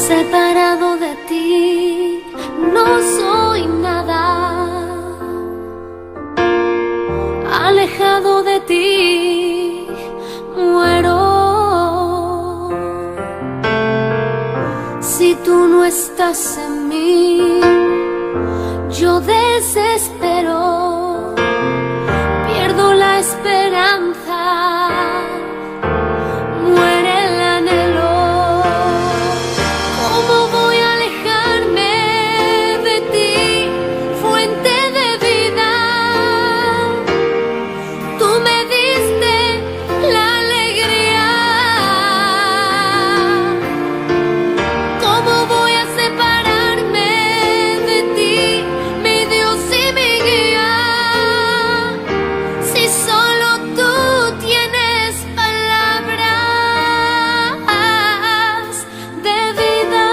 Separado de ti, no soy nada. Alejado de ti, muero. Si tú no estás en mí, yo desespero, pierdo la esperanza, muere el anhelo. ¿Cómo voy a alejarme de ti, fuente de vida? Tú me diste la alegría. ¿Cómo voy a separarme de ti, mi Dios y mi guía? Si solo tú tienes palabras de vida.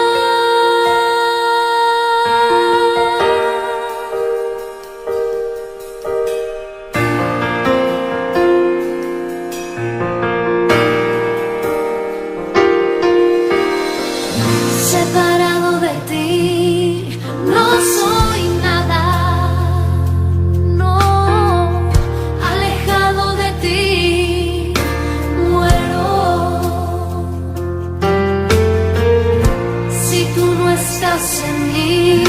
Separado de ti, no soy nada, no, alejado de ti, muero. Si tú no estás en mí,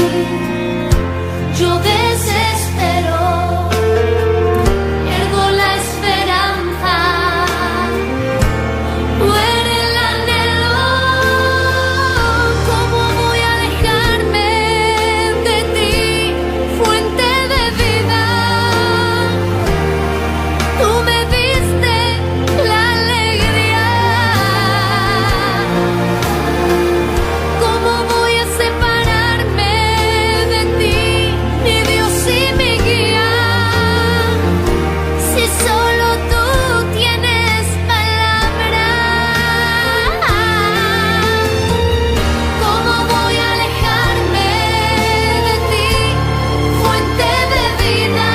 yo desespero, pierdo la esperanza. Muere el anhelo, ¿cómo voy a alejarme de ti, fuente de vida? Tú me diste la alegría. ¿Cómo voy a separarme de ti, mi Dios y mi guía? Si solo tú tienes palabras, ¿cómo voy a alejarme de ti, fuente de vida?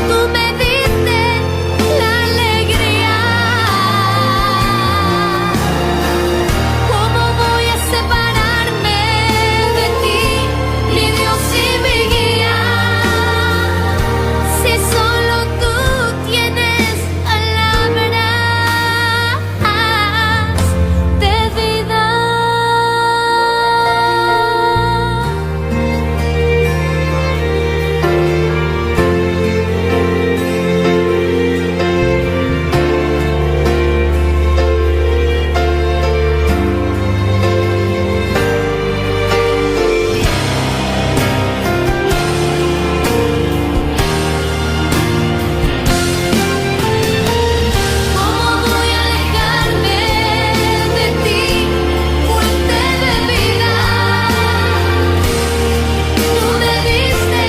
Tú me diste la alegría. ¿Cómo voy a separarme de ti, mi Dios y mi guía? Si solo tú tienes palabras de vida. ¿Cómo voy a alejarme de ti, fuente de vida? Tú me diste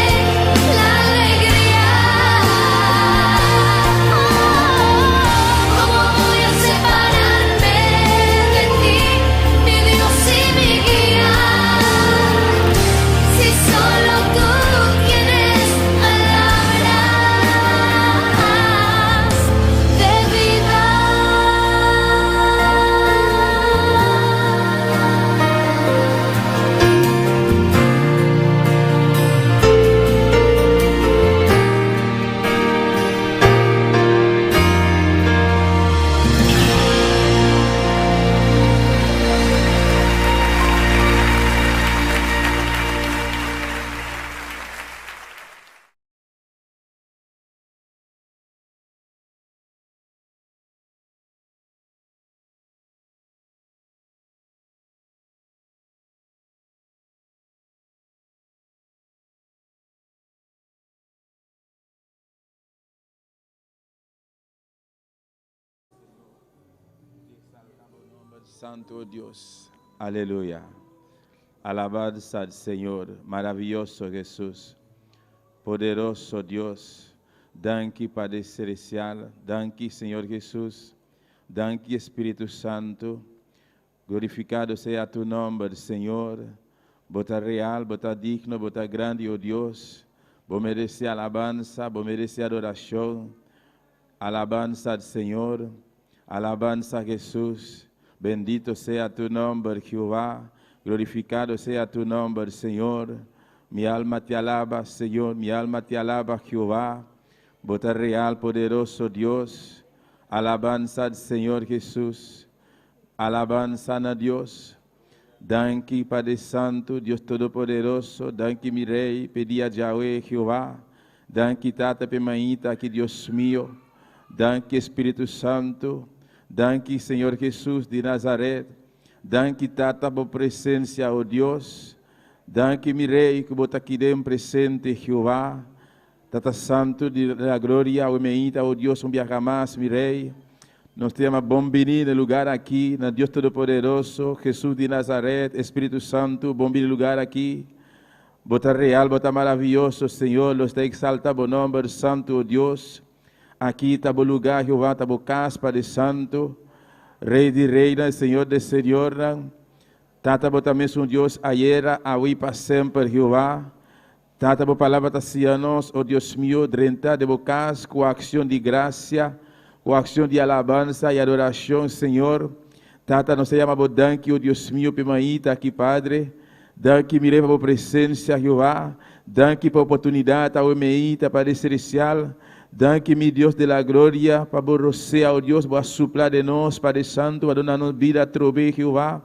la alegría. ¿Cómo voy a separarme de ti, mi Dios y mi guía? Si solo tú tienes palabras de vida. Santo Dios. Aleluya. Alabanza al Señor, maraviyoso Jesús, poderoso Dios. Danki Padre Celestial, danki Señor Jesús, danki Espíritu Santo. Glorificado sea tu nomber, Señor. Bo ta real, bo ta digno, bo ta grandi, oh Dios. Bo merece alabanza, bo merece adoracion. Alabanza al Señor, alabanza a Jesús. Bendito sea tu nombre, Jehová. Glorificado sea tu nombre, Señor. Mi alma te alaba, Señor. Mi alma te alaba, Jehová. Bo ta real, poderoso Dios. Alabanza al Señor Jesús. Alabanza a Dios. Danki, Padre Santo, Dios Todopoderoso. Danki, mi Rey, p'e dia djawe, Jehová. Danki, Tata, p'e mainta aki, Dios mio. Danki, Spirito Santo. Danki, Señor Jesús di Nazaret. Danki, Tata, pa presencia, oh Dios. Danki, mi Rey, cu bo ta aki den presente, Jehová. Tata Santo di la Gloria, oh mainta, oh Dios, un biaha mas, mi Rey. Nos ta yama bon bini na e lugar aki, na Dios Todopoderoso, Jesús di Nazaret, Spirito Santo, bon bini na e lugar aki. Bo ta real, bo ta maraviyoso, Señor, nos ta exalta bo nomber santo, oh Dios. Aki ta bo lugar, Jehová, ta bo cas, Padre Santo, Rey di reynan, Señor di señornan. Tata, bo ta mesun Dios ayera, awe y pa semper, Jehová. Tata, bo palabra ta siña nos, oh Dios mio, drenta den bo cas cu accion di gracia, cu accion di alabanza y adoracion, Señor. Tata, nos ta yama bo danki, oh Dios mio, p'e mainta aki, Padre. Danki, mi Rey, pa bo presencia, Jehová. Danki pa oportunidad, awe mainta, Padre Celestial. Danki, mi Dios de la gloria, pa bo rosea, oh Dios, bo a supla den nos, Padre Santo, pa duna nos bida atrobe, Jehová.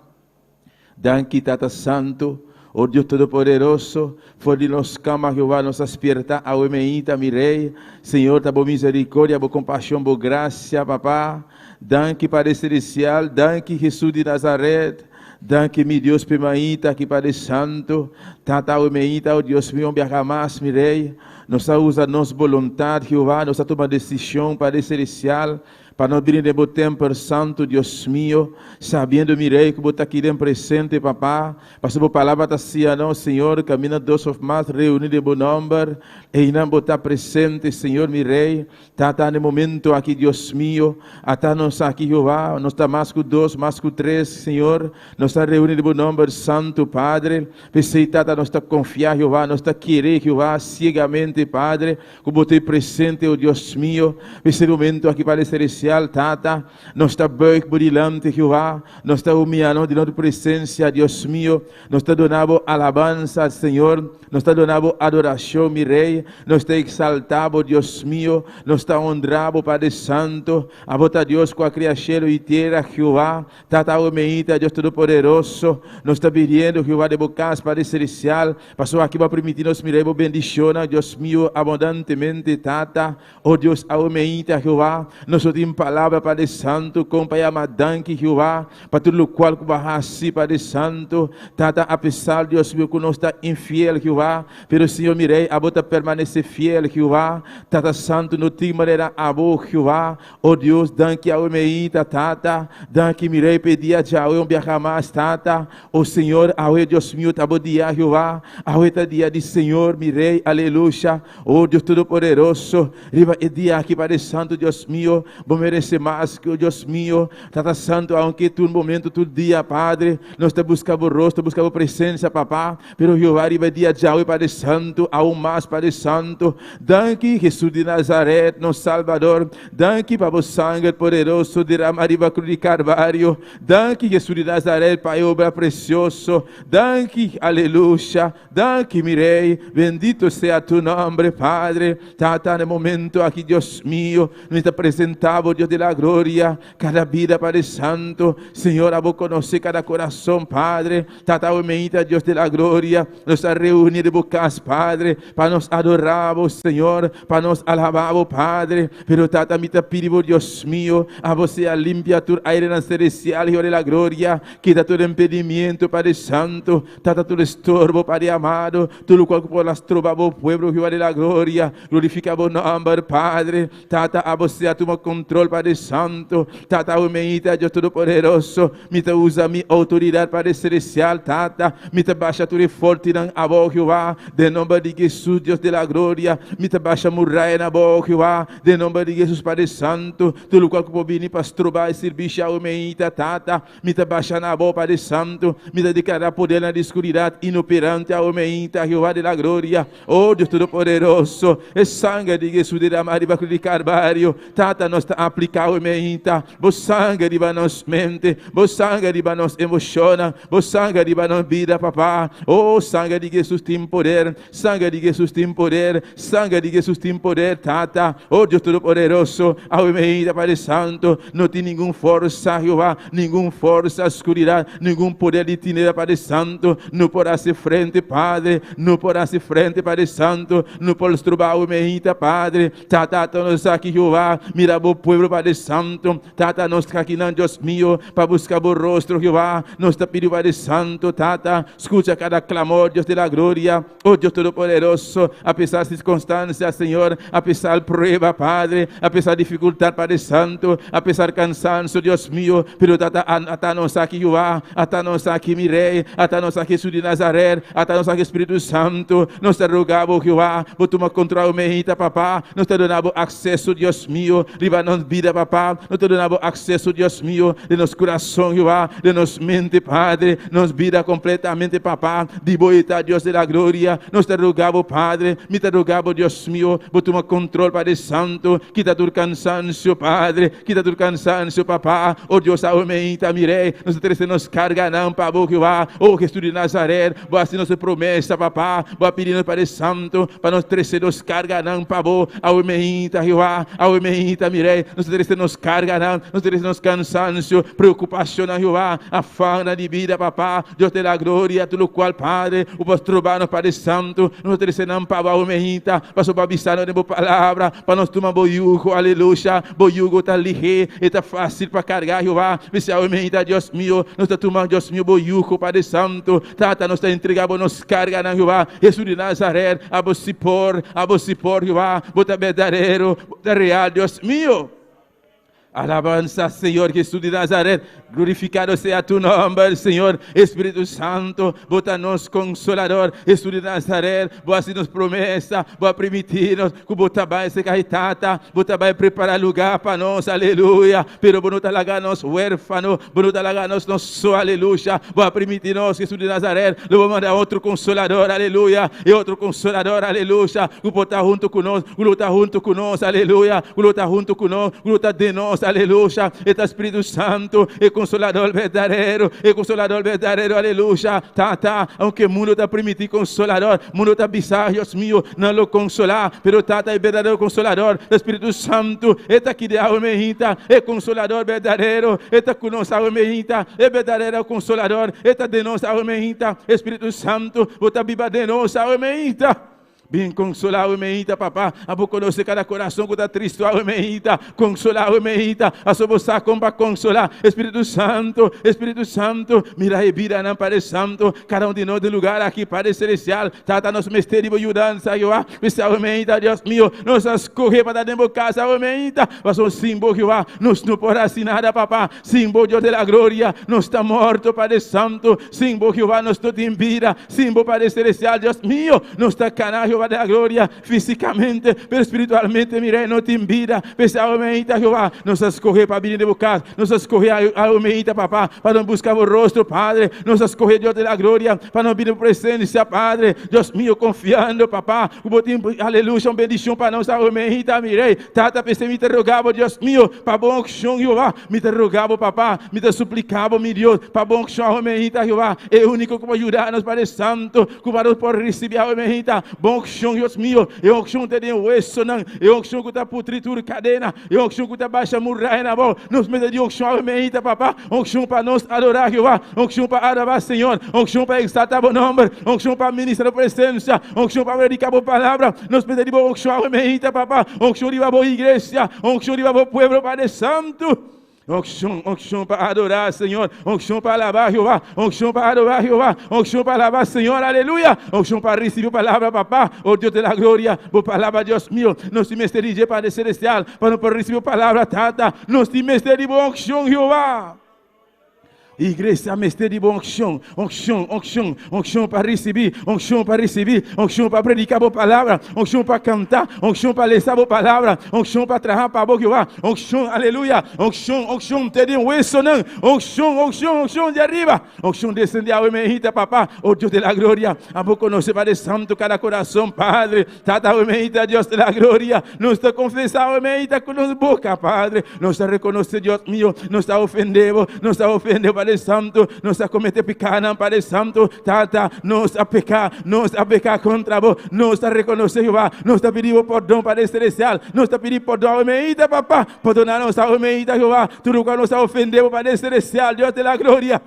Danki, Tata Santo, oh Dios Todopoderoso, for di nos cama, Jehová, nos a spierta awe mainta, mi Rey. Señor, ta bo misericordia, bo compasion, bo gracia, Papa. Danki, Padre Celestial, danki, Jesús di Nazaret. Danki, mi Dios, p'e mainta aki, Padre Santo. Tata, awe mainta, oh Dios mio, biaha mas, mi Rey. Nos a usa nos boluntad, Jehová, nos a tuma decision, Padre Celestial, pa nos bini den bo tempel santo, Dios mio, sabiendo, mi Rey, cu bo ta aki den presente, Papa. Pasobra bo palabra ta siña nos, Señor, caminda dos of mas reuni den bo nomber, einan bo ta presente, Señor, mi Rey. Tata, na e momento aki, Dios mio, ata nos aki, Jehová, nos ta mas cu dos, mas cu tres, Señor, nos ta reuni den bo nomber santo, Padre. P'esei, Tata, nos ta confia, Jehová, nos ta kere, Jehová, ciegamente, Padre, cu bo ta presente, oh Dios mio. P'esei momento aki, Padre Celestial, Tata, nos ta buig bo dilanti, Jehová, nos ta humiya nos dilanti bo presencia, Dios mio. Nos ta duna bo alabanza, Señor, nos ta duna bo adoracion, mi Rey, nos ta exalta bo, Dios mio, nos ta honra bo, Padre Santo. Abo ta Dios cu a crea cielo y tera, Jehová. Tata, awe mainta, Dios Todopoderoso, nos ta pidiendo, Jehová, den bo cas, Padre Celestial, pasobra aki bo a permiti nos mira bo bendicionnan, Dios mio, abundantemente, Tata. Oh Dios, awe mainta, Jehová, nos no tin palabra, Padre Santo, con pa yama danki, Jehová, pa tur locual cu bo a haci, Padre Santo. Tata, a pesar, Dios mio, cu nos ta infiel, Jehová, pero Señor mi Rey, abo ta permanece fiel, Jehová. Tata Santo, no tin manera abo, Jehová. Oh Dios, danki awe mainta, Tata. Danki, mi Rey, p'e dia djawe un biaha mas, Tata. Oh Señor, awe, Dios mio, ta bo dia, Jehová. Awe ta dia di Señor, mi Rey, aleluya. Oh Dios Todopoderoso, riba e dia aki, Padre Santo, Dios mio, bo merece mas cu, Dios mio, Tata Santo, aunke tur momento, tur dia, Padre, nos ta busca bo rostro, busca bo presencia, Papa, pero Jehová, riba e dia djawe, Padre Santo, aun mas, Padre Santo, danki, Jesús di Nazaret, nos Salbador, danki pa bo sanger poderoso derama riba cruz di Calvario, danki, Jesús di Nazaret, pa e obra precioso, danki, aleluya. Danki, mi Rey, bendito sea tu nombre, Padre. Tata, na e momento aki, Dios mio, mi ta presenta bo, Dios di la gloria, cada bida, Padre Santo. Señor, abo conoce cada corazon, Padre. Tata, awe mainta, Dios di la gloria, nos ta reuni den bo cas, Padre, pa nos adora bo, Señor, pa nos alaba bo, Padre. Pero, Tata, mi ta pidi bo, Dios mio, abo sea limpia tur airenan celestial, Hijo di la gloria, kita tur impedimento, Padre Santo. Tata, tur estorbo, Padre amado, tur locual cu por lastroba bo pueblo, Jehová de la gloria, glorifica bo nomber, Padre. Tata, abo sea tuma control, Padre Santo. Tata, awe mainta, Dios Todopoderoso, mi ta usa mi autoridad, Padre Celestial, Tata, mi ta basha tur e fortinan abao, Jehová, den nomber di Jesus, Dios de la gloria, mi ta basha murayanan abao, Jehová, den nomber di Jesus, Padre Santo, tur locual cu por bini pa stroba e servicio awe mainta, Tata, Mi ta basha na bo, Padre Santo. Mi ta declara podernan di scuridad inoperante awe mainta, Jehová de la gloria. Oh Dios Todopoderoso, e sanger di Jesus derama riba cruz di Calvario. Tata, nos ta. apliká awe mainta Bo sanger riba nos mente, Bo sanger riba nos emoshonnan, Bo sanger riba nos bida, Papa. Oh, sanger di Hesus tin poder, sanger di Hesus tin poder, sanger di Hesus tin poder, Tata. Oh, Dios Todopoderoso, awe mainta, Padre Santo, no tin ningun forsa, Jehová, ningun forsa skuridat, ningun poder di tinebra, Padre Santo, no por hasi frente, Padre, no por hasi frente, Padre Santo, no por stroba awe mainta, Padre. Tata, ata nos aki, Jehová, mira bo pueblo, Padre Santo. Tata, nos ta akinan, Dios mio, pa buska bo rostro, Jehová. Nos ta pidi, Padre Santo, Tata, skucha kada klamor, Dios di la gloria. Oh Dios Todopoderoso, apesar sirkunstansia, Señor, apesar prueba, Padre, apesar difikultat, Padre Santo, apesar kansanso, Dios mio, pero Tata, ata nos aki, Jehová, ata nos aki, mi Rei, ata nos aki, Jesús di Nazaret, ata nos aki, Spiritu Santo, nos ta roga bo, Jehová, bo tuma kontrol mehita, Papá, nos ta duna bo akseso, Dios mio, riba nos bida, Papá, nos ta duna bo akseso, Dios mio, den nos kurason, Jehová, den nos mente, Padre, nos bida kompletamente, Papá, di bo e ta, Dios de la gloria, nos ta roga bo, Padre, mi ta roga bo, Dios mio, bo tuma kontrol, Padre Santo, kita tur kansansio, Padre, kita tur kansansio, Papá, o Dios awe meinta, mi Rei, nos ta trese nos karganan pa bo, Jehová, o Jesús di Nazaret, bo a hasi nos e promesa, Papá, bo a pidi nos, Padre Santo, pa nos trese nos karganan pa bo, awe meinta, Jehová, awe meinta, mi Rei, nos ta trese nos karganan, nos ta trese nos kansansio, preokupashonnan, Jehová, afannan di bida, Papá, Dios de la gloria, tur lokual, Padre, ku por stroba nos, Padre Santo, nos ta trese nan pa bo awe meinta, pasobra bo a bisa nos den bo palabra, pa nos tuma bo yugo, aleluya, bo yugo ta lihé, e ta fásil pa karga, Jehová, p'esei awe meinta, Dios mio, nos ta tuma, Dios mio, bo yugo, Padre Santo, Tata, nos ta entregá bo nos karganan, Jehová, Hesus di Nazaret, abo si por, abo si por, Jehová, bo ta berdadero, bo ta real, Dios mio. Alabanza, Señor Jesús di Nazaret. Glorificado sea tu nomber, Señor. Espíritu Santo, bo ta nos consolador. Jesús di Nazaret, bo a hasi nos promesa, bo a primiti nos ku bo ta bai serka e Tata, bo ta bai prepara lugar pa nos, aleluya. Pero bo no ta laga nos huérfano, bo no ta laga nos nos so, aleluya. Bo a primiti nos, Jesús di Nazaret, lo bo manda otro consolador, aleluya. E otro consolador, aleluya, ku por ta hunto ku nos, ku lo ta hunto ku nos, aleluya, ku lo ta hunto ku nos, ku lo ta den nos, aleluya. E ta Spiritu Santu, e Konsolador berdadero, e Konsolador berdadero, aleluya. Tata, aunke mundu ta primiti konsolador, mundu ta bisa, Dios mio, nan lo konsolá, pero Tata, e berdadero Konsolador, ta Spiritu Santu, e ta aki di awe meinta, e Konsolador berdadero, e ta ku nos awe meinta, e berdadero Konsolador, e ta den nos awe meinta, e Spiritu Santu, bo ta biba den nos awe meinta. Bin konsolá awe meinta, Papá. Abo konosé kada kurason ku ta tristu awe meinta. Konsolá awe meinta. Pasobra bo sa kon pa konsolá. Espíritu Santu, Espíritu Santu, mira e bidanan, Padre Santu. Kada un di nos den lugar aki, Padre Selestial. Tata, nos mester di bo yudansa, Jehová. P'esei awe meinta, Dios mio, nos a skohe pa ta den bo kas awe meinta. Pasobra sin bo, Jehová, nos no por hasi nada, Papá. Sin bo, Dios de la gloria, nos ta morto, Padre Santu. Sin bo, Jehová, nos no tin bida. Sin bo Padre Celestial, Dios mio, nos ta cana, Jehová de la gloria, físicamente, pero espiritualmente, mi Rey, no tin bida. P'esei awe meinta, Jehová, nos a scoge pa bini den bo cas. Nos a scoge awe meinta, Papá, pa nos busca bo rostro, Padre. Nos a scoge, Dios de la gloria, pa nos bini den bo presencia, Padre. Dios mio, confiando, Papá, cu bo tin, aleluya, un bendicion pa nos awe meinta, mi Rey. Tata, p'esei mi ta roga bo, Dios mio, pa bo unction, Jehová. Mi ta roga bo, Papá, mi ta suplica bo, mi Dios, pa bo unction awe meinta, Jehová, e único cu por yuda nos, Padre Santo, cu pa nos por ricibi awe meinta bo unction, Dios mio, e unction ta den huesonan, e unction cu ta putri tur cadena, e unction cu ta basha murayanan abou. Nos mester di unction awe meinta, Papá, unction pa nos adora Jehová, unction pa alabá Señor, unction pa exalta bo nomber, unction pa ministra bo presencia, unction pa predica bo palabra. Nos mester di bo unction awe meinta, Papá, unction riba bo iglesia, unction riba bo pueblo, Padre Santo. Unction, unction pa adorá Señor, unction pa alabá Jehová, unction pa adorá Jehová, unction pa alabá Señor, aleluya, unction pa recibi palabra, Papá, oh Dios de la gloria, bo palabra, Dios mío, nos tin mester di dje, Padre Celestial, pa nos por recibi palabra, Tata, nos tin mester di bo unction, Jehová. Iglesia mester di bo unshon, unshon, unshon, unshon pa risibí, unshon pa risibí, unshon pa prediká bo palabra, unshon pa kanta, unshon pa lesa bo palabra, unshon pa traha pa bo, Jehová, unshon, aleluya, unshon, unshon, te den wesonan, unshon, unshon, unshon di ariba, unshon desendé awe mainta, Papa, oh Dios de la gloria, abo konosé, Padre Santo, kada kurason, Padre, Tata, awe mainta, Dios de la gloria, nos ta konfesá awe mainta ku nos boka, Padre, nos ta rekonosé, Dios mio, nos ta ofendé bo, nos ta ofendé Padre Santo, nos a kometé pikánan, Padre Santo, Tata, nos a peká, nos a peká kontra bo, nos ta rekonosé, Jehová, nos ta pidi bo pordon, Padre Celestial, nos ta pidi pordon awe mainta, Papa, pordoná nos awe mainta, Jehová, tur lokual nos a ofendé bo, Padre Celestial, Dios de la gloria.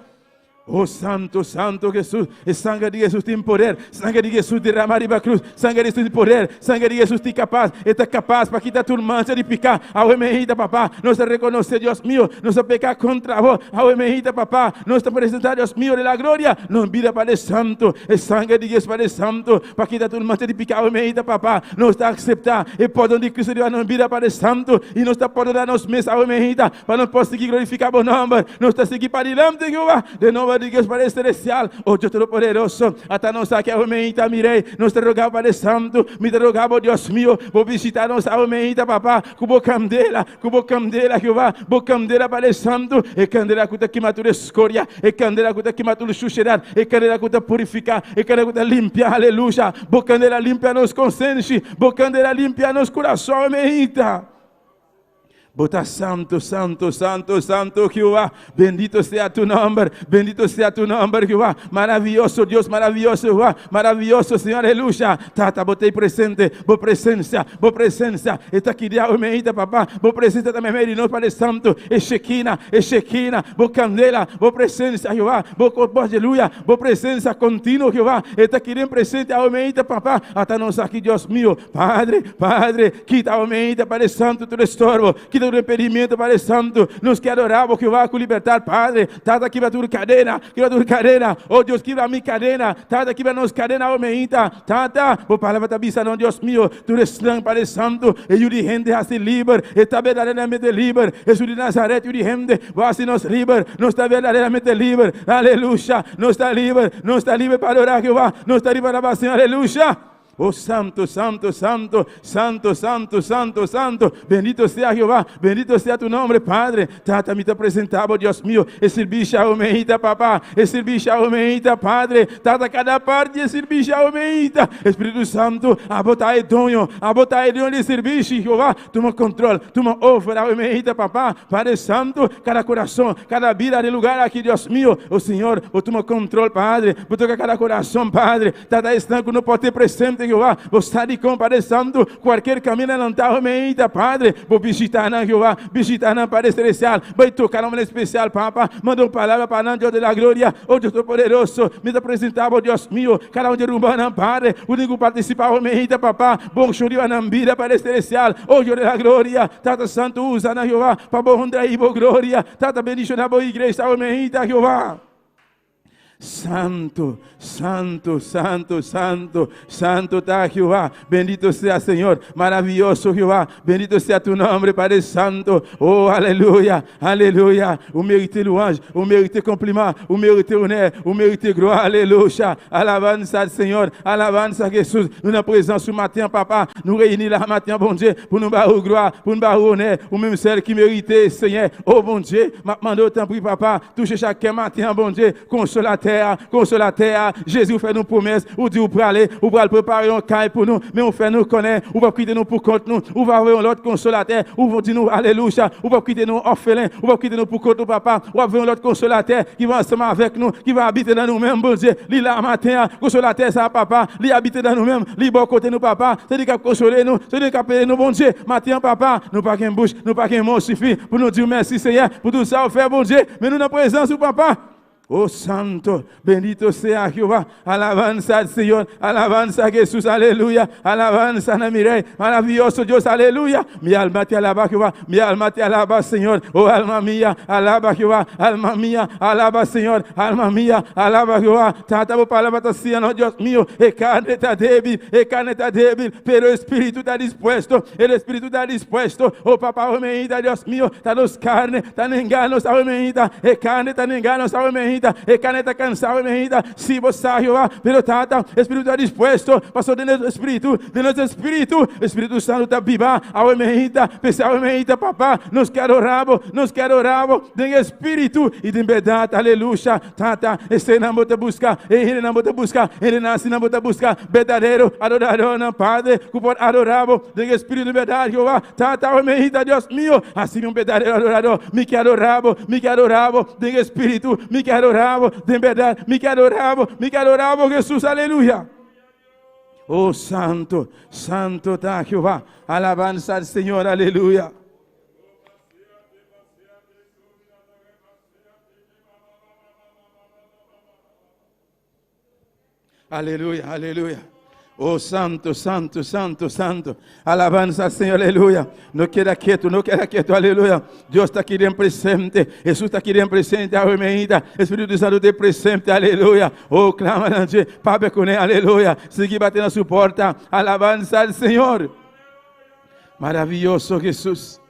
Oh Santo, Santo Jesus, e sanger di Jesus tin poder, sanger di Jesus derama riba cruz, sanger di Jesus tin poder, sanger di Jesus tin kapas, e ta kapas pa kita tur mancha di piká. Awe mainta, Papa, nos ta rekonosé, Dios mio, nos a peká kontra bo. Awe mainta, Papa, nos ta presentá, Dios mio de la gloria, nos bida Padre Santo, e sanger di Jesus, Padre Santo, pa kita tur mancha di piká. Awe mainta, Papa, nos ta akseptá e pordon di Cristo riba nos bida, Padre Santo, i nos ta pordoná nos mes awe mainta, Pa nos por sigui glorifiká bo nòmber, nos ta sigui padilanti, Jehová, den nòmber di Dios Padre Selestial, o Dios Todopoderoso. Ata nos aki awe meinta, mi Rei, nos ta roga bo, Padre Santu, mi ta roga bo, Dios mio, bo bishitá nos awe meinta, Papá, ku bo kandela, ku bo kandela, Jehová, bo kandela, Padre Santu, e kandela ku ta kima tur eskoria, e kandela ku ta kima tur sushedat, e kandela ku ta purifiká, e kandela ku ta limpia, aleluya. Bo kandela limpia nos konsenshi, bo kandela limpia nos kurason awe meinta. Bo ta santo, santo, santo, santo, Jehová. Bendito sea tu nomber, bendito sea tu nomber, Jehová. Maravilloso Dios, maravilloso Jehová, maravilloso Señor, aleluya. Tata, bo ta presente, bo presensia, bo presensia. Ta aki di awe mainta, Papa. Bo presensia ta meimei di nos, Padre Santo. E Shekinah, e Shekinah, bo kandela, bo presensia, Jehová. Bo, bo, aleluya, bo presensia kontinuo, Jehová. Ta aki den presente awe mainta, Papa. Ata nos aki, Dios mio. Padre, Padre, kita awe mainta, Padre Santo, tur estorbo, kita tur impedimento, Padre Santo. Nos ke adorá bo, Jehová, ku libertat, Padre. Tata, kibra tur kadena, kibra tur kadena. Oh Dios, kibra mi kadena. Tata, kibra nos kadena awe mainta. Tata, bo palabra ta bisa nos, Dios mio, tur esnan, Padre Santo, e yu di hende hasi liber, e ta berdaderamente liber. Hesus di Nazaret, yu di hende, bo hasi nos liber. Nos ta berdaderamente liber. Aleluya. Nos ta liber. Nos ta liber pa adorá Jehová. Nos ta liber pa alabá Señor. Aleluya. Oh Santo, Santo, Santo, Santo, Santo, Santo, Santo. Bendito sea Jehová, bendito sea tu nombre, Padre. Tata, mi ta presentá bo, Dios mio, e sirbishi awe mainta, Papa. E sirbishi awe mainta, Padre. Tata, kada parti e sirbishi awe mainta. Spiritu Santo, abo ta e doño, abo ta e doño di sirbishi, Jehová. Tuma control, tuma over awe mainta, Papa. Padre Santo, kada kurason, kada bida den lugar aki, Dios mio. Oh Señor, bo tuma control, Padre. Bo toka kada kurason, Padre. Tata esnan ku no por te presente, Jehová, bo sa dikon, Padre Santu, kualkier kaminda nan ta awe mainta, Padre, bo bishitá nan, Jehová, bishitá nan, Padre Celestial, bai toka nan manera spesial, Papa, manda un palabra pa nan, Dios de la gloria, oh Dios Todopoderoso, mi ta presentá bo, Dios mio, kada un di e rumannan, Padre, ku tin ku partisipá awe mainta, Papa, bo unshon riba nan bida, Padre Celestial, oh Dios de la gloria, Tata Santu, usa nan, Jehová, pa bo honra i bo gloria, Tata, bendishoná bo iglesia awe mainta, Jehová. Santo, santo, santo, santo, santo ta Jehová. Bendito sea Señor, maravilloso Jehová. Bendito sea tu nombre, Padre Santo. Oh, aleluya, aleluya. Ou merite louanj, ou merite konpliman, ou merite onè, ou merite glwa, aleluya. Alabansa al Señor, alabansa Jesús. Nou nan prezans ou maten, Papa. Nou reyini la maten, Bondye, pou nou ba ou glwa, pou nou ba ou onè. Ou menm sèl ki merite, Senyè. Oh, Bondye, m ap mande ou tanpri, Papa, Touche chak kè maten an Bondye, konsolatè a, konsolatè a, Jezi ou fè nou pwomès, ou di ou prale, ou pral prepare yon kay pou nou, men ou fè nou konnen ou pap kite nou pou kont nou, ou va voye yon lòt konsolatè, ou di nou alelouya, ou pap kite nou òfelen, ou pap kite nou pou kont nou papa, wap voye yon lòt konsolatè ki va ansanm avèk nou, ki va abite nan nou menm Bondye, li la maten an, konsolatè sa papa, li abite nan nou menm, li bò kote nou papa, se li kap konsole nou, se li kap ede nou Bondye, maten an papa, nou pa gen bouch, nou pa gen mo sifi pou nou diw mèsi Senyè pou tout sa ou fè Bondye, men nou nan prezans ou papa. Oh Santo, bendito sea Jehová. Alabanza al Señor, alabanza a Jesús, aleluya. Alabanza a mi Rey, maravilloso Dios, aleluya. Mi alma te alaba, Jehová, mi alma te alaba, Señor. Oh alma mía, alaba Jehová, alma mía, alaba, Señor, alma mía, alaba Jehová. Tata, bo palabra ta siña, Dios mío, e karni ta débil, e karni ta débil, pero e spiritu ta dispuesto, e spiritu ta dispuesto. Oh papá, oh mi Dios mío, ta nos karni, ta nenga nos, oh mi e karni ta nenga nos, oh mi e karni ta kansá, oh mi Si bo sa, Jehová, pero tata, spiritu ta dispuesto, paso den nos spiritu, den nos spiritu, Spiritu Santu ta biba, oh mi p'esei mi papá, nos ke adorá bo, nos ke adorá bo, den spiritu i den berdat, aleluya, tata, eseinan bo ta buska, e bo ta buska, e nan bo ta buska, berdadero adoradó, Padre, ku por adorá bo, den spiritu i berdat, Jehová, tata, oh mi Dios mío, asina un berdadero adoradó, mi ke adorá bo, mi ke adorá bo, den spiritu, mi ke adorá bo, den berdat, mi ke adorá bo, mi ke adorá bo, Jesús, aleluya. Oh Santo, Santo ta Jehová, alabanza al Señor, aleluya. Aleluya, aleluya. Oh Santo, Santo, Santo, Santo. Alabanza al Señor, aleluya. No keda ketu, no keda ketu, aleluya. Dios ta aki den presente. Jesús ta aki den presente. Amén. Spiritu Santu ta presente, aleluya. Oh, klama na dje, Papia kuné, aleluya. Sigui bati na su porta. Alabanza al Señor. Maravioso Jesús.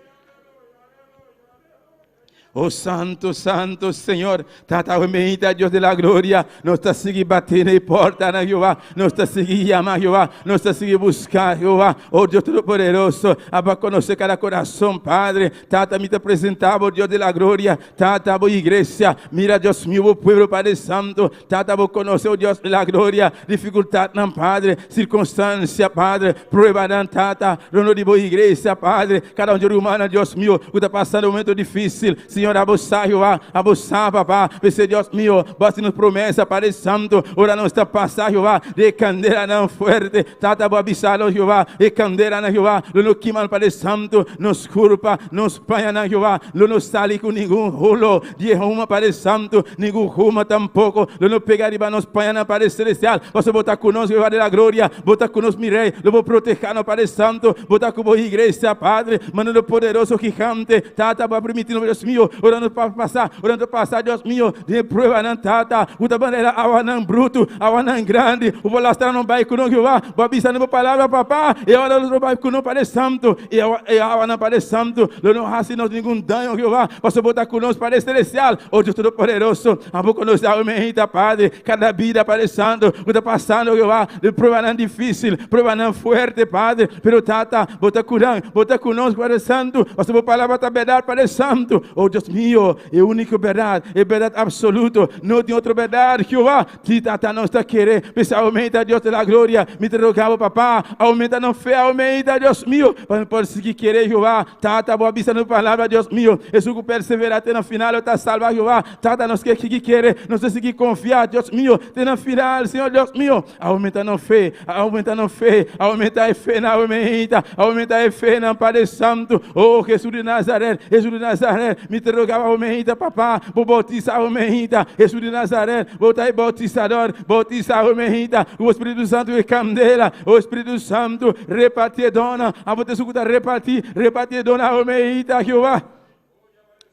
Oh Santo, Santo Señor, Tata bendita Dios de la gloria, nos ta sigui bati na porta na Jehová, nos ta sigui yama Jehová, nos ta sigui buska Jehová, oh Dios Todopoderoso, abo konosé kada kurason, Padre, Tata, mi ta presentá, Dios de la gloria, Tata, bo iglesia, mira Dios mío, pueblo Padre Santo, Tata, bo konosé, oh Dios de la gloria, difikultatnan, Padre, sirkunstansia, Padre, prueba, Tata, rondó di bo iglesia, Padre, kada un ruman, Dios mío, ku ta pasando un momento difísil, Señor, abo sa, Jehová, abo sa, Papá, p'esei, Dios mío, bo a hasi nos promesa, Padre Santo, ora nos ta pasa, Jehová, den kandelanan fuerte, Tata, bo a bisa nos, Jehová, e kandelanan, Jehová, lo no kima, Padre Santo, nos kurpa, nos pañanan, Jehová, lo no sali ku ningun holó di huma, Padre Santo, ningun huma tampoko, lo no pega riba nos pañanan, Padre Selestial, pasobra bo ta ku nos, Jehová de la gloria, bo ta ku nos, mi Rei, lo bo protehá nos, Padre Santo, bo ta ku bo iglesia, Padre, manera poderoso gigante, Tata, bo a permití nos, Dios mío, ora nos pasa, ora nos pasa, Dios mío, den pruebanan, Tata, ku ta manera awanan brutu, awanan grandi, bo lastra nos bai ku nos, Jehová, bo a bisa den bo palabra, Papá, i ora nos bai ku nos, Padre Santo, i awanan, Padre Santo, lo no hasi nos ningun daño, Jehová, pasobra bo ta ku nos, Padre Celestial, oh Dios Todopoderoso, abo konosé awe, Padre, kada bida, Padre Santo, ku ta pasando, Jehová, den pruebanan difísil, pruebanan fuerte, Padre, pero Tata, bo ta ku nan, bo ta ku nos, Padre Santo, pasobra bo palabra ta berdat, Padre Santo, oh Dios mío, e úniko berdat, e berdat apsoluto, no tin otro berdat, Jehová, si Tata nos ta kere, p'esei oumenta, Dios de la gloria, mi ta roga bo, Papá, oumenta nos fe, oumenta, Dios mío, pa mi por sigui kere, Jehová, Tata, bo a bisa den bo palabra, Dios mío, esun ku perseverá te na final lo ta salbá, Jehová, Tata, nos ke sigui kere, nos ta sigui konfia, Dios mío, te na final, Señor Dios mío, oumenta nos fe, oumenta nos fe, oumenta e fe na oumenta, oumenta e fe na Padre Santo, oh Jesús de Nazaret, Jesús de Nazaret, mi ta roga oumenta, Papá, bo boutisá oumenta, Jesús de Nazaret, bo ta e boutisador, boutisá oumenta, o Spiritu Santu e kandela, o Spiritu Santu, repartí donnan, abo ta esun ku ta repartí, repartí donnan oumenta, Jehová.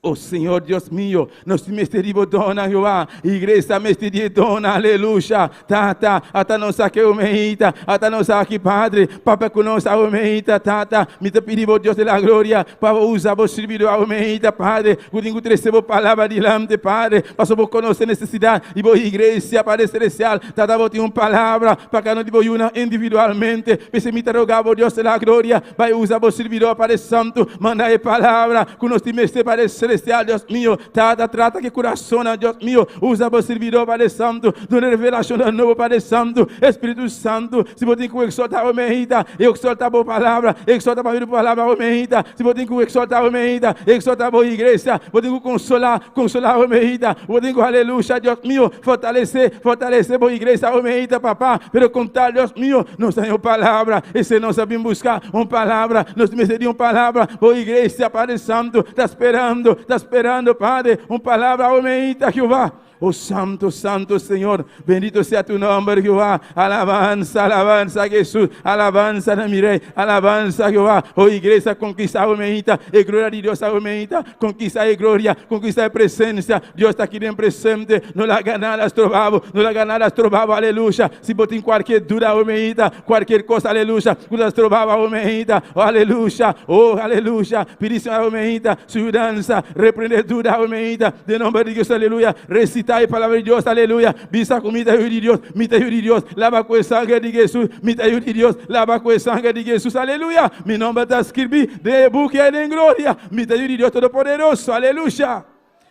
Oh Señor Dios mío, nos mester di bo donnan, Jehová. Iglesia mester di donnan, aleluya. Tata, ata nos aki oumenta, ata nos aki, Padre, Papia ku nos oumenta, Tata, mi ta pidi bo Dios de la gloria, pa usa bo sirbidó oumenta, Padre, ku tin ku trese bo palabra dilanti, Padre, pasobra bo konosé nesesidat di bo iglesia, Padre Celestial. Tata, bo tin un palabra pa kada un di bo yunan individualmente. P'esei mi ta roga bo Dios de la gloria, bai usa bo sirbidó, Padre Santo, manda e palabra ku nos tin mester, Padre Celestial, Dios mío. Tata, trata ku e kurasonnan, Dios mío. Usa bo sirbidó, Padre Santo, duna revelashonnan nobo, Padre Santo. Spiritu Santo, si bo tin ku eksortá oumenta, eksortá bo palabra, eksortá pa medio di bo palabra oumenta. Si bo tin ku eksortá oumenta, eksortá bo iglesia. Bo tin ku konsolá, konsolá oumenta. Bo tin ku, aleluya, Dios mío, fortalesé, fortalesé bo iglesia oumenta, Papá. Pero kon tal, Dios mío, nos ta haña un palabra, esei nos a bin buska, un palabra, nos mester di un palabra. Bo iglesia, Padre Santo, ta sperando, ta sperando, Padre, un palabra oumenta, Jehová. Oh santo, santo Señor, bendito sea tu nombre, Jehová. Alabanza, alabanza Jesús, alabanza na mi Rey, alabanza Jehová. Oh iglesia, konkistá mainta, e gloria di Dios mainta, konkistá e gloria, konkistá e presensia. Dios ta aki den presente, no laga nada stroba bo, no laga nada stroba bo, aleluya. Si bo tin kualke duda, mainta, kualke kos, aleluya, ku ta stroba bo, mainta, oh, aleluya, oh, aleluya. Pidi Señor, mainta, su yudansa, reprendé duda, mainta, den nòmber di Dios, aleluya. Resitá e palabra di Dios, aleluya. Bisa ku mi ta di Dios, mi ta di Dios, labá ku e sanger di Hesus, mi ta di Dios, labá ku e sanger di Hesus, aleluya. Mi nòmber ta skirbí den buki den gloria, mi ta di Dios Todopoderoso, aleluya.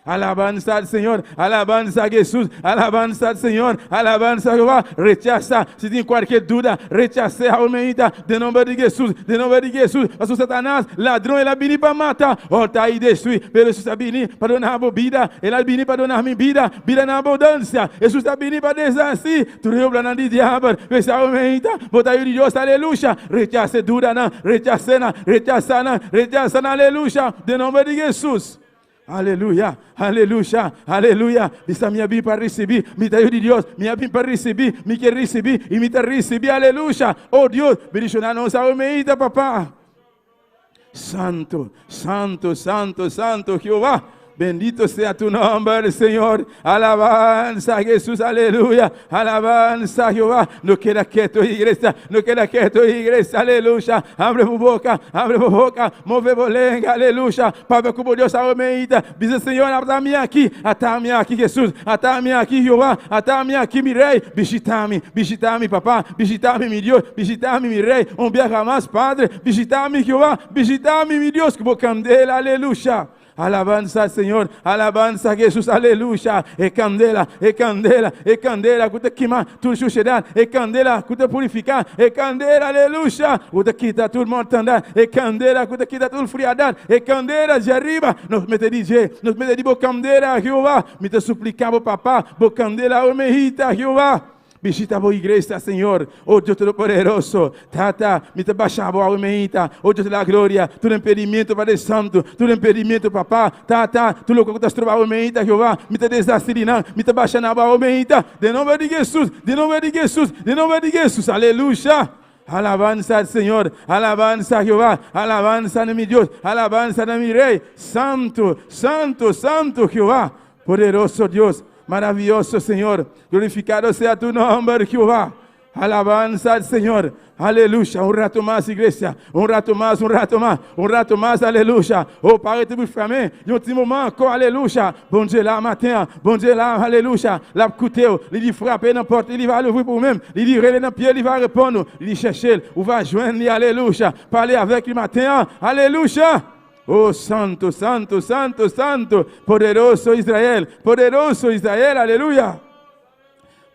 Alabanza al Señor, alabanza a Jesús, alabanza al Señor, alabanza a Jehová. Rechasá, si tin kualke duda, rechas'é mainta, den nòmber di Hesus, den nòmber di Hesus. Paso Satanas, ladron, el a bini pa mata, hòrta i destruí, pero Hesus a bini pa duna bida, el a bini pa duna mi bida, bida na abundansia. Hesus a bini pa deshasí tur obranan di diabel. P'esei mainta, bo ta di Dios, aleluya. Rechasá dudanan, rechasá, rechasá, rechasá, aleluya. Den nòmber di Hesus. Aleluya, aleluya, aleluya. Bisa mi a bin pa risibí, mi ta di Dios, mi a bin pa risibí, mi ke risibí i mi ta risibí, aleluya. Oh Dios, bendishoná nos mainta, papá. Santo, santo, santo, santo Jehová. Bendito sea tu nombre, Señor. Alabanza, Jesús, aleluya. Alabanza, Jehová. No keda ketu, iglesia. No keda ketu, iglesia, aleluya. Habri bo boka, habri bo boka. Move bo lenga, aleluya. Papia ku Dios, mainta. Bisa Señor, ata mi aki, ata mi aki, Hesus. Ata mi aki, Jehová. Ata mi aki, mi Rei. Bishitá mi, bishitá mi, papá. Bishitá mi, mi Dios. Bishitá mi, mi Rei. Un biaha mas, Padre. Bishitá mi, Jehová. Bishitá mi, mi Dios. Ku kandela, aleluya. Alabanza al Señor, alabanza a Jesús, aleluya. E kandela, e kandela, e kandela, ku ta kima tur sushedat, e kandela, ku ta purifiká, e kandela, aleluya. Ku ta kita tur mortandat, e kandela, ku ta kita tur frialdat, e kandela di ariba. Nos mester di, nos mester di bo kandela, Jehová. Mi ta supliká, papá, bo kandela, mainta, Jehová. Bishitá bo iglesia, Señor. Oh Dios Todopoderoso. Tata, mi ta basha bo mainta. Oh Dios di la gloria. Tur impedimentu, Padre Santu. Tur impedimentu, papá. Tata, tur loke ta stroba mainta, Jehová. Mi ta deshasí nan. Mi ta basha na bo mainta. Den nòmber di Hesus. Den nòmber di Hesus. Den nòmber di Hesus. Aleluya. Alabanza al Señor, alabanza a Jehová, alabanza a mi Dios, alabanza a mi Rey. Santo, santo, santo Jehová, poderoso Dios, maravilloso Señor. Glorificado sea tu nombre, Jehová. Alabanza al Señor. Aleluya. Un ratu mas, iglesia. Un ratu mas, un ratu mas. Un ratu mas, aleluya. Oh, parèt pou fèmen. Yon ti moman ankò, aleluya. Bondye la maten. Bondye la, aleluya. L ap koute. Li di frape nan pòt, li va louvri pou ou menm. Li di rele nan pye, li va reponn. Li di chèche, ou va jwenn, aleluya. Pale avèk li maten, aleluya. Oh, santo, santo, santo, santo, poderoso Israel, poderoso Israel, aleluya.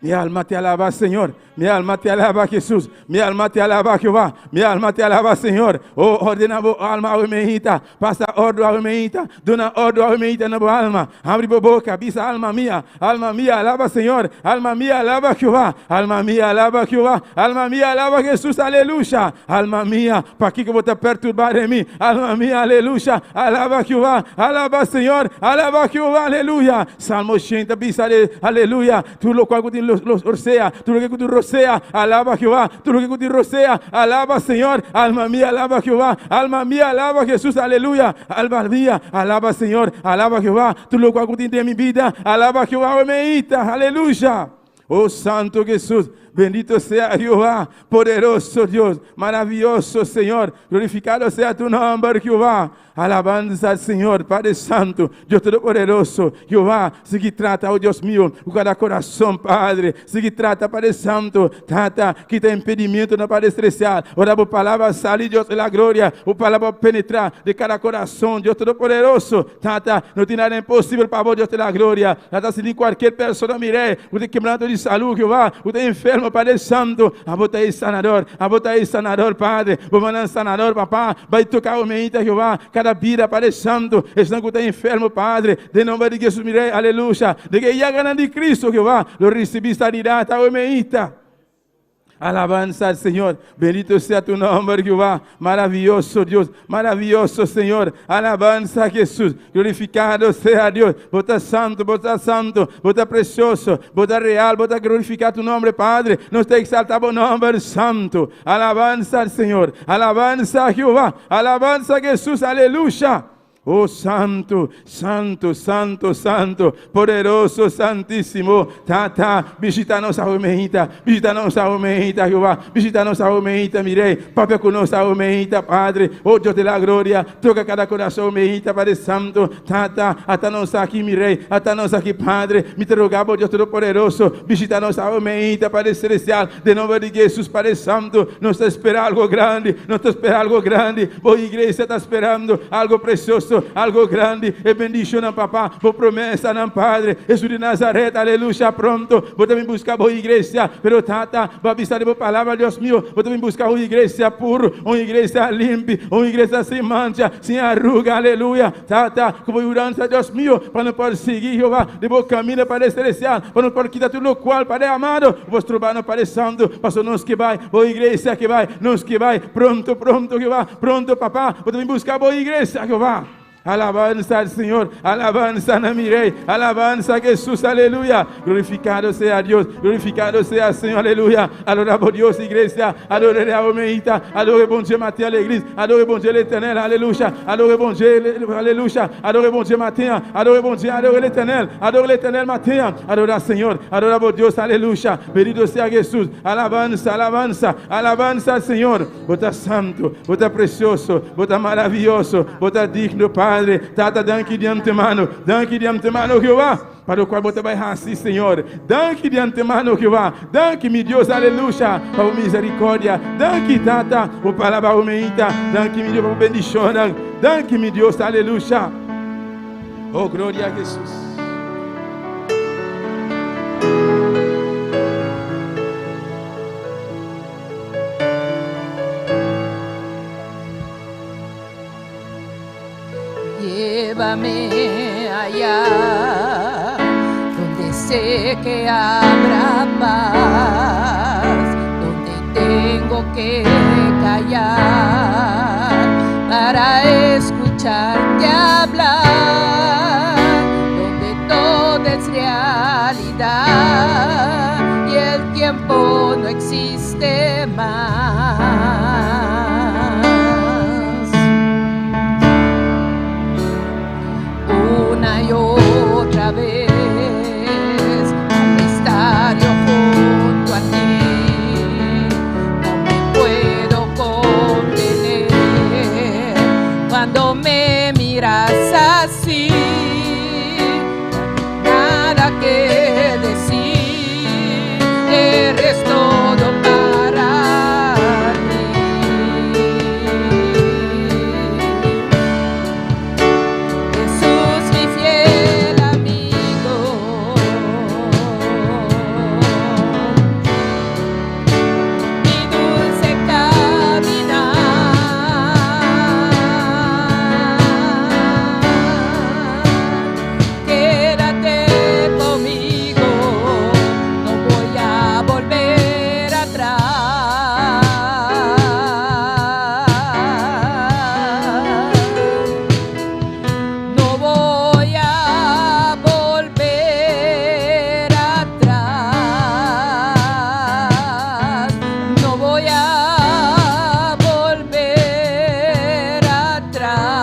Mi alma te alaba, Señor. Mi alma te alaba, Jesús. Mi alma te alaba, Jehová. Mi alma te alaba, Señor. Oh, ordená bo alma, mainta. Pasa òrdu, mainta. Duna òrdu, mainta, na alma. Habri boka, bisa alma mia. Alma mia, alaba, Señor. Alma mia, alaba, Jehová. Alma mia, alaba, Jehová. Alma mia, alaba, Jesús. Aleluya. Alma mia, pakiko bo ta perturbá mi? Alma mia, aleluya. Alaba, Jehová. Alaba, Señor. Alaba, Jehová. Aleluya. Salmo 80, bisa, aleluya. Tur loke ku tin rosea, tur loke tin rosea, alaba Jehová. Tur loke tin rosea, alaba Señor. Alma mia, alaba Jehová. Alma mia, alaba Jesús, aleluya. Alma mia, alaba Señor, alaba Jehová. Tur loke tin den mi bida, alaba Jehová, mainta, aleluya. Oh Santo Jesús, bendito sea Jehová, poderoso Dios, maravilloso Señor, glorificado sea tu nombre, Jehová. Alabanza al Señor, Padre Santo, Dios Todopoderoso, Jehová, sigui trata, oh Dios mío, kada kurason, Padre, sigui trata, Padre Santo, Tata, kita impedimentu na Padre Celestial, ora e palabra sali, Dios de la gloria, e palabra penetrá den kada kurason, Dios Todopoderoso, Tata, no tin nada imposibel pa bo, Dios de la gloria, Tata, si kualke persona mira, ku tin kebranto di salú, Jehová, ku ta enfermo, Padre Santo, abo ta sanador, abo ta sanador, Padre, bo manda sanador, papá, bai toka mainta, Jehová, kada bida, Padre Santo, esnan ku ta enfermo, Padre, den nòmber di Hesus, mira, aleluya, den e yaganan di Kristu, Jehová, lo risibí sanidat, mainta. Alabanza al Señor. Bendito sea tu nombre, Jehová. Maravilloso Dios, maravilloso Señor. Alabanza a Jesús. Glorificado sea Dios. Bo ta santo, bo ta santo, bo ta precioso, bo ta real, bo ta glorifica tu nombre, Padre. Nos ta exalta bo nomber santo. Alabanza al Señor. Alabanza a Jehová. Alabanza a Jesús. Aleluya. Oh Santo, Santo, Santo, Santo, Poderoso, Santísimo, Tata, bishita nos awe meinta, bishita nos awe meinta, Jehová, bishita nos awe meinta, mi Rey, papia cu nos awe meinta, Padre, oh Dios de la gloria, toca cada corazón meinta, Padre Santo, Tata, ata nos aki, mi Rey, ata nos aki, Padre, mi ta roga bo, Dios Todopoderoso, bishita nos awe meinta, Padre Celestial, den nomber di Jesus, Padre Santo, nos ta spera algo grandi, nos ta spera algo grandi, Bo iglesia ta sperando algo precioso, algo grandi, e bendicionnan Papa, bo promesanan Padre, Hesus di Nazaret, aleluya, pronto bo ta bin busca bo iglesia, pero Tata, bo a bisa den bo palabra, Dios mio, bo ta bin busca un iglesia puro, un iglesia limpi, un iglesia sin mancha, sin aruga, aleluya, Tata, cu bo yudansa, Dios mio, pa nos por sigui, Jehová, den bo camino, Padre Celestial, pa nos por kita tur locual, Padre amado, bo stroba nos, Padre Santo, pasobra nos ke bai, bo iglesia ke bai, nos ke bai, pronto, pronto, Jehová, pronto, Papá, bo ta bin busca bo iglesia, Jehová. Alabanza al Señor, alabanza na mi Rey, alabanza a Jesús, aleluya. Glorificado sea Dios, glorificado sea Señor, aleluya. Adoramos Dios, iglesia, adore a Omeita, adore bon Dieu matin à l'église, adore bon Dieu l'éternel, aleluya. Adore bon Dieu, aleluya. Adore bon Dieu matin, adore bon Dieu, adore l'éternel, adore l'éternel matin, adora Señor, adoramos Dios, aleluya. Bendito sea Jesús, alabanza, alabanza, alabanza al Señor. Bo ta santo, bo ta precioso, bo ta maravilloso, bo ta digno, Padre. Tata, danki di antemano, danki di antemano, Jehová, pa locual bo ta bai haci, Señor. Danki di antemano, Jehová. Danki, mi Dios, aleluya, pa bo misericordia. Danki, Tata, bo palabra aumenta. Danki, mi Dios, pa bo bendicionnan. Danki, mi Dios, aleluya. Oh, gloria a Jesús. Llévame allá donde sé que habrá paz, donde tengo que callar para escucharte hablar, donde todo es realidad y el tiempo no existe más. Una y otra vez al estar yo junto a ti, no me puedo contener cuando me miras así. Nada que decir, eres todo para mí. Jesús, mi fiel amigo, mi dulce caminar. Quédate conmigo, no voy a volver atrás. No voy a volver atrás. No voy a volver atrás.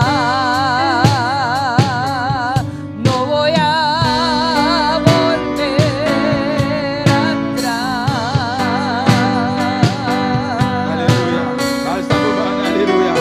No voy a volver atrás. Aleluya. Alsa bo man, aleluya.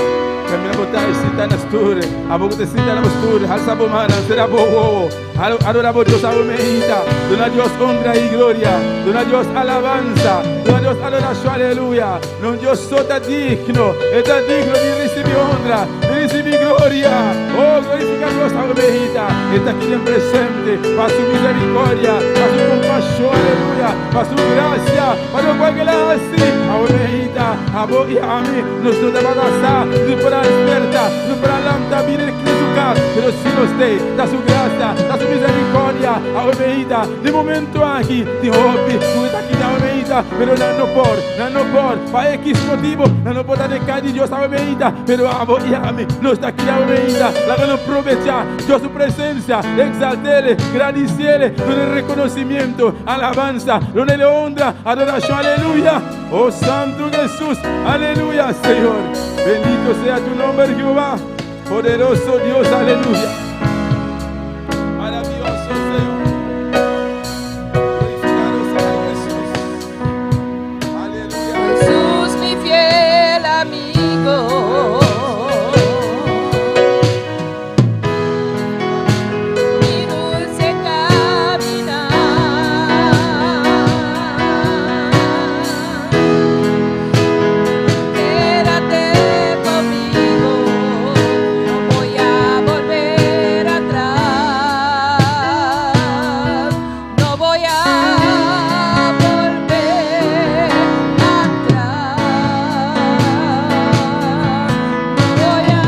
Kaminda bo ta sinta na stoel. Abo ku ta sinta na bo stoel. Alsa bo man, sera bo wowo. Adora bo Dios awe meinta. Duna Dios honra i gloria. Duna Dios alabansa. Duna Dios adorashon, aleluya. Nos Dios so ta digno. E ta digno di risibi honra, di risibi gloria. Oh, glorifica Dios awe meinta. E ta aki den presente pa su misericordia, pa su compashon, aleluya, pa su gracia, pa locual ke el a haci. Awe meinta, abo i ami, nos no tabata sa, nos por a desperta, nos por a lanta bini den su cas, pero si nos tei, ta su gracia, ta su misericordia. Awe meinta, den momento aki, tin hopi cu ta aki awe meinta. mainta, pero nan no por, nan no por, pa X motibo, nan no por ta den cas di Dios awe mainta, pero abo y ami, nos ta aki awe mainta, laga nos probecha Dios su presencia, exaltele, gradiciele, dun'e reconocimiento, alabanza, dun'e honra, adoracion, aleluya, oh Santo Jesús, aleluya, Señor, bendito sea tu nomber Jehová. Poderoso Dios, aleluya. Maravilloso Señor. Glorificado sea Jesús. Aleluya. Jesús, mi fiel amigo. Mi dulce caminar. Quédate conmigo, no voy a volver atrás. No voy a volver atrás. No voy a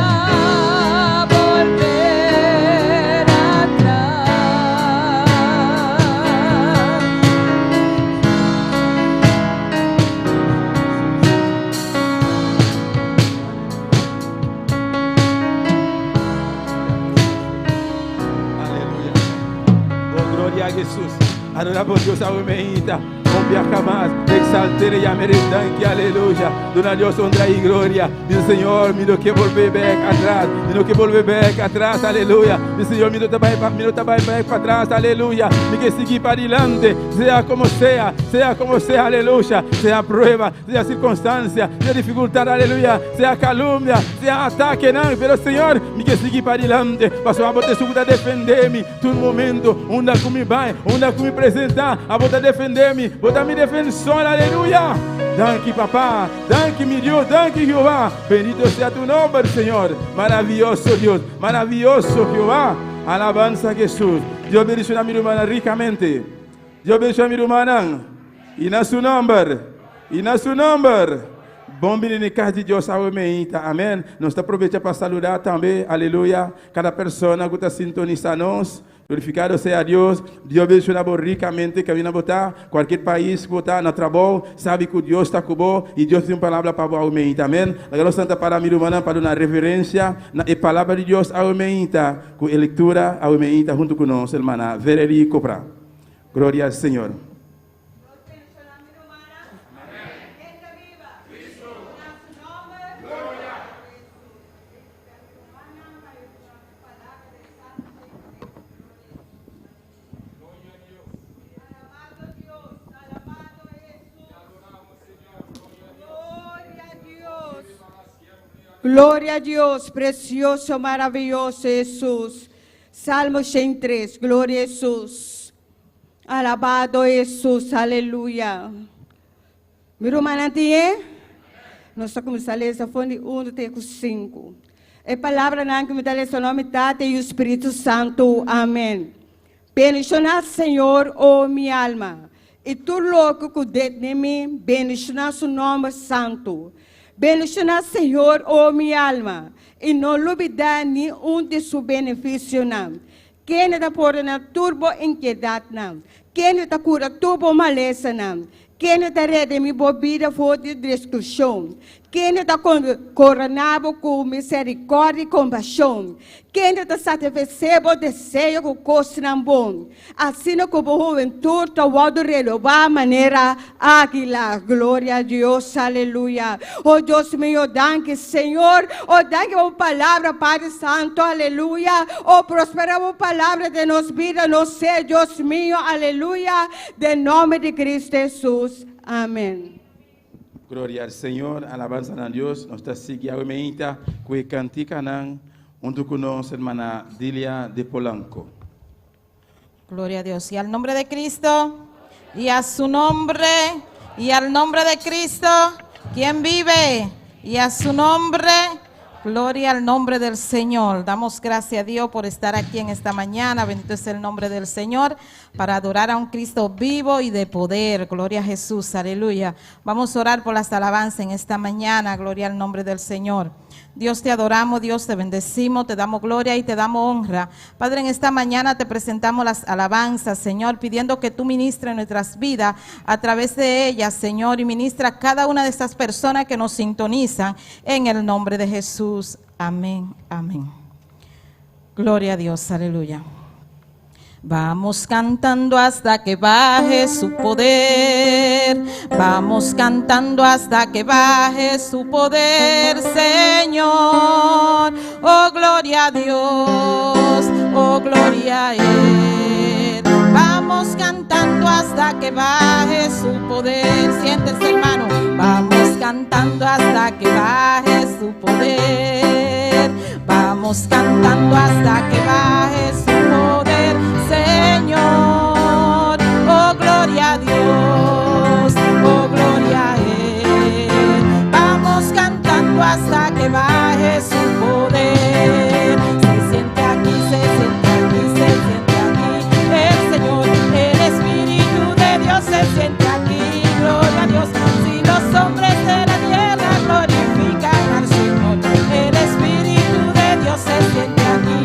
volver atrás. Aleluya. Oh, gloria a Jesús. Adoramos Dios awe mainta. Un biaha mas. Exalt'é i yam'é danki. Aleluya. Duna Dios honra i gloria. Bisa Señor, mi no ke bolbe bèk atras. Mi no ke bolbe bèk atras. Aleluya. Bisa Señor, mi no ta bai, mi no ta bai bèk pa atras. Aleluya. Mi ke sigui pa dilanti. Sea komo sea, sea komo sea. Aleluya. Sea prueba, sea sirkunstansia, sea difikultat. Aleluya. Sea kalumnia, sea atakenan. Pero Señor, mi ke sigui pa dilanti. Pasobra abo ta esun ku ta defendé mi. Tur momento, unda ku mi bai, unda ku mi presentá, abo ta defendé mi. Bo ta mi defensor. Aleluya. Danki, Papa. Danki, mi Dios. Danki, Jehová. Bendito sea tu nomber, Señor. Maravioso Dios. Maravioso Jehová. Alabansa Jesús. Dios bendishoná mi rumannan rikamente. Dios bendishoná mi rumannan. I na su nomber. I na su nomber. Bon bini na kas di Dios awe mainta. Amèn. Nos ta aprovechá pa saludá tambe. Aleluya. Kada persona ku ta sintonisá nos. Glorifikado sea Dios. Dios bendishoná bo rikamente kaminda bo ta. Kualke pais ku bo ta na trabou, sabi ku Dios ta ku bo i Dios tin un palabra pa bo awe mainta. Amèn. Laga nos tanta para mi rumannan pa duna reverensia na e palabra di Dios awe mainta ku e lektura awe mainta huntu ku nos hermana Verely Copra. Gloria al Señor. Dios bendiciona mi rumannan. Ken ta biba? Na su nomber. Gloria. Alabado Dios, alabado Jesús. Gloria a Dios. Gloria a Dios, precioso, maravilloso Jesús. Salmo 103, Gloria a Jesús. Alabado Jesús, aleluya. Mi rumannan tin Nos ta kuminsá lesa for di 1 te 5. E palabranan ku mi ta lesa nòmber di Tata i Spiritu Santu. Amèn. Bendishoná Señor, o mi alma, i tur loke ku den mi, bendishoná su nòmber santu. Bendishoná Señor, o mi alma, i no lubidá ni un di su benefisionan. Ken ta pordoná tur bo inkiedatnan? Ken ta kura tur bo malesanan? Ken ta redimí bo bida for di destrukshon? Ken ta koroná bo ku miserikòrdia i kompashon? Ken ta satisfasé bo deseo ku kosnan bon? Asina ku bo hubentut ta wòrdu renobá manera águila. Gloria a Dios, aleluya. O Dios mío, danki Señor. O danki pa bo palabra, Padre Santo, aleluya. O prosperá bo palabra den nos bida, nos ser, Dios mío, aleluya. Den nòmber di Kristu Hesus. Amèn. Gloria al Señor, alabansa na Dios. Nos ta sigui awe mainta ku e kantikanan huntu ku nos hermana Dilia de Polanco. Gloria a Dios. Y al nombre de Cristo, y a su nombre, y al nombre de Cristo, quien vive, y a su nombre, gloria al nombre del Señor. Damos gracias a Dios por estar aquí en esta mañana. Bendito es el nombre del Señor, para adorar a un Cristo vivo y de poder. Gloria a Jesús, aleluya. Vamos a orar por las alabanzas en esta mañana. Gloria al nombre del Señor. Dios te adoramos, Dios te bendecimos, te damos gloria y te damos honra. Padre, en esta mañana te presentamos las alabanzas, Señor, pidiendo que tú ministres nuestras vidas a través de ellas, Señor, y ministra a cada una de estas personas que nos sintonizan en el nombre de Jesús. Amén, amén. Gloria a Dios, aleluya. Vamos cantando hasta que baje su poder. Vamos cantando hasta que baje su poder, Señor. Oh, gloria a Dios, oh, gloria a Él. Vamos cantando hasta que baje su poder. Siéntese, hermano. Vamos cantando hasta que baje su poder. Vamos cantando hasta que baje su poder, Señor. Oh, gloria a Dios, oh, gloria a Él. Vamos cantando hasta que baje su poder. Se siente aquí, se siente aquí, se siente aquí. El Señor, el Espíritu de Dios se siente aquí. Gloria a Dios. Si los hombres de la tierra glorifican al Señor, el Espíritu de Dios se siente aquí.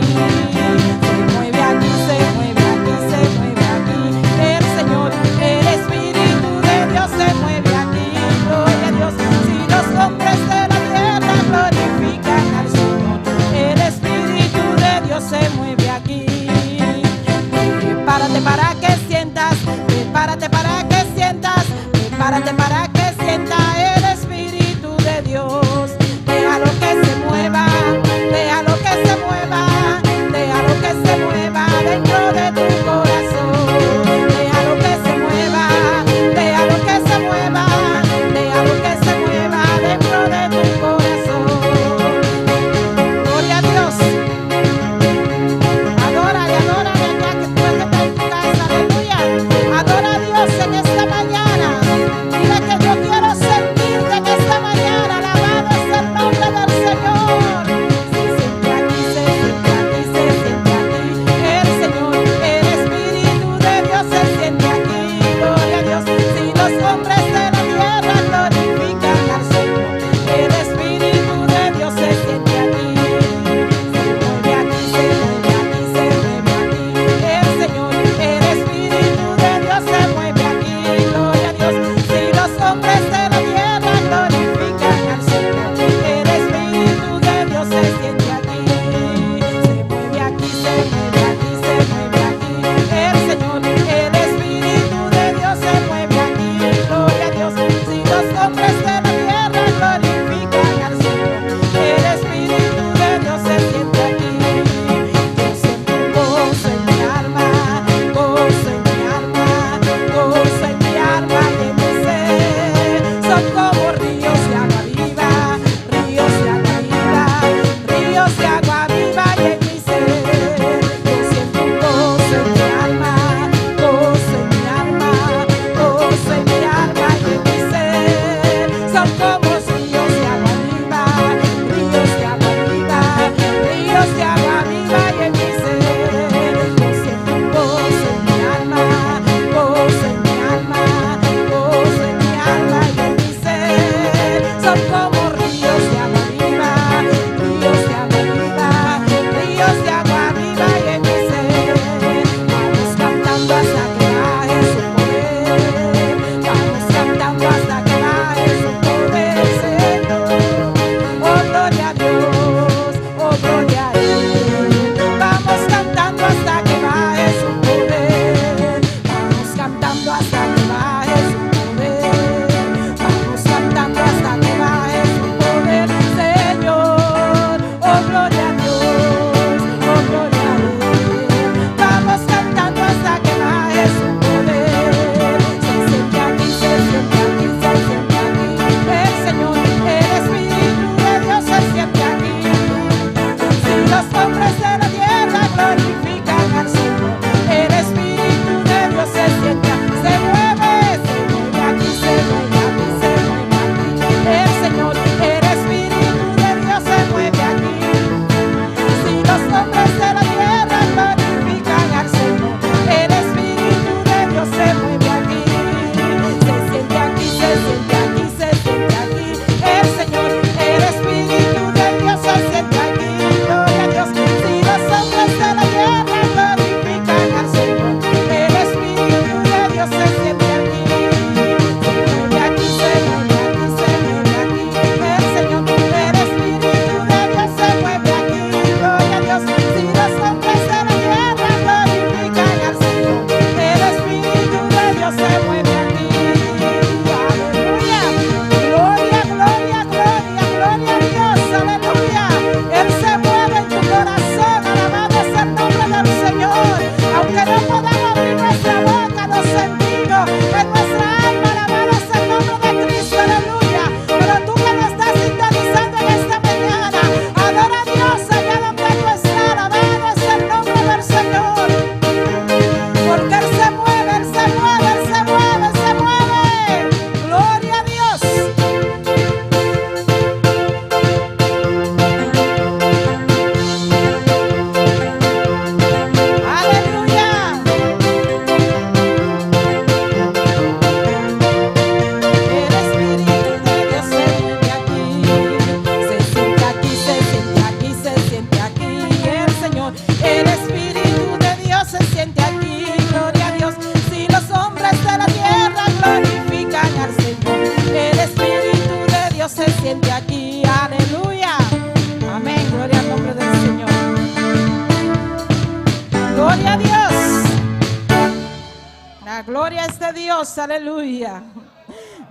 Dios, aleluya.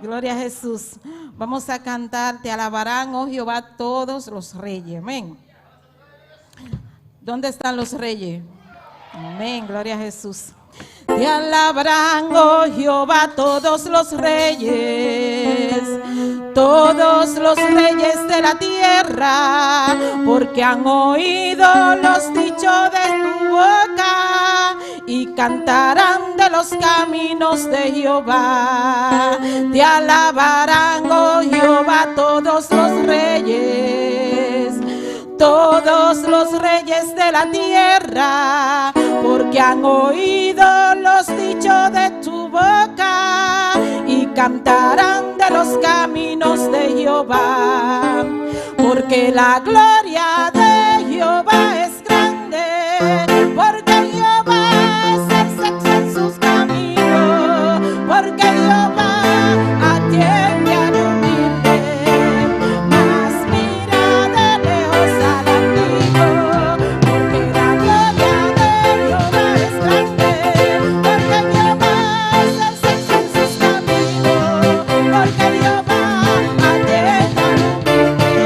Gloria a Jesús. Vamos a cantar, te alabarán, oh Jehová, todos los reyes. Amén. ¿Dónde están los reyes? Amén, gloria a Jesús. Te alabarán, oh Jehová, todos los reyes, todos los reyes de la tierra, porque han oído los dichos de tu boca y cantarán de los caminos de Jehová. Te alabarán, oh Jehová, todos los reyes, todos los reyes de la tierra, porque han oído los dichos de tu boca y cantarán de los caminos de Jehová, porque la gloria de Jehová es grande, porque Jehová es el sexo en sus caminos, porque Jehová atiende al humilde, mas mira de lejos al antiguo, porque la gloria de Jehová es grande, porque Jehová es el sexo en sus caminos, porque Jehová atiende al humilde,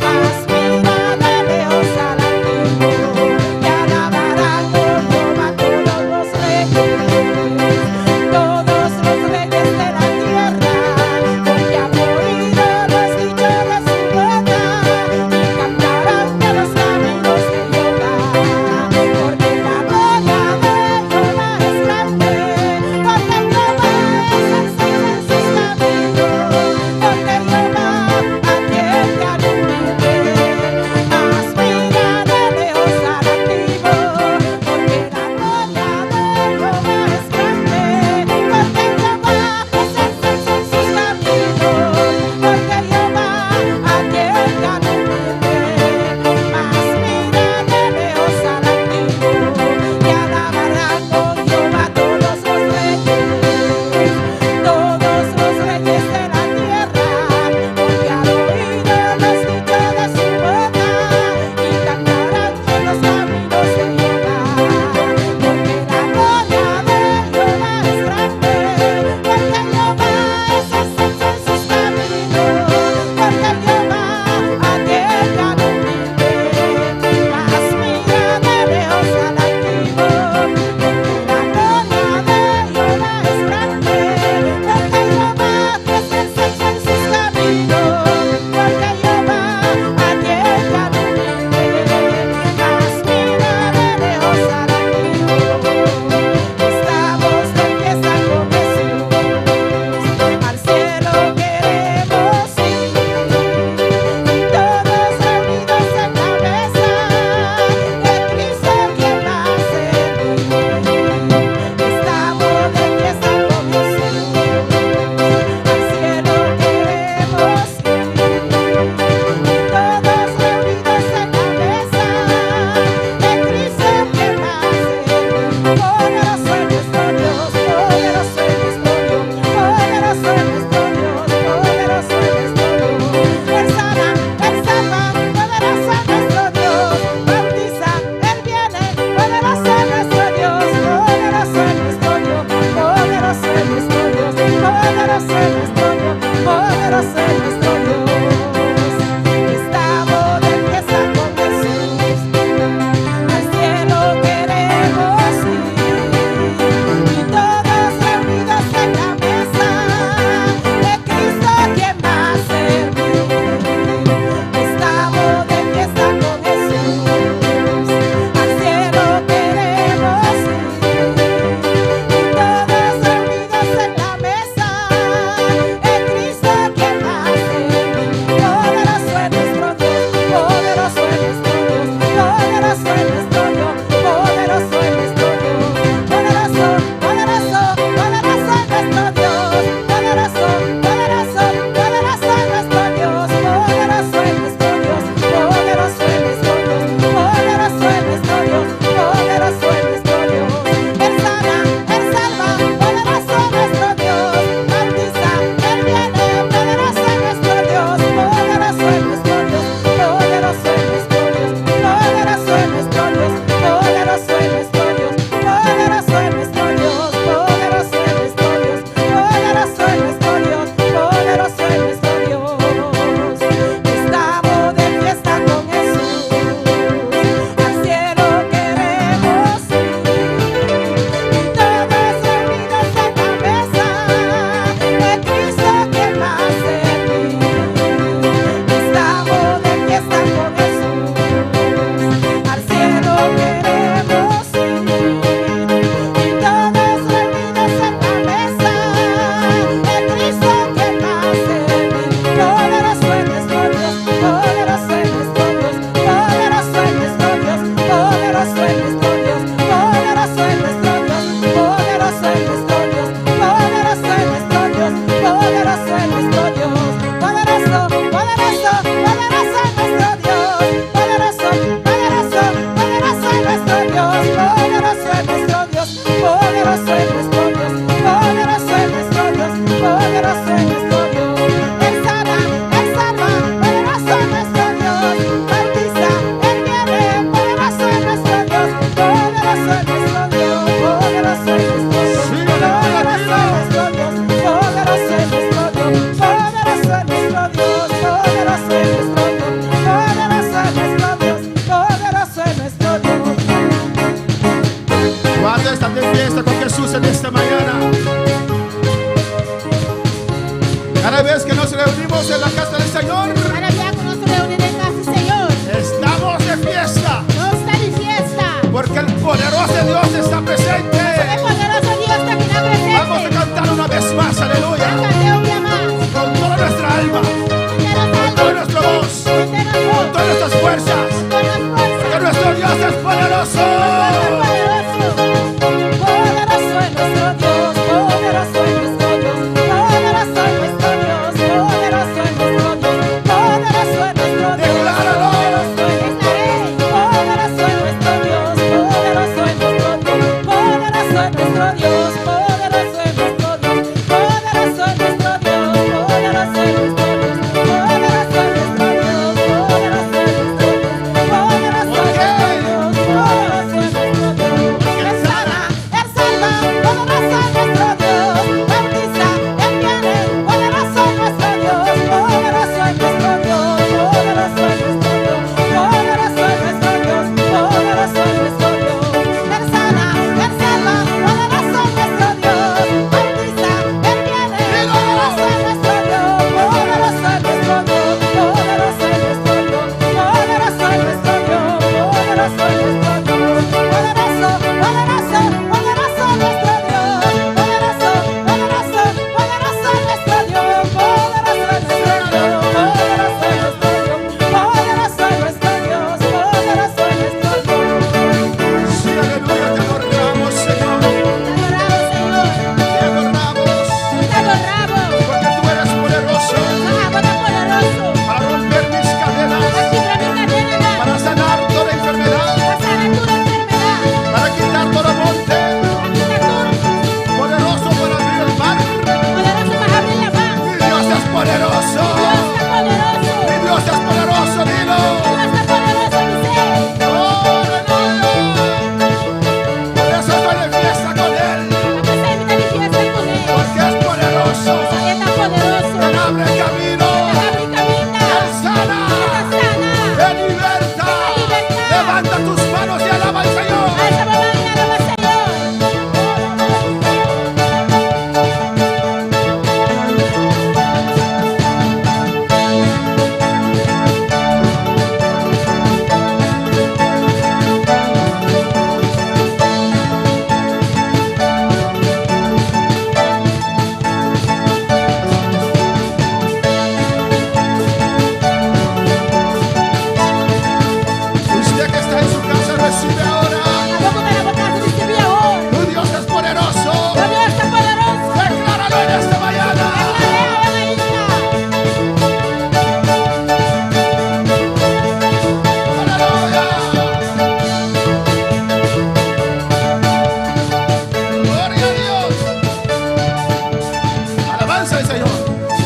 mas mira de lejos al antiguo, y alabarán, oh Jehová, todos los reyes, todos los reyes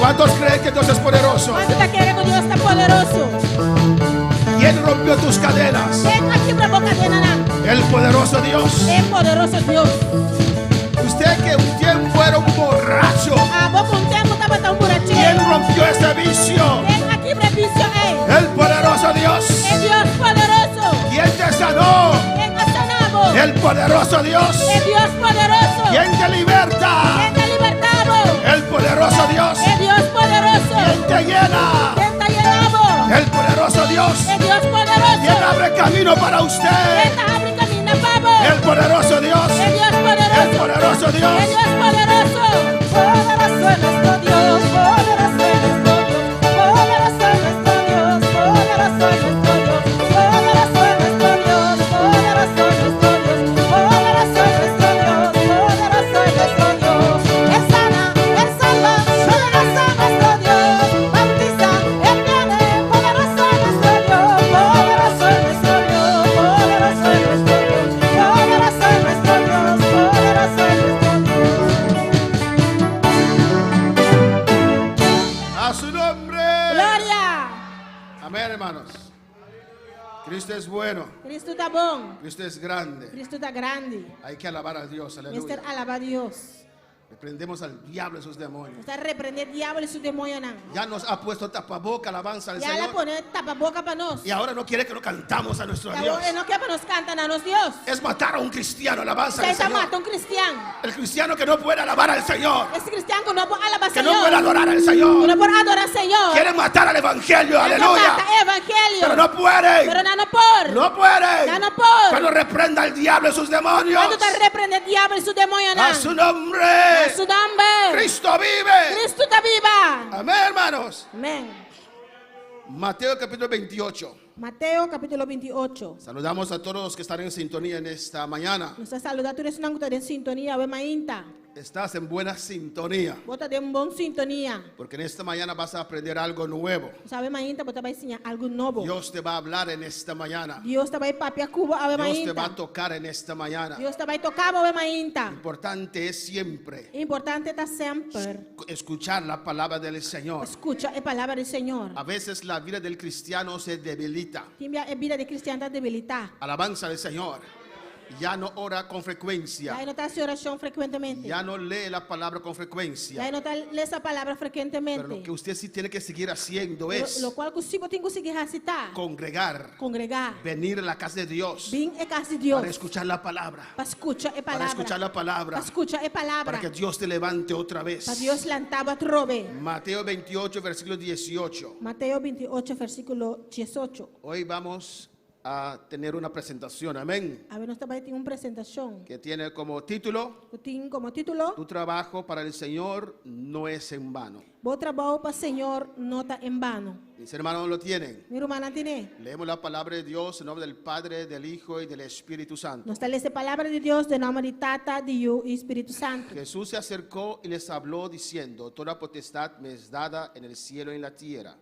¿Cuántos creen que Dios es poderoso? Kuantu ta kere ku Dios ta poderoso? ¿Quién rompió tus cadenas? Ken a kibra bo kadenanan? El poderoso Dios. E poderoso Dios. Usted que un tiempo era un borracho. Abo ku un tempu tabata un ¿Quién burachero. rompió ese vicio? Ken a kibra e visio ei? El poderoso Dios. E Dios poderoso. ¿Quién te sanó? Ken a sana bo? El poderoso Dios. E Dios poderoso. ¿Quién te liberta? Ken ta libertá bo? El poderoso Dios. E Dios poderoso. ¿Quién te llena? Ken ta yena bo? El poderoso Dios. E Dios poderoso. ¿Quién abre camino para Ken usted? ta habri kaminda pa bo? El poderoso Dios. E Dios poderoso. El poderoso Dios. E Dios poderoso. Poderoso es nuestro Dios, poderoso es nuestro Dios, poderoso es nuestro Dios, poderoso es nuestro Dios, poderoso es nuestro Dios, poderoso es nuestro Dios, poderoso es nuestro Dios, poderoso es nuestro Dios. Él sana, Él salva, poderoso es nuestro Dios, bautiza, Él viene, poderoso es nuestro Dios, poderoso es nuestro Dios, poderoso es nuestro Dios, poderoso es nuestro Dios, poderoso es nuestro Dios. A su nombre. Gloria. Amén, hermanos. Cristo es bueno. Kristu ta bon. Cristo es grande. Kristu ta grandi. Hay que alabar a Dios. Mester Aleluya. alabá Dios. Reprendemos al diablo y sus demonios. Nos ta reprendé diabel i su demoñonan. Ya nos ha puesto tapaboca, alabanza al Ya el a Señor. pone tapaboka pa nos. Y ahora no quiere que lo cantamos a nuestro Ya Dios. e no ke pa nos kanta na nos Dios. Es matar a un cristiano, alabanza al Esei ta Señor. mata un kristian. El cristiano que no puede alabar al Señor, E kristian ku no por alabá que no Señor. puede adorar al Ku Señor. no por adorá Señor. Quiere matar al Evangelio, Nan ke aleluya. mata evangelio. Pero no puede. Pero nan no por. No puede. Nan no por. Cuando reprenda al diablo y sus demonios. Ora ta reprendé diabel i su demoñonan. A su nombre. Na su nòmber. Cristo vive. Kristu ta biba. Amén, hermanos. Amèn. Mateo capítulo 28. Mateo kapítulo 28. Saludamos a todos los que están en sintonía en esta mañana. Nos ta saludá tur esnan ku ta den sintonia, awe mainta. Estás en buena sintonía. Bo ta den bon sintonia. Porque en esta mañana vas a aprender algo nuevo. Awe mainta, bo ta bai siña algu nobo. Dios te va a hablar en esta mañana. Dios ta bai papia ku bo awe Dios te va a mainta. tocar en esta mañana. Dios ta bai toka bo awe mainta. Importante es siempre Importante ta semper. escuchar la palabra del Señor. Skucha e palabra di Señor. A veces la vida del cristiano se debilita. Tin bia e bida di kristian ta debilitá. Alabanza al Señor. Ya no ora con frecuencia. Ya e no ta hasi orashon frekuentemente. Ya no lee la palabra con frecuencia. Ya e no ta lesa palabra frekuentemente. Pero lo que usted sí tiene que seguir haciendo Pero es lokual ku sí bo tin ku sigui hasi ta. congregar, Kongregá. venir a la casa de Dios Bin e kas di Dios. para escuchar la palabra, Pa skucha e para palabra. escuchar la palabra, Pa skucha e palabra. para que Dios te levante otra vez. Pa Dios lanta bo atrobe. Mateo 28, versículo 18. Mateo 28, versíkulo 18. Hoy vamos a tener una presentación, amén, Awe nos ta bai tin un presentashon. que tiene como título, Ku tin komo título, Tu trabajo para el Señor no es en vano. Bo trabou pa Señor no ta en vano. Mis hermanos lo tienen. Mi rumannan tin'é. Leemos la palabra de Dios en nombre del Padre, del Hijo y del Espíritu Santo. Nos ta lesa palabra di Dios den nòmber di Tata, di Yu i Spiritu Santu. Jesús se acercó y les habló diciendo, Toda potestad me es dada en el cielo y en la tierra.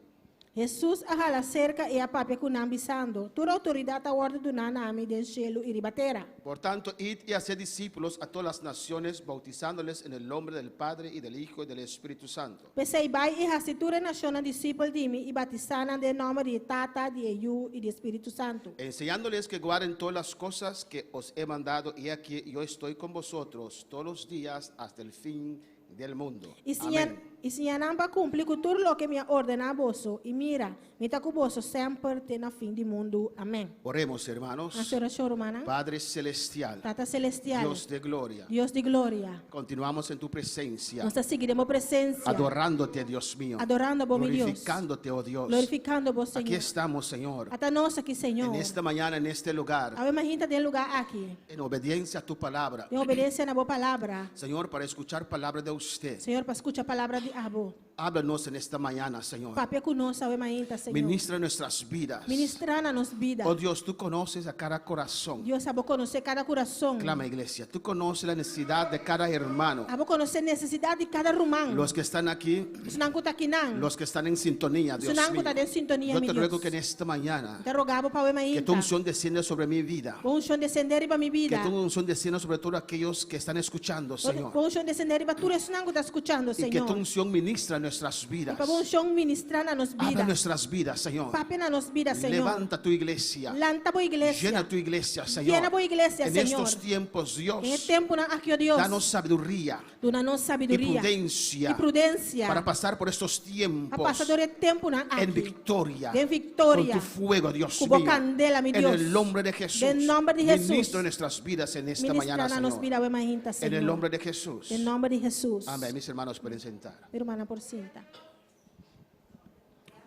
Hesus a hala serka i a papia ku nan bisando. Tur outoridat a wòrdu duná na mi den shelu i riba tera. Por tanto, id y haced discípulos a todas las naciones, bautizándoles en el nombre del Padre y del Hijo y del Espíritu Santo. P'esei bai i hasi tur nashonnan disipel di mi i batisá nan den nòmber di Tata, di Yu i di Spiritu Santu. Enseñándoles que guarden todas las cosas que os he mandado, y he aquí yo estoy con vosotros todos los días hasta el fin del mundo. I siña Amén. i siña nan pa kumpli ku tur loke mi a ordená boso. I mira, mi ta ku boso semper te na fin di mundu. Amèn. Oremos, hermanos. Hasi orashon, rumannan. Padre Celestial, Tata Selestial, Dios de gloria, Dios di gloria. continuamos en tu presencia, Nos ta sigui den bo presensia. adorándote, Dios mío, Adorando bo, mi Dios. glorificándote, oh Dios. Glorifikando bo, Aquí Señor. estamos, Señor, Ata nos aki, Señor. en esta mañana, en este lugar, Awe mainta den e lugá aki. en obediencia a tu palabra, Den obedensia na bo palabra. Señor, para escuchar palabra de usted. Señor, pa skucha palabra di abo. Háblanos en esta mañana, Señor. Papia ku nos awe mainta, Señor. Ministra nuestras vidas. Ministrá na nos bida. Oh Dios, tú conoces a cada corazón. Dios, abo konosé kada kurason. Clama, iglesia. Tú conoces la necesidad de cada hermano. Abo konosé nesesidat di kada ruman. Los que están aquí, Esnan ku ta akinan. los que están en sintonía, Dios Esnan mío. ku ta den sintonia, Yo mi te ruego Dios. que en esta mañana, Mi ta roga bo pa awe que mainta. tu unción descienda sobre mi vida. Bo unshon desendé riba mi Que bida. tu unción descienda sobre todos aquellos que están escuchando, Bo Señor. unshon desendé riba tur esnan ku ta skuchando, Y que tu Señor. unción ministra nuestras I vidas. pa bo unshon ministrá na nos Habla bida. en nuestras vidas, Señor. Papia na nos bida, Señor. Levanta tu iglesia. Lanta bo iglesia. Llena tu iglesia, Señor. Yena bo iglesia, En Señor. estos tiempos, Dios, Den e tempunan aki, o Dios. danos sabiduría Duna nos y sabiduria. prudencia I prudensia. para pasar por estos Pa tiempos pasa dor e tempunan aki. en victoria. Den viktoria. Con tu fuego, Dios Ku bo mío. kandela, mi En Dios. el nombre de Jesús. Den nòmber di Hesus. Ministra nuestras vidas en esta Ministrá mañana, na nos Señor. bida awe mainta, En Señor. el nombre de Jesús. Den nòmber di Hesus. Amén. Mis hermanos pueden sentar. Mi rumannan por sinta.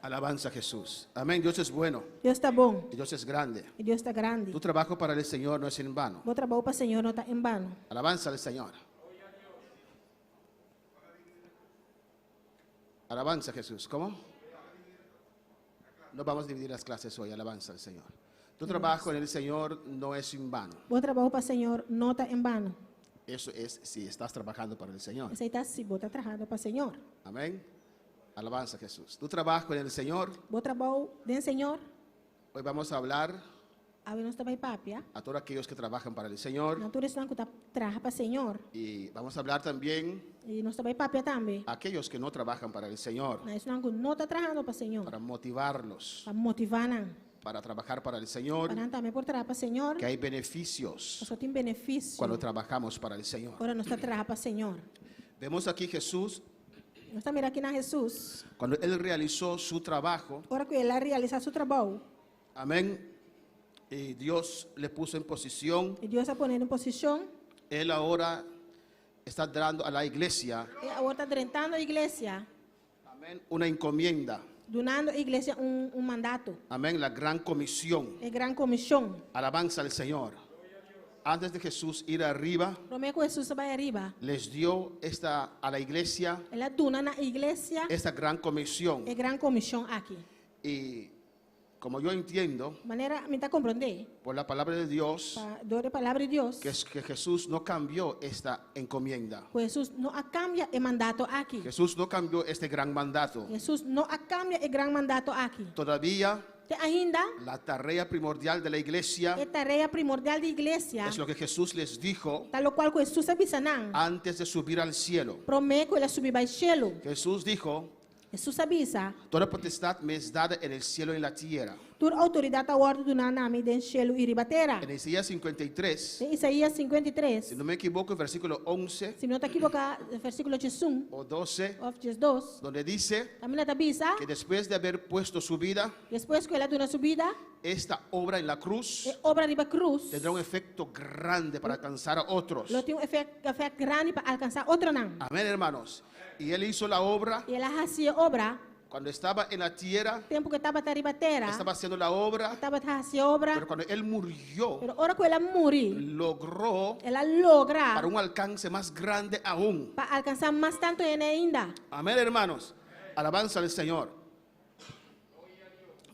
Alabanza a Jesús. Amén. Dios es bueno. Dios ta bon. Y Dios es grande. I Dios ta grandi. Tu trabajo para el Señor no es en vano. Bo trabou pa Señor no ta en vano. Alabanza al Señor. Alabanza a Jesús. ¿Cómo? No vamos a dividir las clases hoy. Alabanza al Señor. Tu trabajo en el Señor no es en vano. Bo trabou pa Señor no ta en vano. Eso es si estás trabajando para el Señor. Esei ta si bo ta trahando pa Señor. Amén. Alabanza a Jesús. Tu trabajo en el Señor. Bo trabou den Señor. Hoy vamos a hablar Awe nos ta bai papia. a todos aquellos que trabajan para el Señor. Na tur esnan ku ta traha pa Señor. Y vamos a hablar también I nos ta bai papia tambe. a aquellos que no trabajan para el Señor. Na esnan ku no ta trahando pa Señor. Para motivarlos. Pa motivá nan. Para trabajar para el Señor. Pa nan tambe por traha pa Señor. Que hay beneficios Paso tin benefisio. cuando trabajamos para el Señor. Ora nos ta traha pa Señor. Vemos aquí Jesús, Nos ta mira aki na Hesus. cuando Él realizó su trabajo, Ora ku el a realisá su trabou. amén, y Dios le puso en posición, I Dios a pon'é den posishon. Él ahora está dando a la iglesia, E awor ta drentando iglesia. amén, una encomienda, Dunando iglesia un, un mandato. amén, la gran comisión, E gran komishon. alabanza al Señor. Antes de Jesús ir arriba, Promé ku Hesus bai ariba. les dio esta, a la iglesia El a duna na iglesia esta gran comisión. e gran komishon aki. Y como yo entiendo, Manera mi ta komprondé. por la palabra de Dios, Pa, dor di e palabra di Dios. que es que Jesús no cambió esta encomienda. Ku Hesus no a kambia e mandato aki. Jesús no cambió este gran mandato. Hesus no a kambia e gran mandato aki. Todavía Te ainda la tarea primordial de la iglesia e tarea primordial di iglesia. es lo que Jesús les dijo Ta lokual ku Hesus a bisa nan. antes de subir al cielo. Promé ku el a subi bai shelu. Jesús dijo, Hesus a bisa. toda potestad me es dada en el cielo y en la tierra. Tur outoridat a wòrdu duná na mi den shelu i riba tera. En Isaías 53, Den Isaías 53. si no me equivoco, versículo 11 Si mi no ta ekivoká, versíkulo 11 o 12, òf 12. donde dice Kaminda ta bisa, que después de haber puesto su vida, despues ku el a duna su bida, esta obra en la cruz e obra riba krus, tendrá un efecto grande para alcanzar a otros. lo tin un efekto, efekto grandi pa alkansá otronan. Amén, hermanos. Y él hizo la obra I el a hasi e obra, cuando estaba en la tierra, tempu ku e tabata riba tera, estaba haciendo la obra, tabata hasi e obra, pero cuando él murió, pero ora ku el a muri, logró el a logra para un alcance más grande aún. pa alkansá mas tantu hende ainda. Amén, hermanos. Alabanza al Señor.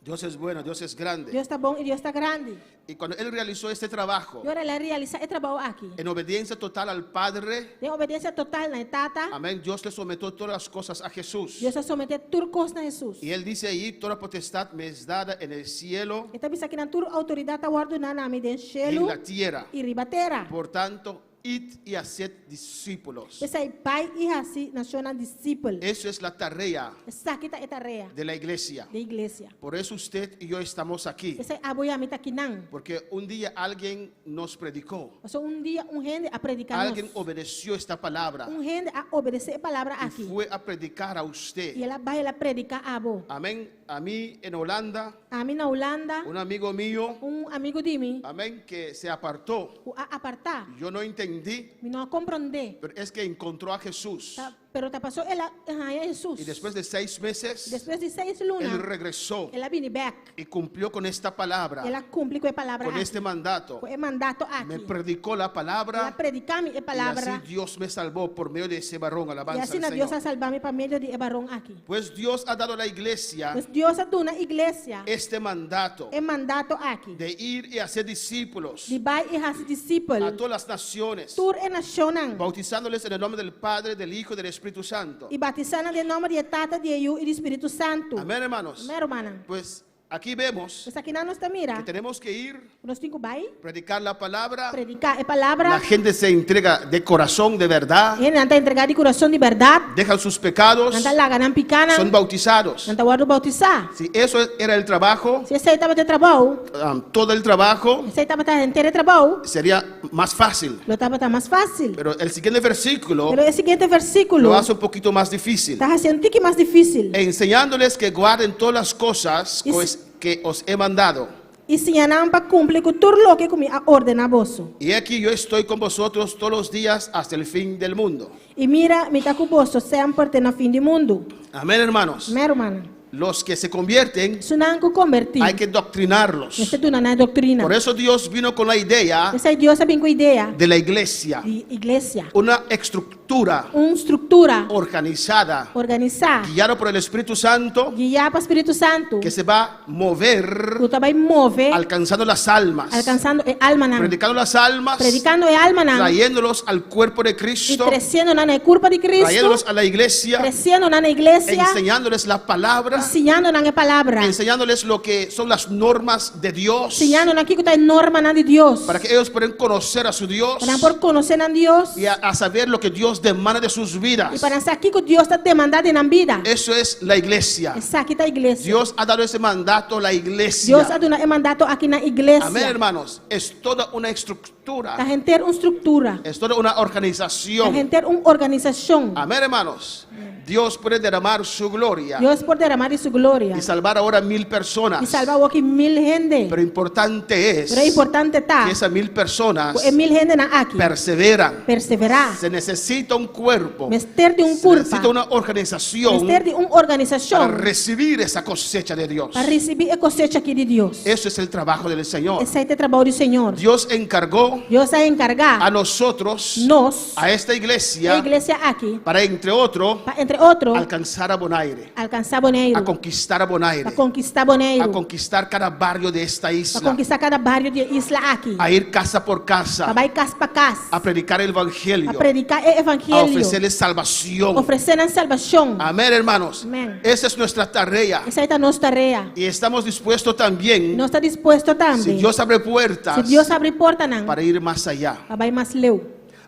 Dios es bueno, Dios es grande. Dios ta bon i Dios ta grandi. Y cuando él realizó este trabajo, I ora el a realisá e trabou aki. en obediencia total al Padre, Den obedensia total na Tata, amén, Dios le sometió todas las cosas a Jesús. Dios a someté tur kos na Hesus. Y él dice ahí, toda potestad me es dada en el cielo E ta bisa akinan tur outoridat a wòrdu duná na mi den y en shelu la tierra. i riba tera. Por tanto, id y haced discípulos. P'esei bai i hasi nashonnan disipel. Eso es la tarea Esaki ta e tarea de la iglesia. di iglesia. Por eso usted y yo estamos aquí. P'esei abo i ami ta akinan. Porque un día alguien nos predicó. Paso un dia un hende a prediká nos. Alguien obedeció esta palabra Un hende a obedesé e palabra y aki. fue a predicar a I usted. el a bai el a prediká abo. Amén. A mí en Holanda, Ami na Hulanda, un amigo mío, un amigu di mi, amén, que se apartó. ku a apartá. Yo no entendí, Mi no a komprondé. pero es que encontró a Jesús. Ta, pero ta paso el a haña Hesus. Y después de seis meses, Despues di seis él luna, regresó el a bini bèk. y cumplió con esta palabra, El a kumpli ku e palabra con aki. este mandato. Ku e mandato aki. Me predicó la El a palabra prediká mi e y palabra. así Dios me salvó por medio de ese varón. I Alabanza asina al Dios a Señor. salva mi pa medio di e varón aki. Pues Dios ha dado a la iglesia Pues Dios a duna iglesia este mandato e mandato aki. de ir y hacer discípulos Di bai i hasi a disipel. todas las naciones, Tur e nashonnan. bautizándoles en el nombre del Padre, del Hijo y del Espíritu Santo. I batisá nan den nòmber di Tata, di Yu i di Spiritu Santu. Amén, hermanos. Amèn, rumannan. Pues Aquí vemos Pues akinan nos ta mira que tenemos que ir, ku nos tin ku bai predicar la palabra. prediká e palabra. La gente se entrega de corazón, de verdad, Hendenan ta entregá di kurason di bèrdat. dejan sus pecados, Nan ta laga nan pikánan. son bautizados. Nan ta wòrdu boutisá. Si eso era el trabajo, Si esei tabata e trabou, todo el trabajo, esei tabata henter e trabou, sería más fácil. lo tabata mas fásil. Pero el siguiente versículo Pero e siguiente versíkulo lo hace un poquito más difícil. ta hasi un tiki mas difísil. Enseñándoles que guarden todas las cosas Y que os he mandado. I siña nan pa kumpli ku tur loke ku mi a ordená boso. Y he aquí yo estoy con vosotros todos los días hasta el fin del mundo. I mira, mi ta ku boso semper te na fin di mundu. Amén, hermanos. Amèn, rumannan. Los que se convierten, Esunnan ku kombertí, hay que doctrinarlos. mester duna nan doktrina. Por eso Dios vino con la idea P'esei Dios a bin ku idea de la iglesia, di iglesia, una estructura un struktura organizada, organisá, guiada por el Espíritu Santo, guiá pa Spiritu Santu, que se va a mover ku ta bai move, alcanzando las almas, alkansando e almanan, predicando las almas, predikando e almanan, trayéndolos al cuerpo de i Cristo, tresiendo nan na e kurpa di Cristo, trayéndolos a la iglesia, tresiendo nan na iglesia, enseñándoles la palabra, siñando nan e palabra, enseñándoles lo que son las normas de Dios, siñando nan kiko ta e normanan di Dios, para que ellos puedan conocer a su Dios pa nan por konosé nan Dios y a saber lo que Dios demanda de sus vidas. i pa nan sa kiko Dios ta demandá di nan bida. Eso es la iglesia. Esaki ta iglesia. Dios ha dado ese mandato a la iglesia. Dios a duna e mandato aki na iglesia. Amén, hermanos. Es toda una estructura. Ta henter un struktura. Es toda una organización. Ta henter un organisashon. Amén, hermanos. Dios puede derramar su gloria. Dios por derramá di su gloria. Y salvar ahora mil personas. I salba awoki mil hende. Pero importante es Pero e importante ta que esas mil personas ku e mil hendenan aki perseveran. perseverá. Se necesita un cuerpo. Mester di un Se kurpa. necesita una organización Mester di un para organisashon recibir esa cosecha de Dios. pa risibí e kosecha aki di Dios. Eso es el trabajo del Señor. Esei ta e trabou di Señor. Dios encargó Dios a enkargá a nosotros, nos, a esta iglesia, e iglesia aki, para entre otro, pa entre otro, alcanzar a Bonaire, alkansá Boneiru, a conquistar a Bonaire, pa konkistá Boneiru, a conquistar cada barrio de esta pa isla, konkistá kada bario di e isla aki, a ir casa por casa, pa bai kas pa kas, a predicar el evangelio, pa prediká e a evangelio, ofrecerles salvación. ofresé nan salbashon. Amén, hermanos. Amén. Esa es nuestra tarea. Esei ta nos tarea. Y estamos dispuestos también, Nos ta dispuesto tambe, si Dios abre puertas, si Dios habri portanan, para ir más allá. pa bai mas leu.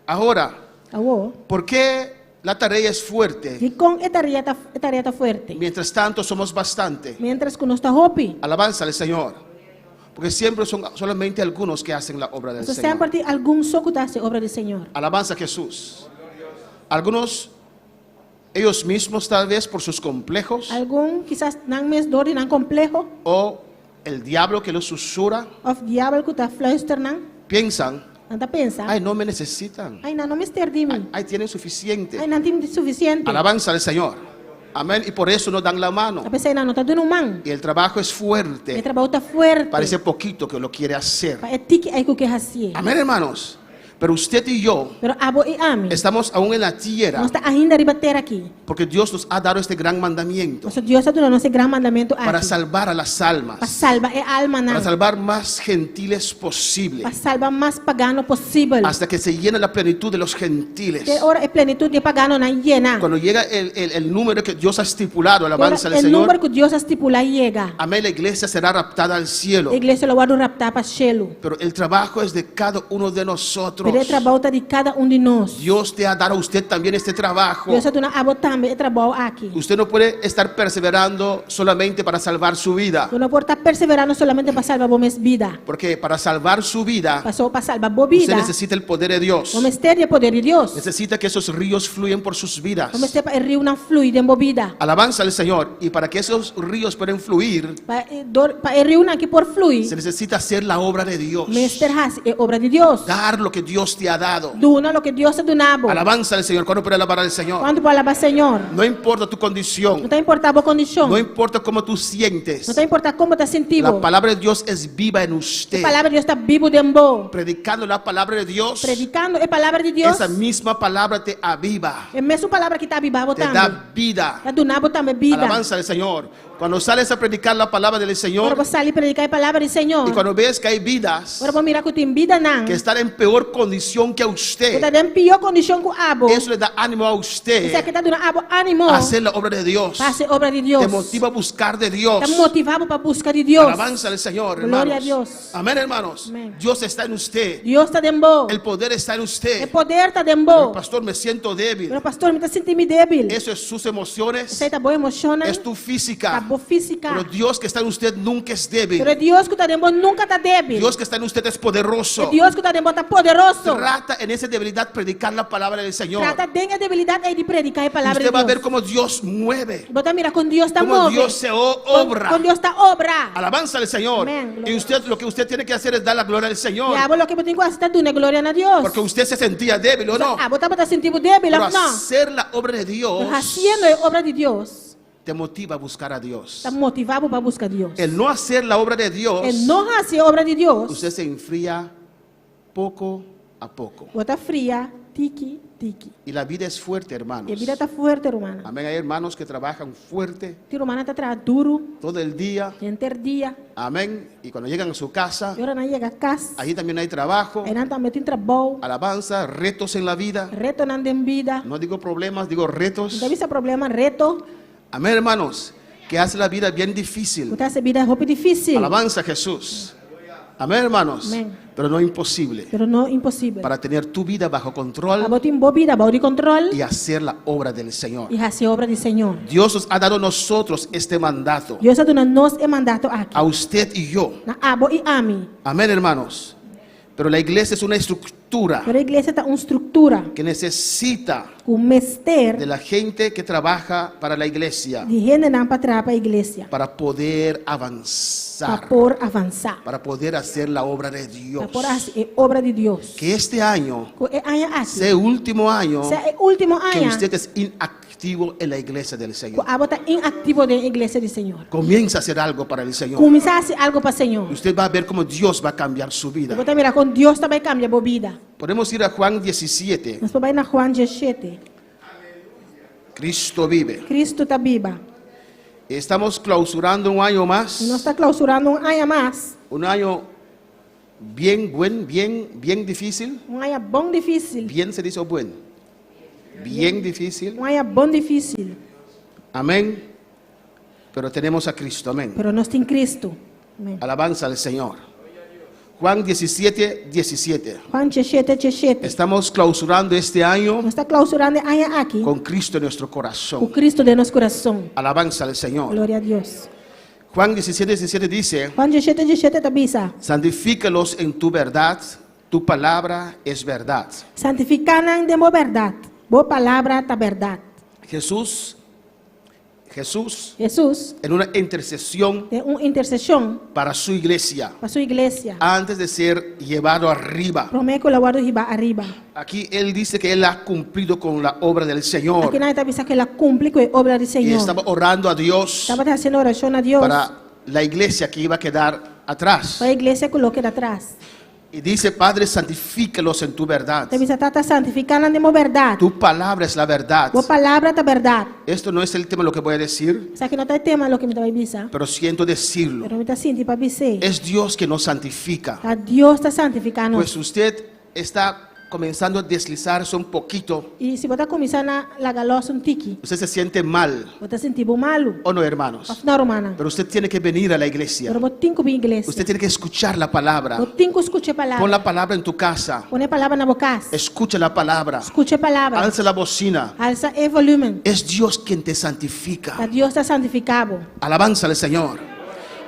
Ahora, Awor, ¿por qué la tarea es fuerte? dikon e tarea ta, e tarea ta fuerte? Mientras tanto, somos bastante. Miéntras ku nos ta hopi. Alabanza al Señor. Porque siempre son solamente algunos que hacen la obra del Pasobra Señor. semper tin algun so ku ta hasi obra di Señor. Alabanza a Jesús. Algunos, ellos mismos tal vez por sus complejos Algun kisas nan mes dor di nan kompleho o el diablo que los susurra, òf diabel ku ta fluister nan, piensan, nan ta pensa, ay, no me necesitan. Ai, nan no mester di mi. Ay, tienen suficiente. Ai, nan tin sufisiente. Alabanza al Señor. Amén. Y por eso no dan la mano. Ta p'esei nan no ta duna un man. Y el trabajo es fuerte. E trabou ta fuerte. Parece poquito que lo quiere hacer. Pa e tiki ei ku ke hasié. Amén, hermanos. Pero usted y yo Pero abo i ami, estamos aún en la tierra nos ta ainda riba tera aki. porque Dios nos ha dado este gran mandamiento Pasobra Dios a duna nos e gran mandamentu para aki. salvar a las almas, Pa salba e almanan. para salvar más gentiles posible, Pa salba mas pagano posibel. hasta que se llene la plenitud de los gentiles. Te ora e plenitud di e paganonan yena. Cuando llega el número que Dios ha estipulado, Te ora alabanza al e Señor. number ku Dios a stipulá yega. Amén, la iglesia será raptada al cielo. E iglesia lo wòrdu raptá pa shelu. Pero el trabajo es de cada uno de nosotros. Pero e trabou ta di kada un di nos. Dios te ha dado a usted también este trabajo. Dios a duna abo tambe e trabou aki. Usted no puede estar perseverando solamente para salvar su vida. Bo no por ta perseverando solamente pa salba bo mes bida. Porque para salvar su vida, Paso pa salba bo usted bida, necesita el poder de Dios. bo mester di e poder di Dios. Necesita que esos ríos fluyan por sus vidas. Bo mester pa e riunan flui den bo bida. Alabanza al Señor. Y para que esos ríos puedan fluir, Pa e dor pa e riunan aki por flui, se necesita hacer la obra de Dios. mester hasi e obra di Dios. Dar lo que Dios te ha dado. Duna loke Dios a duna bo. Alabanza al Señor. ¿Cuándo puede alabar al Señor? Kuantu por alabá Señor? No importa tu condición. No ta importá bo kondishon. No importa cómo tú sientes. No ta importá kon bo ta sinti La bo. palabra de Dios es viva en usted. E palabra di Dios ta bibu den bo. Predicando la palabra de Dios. Predikando e palabra di Dios. Esa misma palabra te aviva. E mesun palabra aki ta aviva bo Te tambe. da vida. Ta duna bo tambe bida. Alabanza al Señor. Cuando sales a predicar la palabra del Ora Señor bo sali prediká e palabra di Señor. y cuando ves que hay vidas Ora bo mira ku tin bidanan. que están en peor condición que Ku usted, ta den pió kondishon ku abo. eso le da ánimo a usted Esaki ta duna abo ánimo. a hacer la obra de Dios. Pa hasi obra di Dios. Te motiva a buscar de Dios. Ta motivá bo pa buska di Dios. Alabanza al Señor, Gloria hermanos. a Dios. Amén, hermanos. Amén. Dios está en usted. Dios ta den bo. El poder está en E usted. poder ta den Pero, bo. pastor, me siento débil. Pero pastor, mi ta sinti mi débil. Eso es sus emociones, Esei ta bo emoshonnan. es tu física. Ta bo físika. Pero Dios que está en usted nunca es débil. Pero Dios ku ta den bo nunka ta débil. Dios que está en usted es poderoso. E Dios ku ta den bo ta poderoso. Trata en esa debilidad predicar la palabra del Señor. Trata den e debilidat ei di prediká e palabra Usted di va a ver Dios. cómo Dios mueve, Bo ta mira kon Dios ta cómo move. Dios se Kon, obra. kon Dios ta obra. Alabanza al Señor. Amén. Gloria Y usted lo que usted tiene que hacer es dar la gloria al Señor. I abo loke bo tin ku hasi ta duna gloria na Dios. Porque usted se sentía débil o no. Abo tabata sinti bo débil Pero òf no. hacer la obra de Dios Pero hasiendo e obra di Dios te motiva a buscar a Dios. ta motivá bo pa buska Dios. El no hacer la obra de Dios, E no hasi e obra di Dios, usted se enfría poco a poco. bo ta fria tiki tiki. Y la vida es fuerte, hermanos. E bida ta fuerte, rumannan. Amén. Hay hermanos que trabajan fuerte Tin rumannan ta traha duru, todo el día. henter dia. Amén. Y cuando llegan a su casa, I ora nan yega kas, allí también hay trabajo, einan tambe tin trabou, alabanza, retos en la vida. retonan den bida. No digo problemas, digo retos. No ta bisa problema, reto. Amén, hermanos. Que hace la vida bien difícil. Ku ta hasi bida hopi difísil. Alabanza a Jesús. Amén, hermanos. Amén. Pero no imposible. Pero no imposibel. Para tener tu vida bajo control Pa bo tin bo bida bou di kontròl y hacer la obra del Señor. i hasi obra di Señor. Dios nos ha dado a nosotros este mandato. Dios a duna nos e mandato aki. A usted y yo. Na abo i ami. Amén, hermanos. Pero la iglesia es una estructura Pero iglesia ta un struktura que necesita ku mester de la gente que trabaja para la iglesia di hendenan pa traha pa iglesia para poder pa avanzar, por avansá, para poder hacer la obra de Dios. pa por hasi e obra di Dios. Que este año Ku e aña aki sea el último año sea e último que aña usted es inactivo en la iglesia del ku Señor. abo ta inaktivo den iglesia di Señor. Comienza a hacer algo para el Señor. Kuminsá hasi algu pa Señor. Usted va a ver cómo Dios va a cambiar su vida. Bo ta mira kon Dios ta bai kambia bo bida. Podemos ir a Juan 17. Nos por bai na Juan 17. Cristo vive. Cristo ta biba. Estamos clausurando un año más. Nos ta klousurando un aña mas. Un año bien, buen, bien, bien difícil. Un aña bon difísil. Bien se dice o buen. Bien difícil. Un aña bon difísil. Amén. Pero tenemos a Cristo. Amén. Pero nos tin Cristo. Amèn. Alabanza al Señor. Juan 17, 17. Juan 17, 17. Estamos clausurando este año Nos ta klousurando e aña aki con Cristo en nuestro ku corazón. Cristo den nos kurason. Alabanza al Señor. Gloria na Dios. Juan 17, 17 dice, Juan 17, 17 ta bisa. santifícalos en tu verdad, tu palabra es verdad. Santifiká nan den bo bèrdat. Bo palabra ta bèrdat. Jesús, Jesús, Hesus, en una intercesión den un interseshon para su iglesia, pa su iglesia. antes de ser llevado arriba. Promé ku el a wòrdu hibá ariba. Aquí él dice que él ha cumplido con la obra del Señor. Akinan e ta bisa ku el a kumpli ku e obra di Y Señor. estaba orando a Dios Tabata hasiendo orashon na Dios para la iglesia que iba a quedar atrás. pa e iglesia ku lo keda atras. Y dice, Padre, santifícalos en tu verdad. Ta bisa Tata santifiká nan den bo bèrdat. Tu palabra es la verdad. Bo palabra ta bèrdat. Esto no es el tema de lo que voy a decir, Esaki no ta e tema loke mi ta bai bisa. pero siento decirlo. Pero mi ta sinti pa bis'é. Es Dios que nos santifica. Ta Dios ta santifiká nos. Pues usted está comenzando a deslizarse un poquito. I si bo ta kuminsá na laga lòs un tiki, Usted se siente mal, bo ta sinti bo malu. ¿o no, hermanos? Òf no, rumannan. Pero usted tiene que venir a la iglesia. Pero bo tin ku bin iglesia. Usted tiene que escuchar la palabra. Bo tin ku skucha e palabra. Pon la palabra en tu casa. Pone e palabra na bo kas. Escucha la palabra. Skucha e palabra. Alza la bocina. Alsa e volúmen. Es Dios quien te santifica. Ta Dios ta santifiká bo. Alabanza al Señor.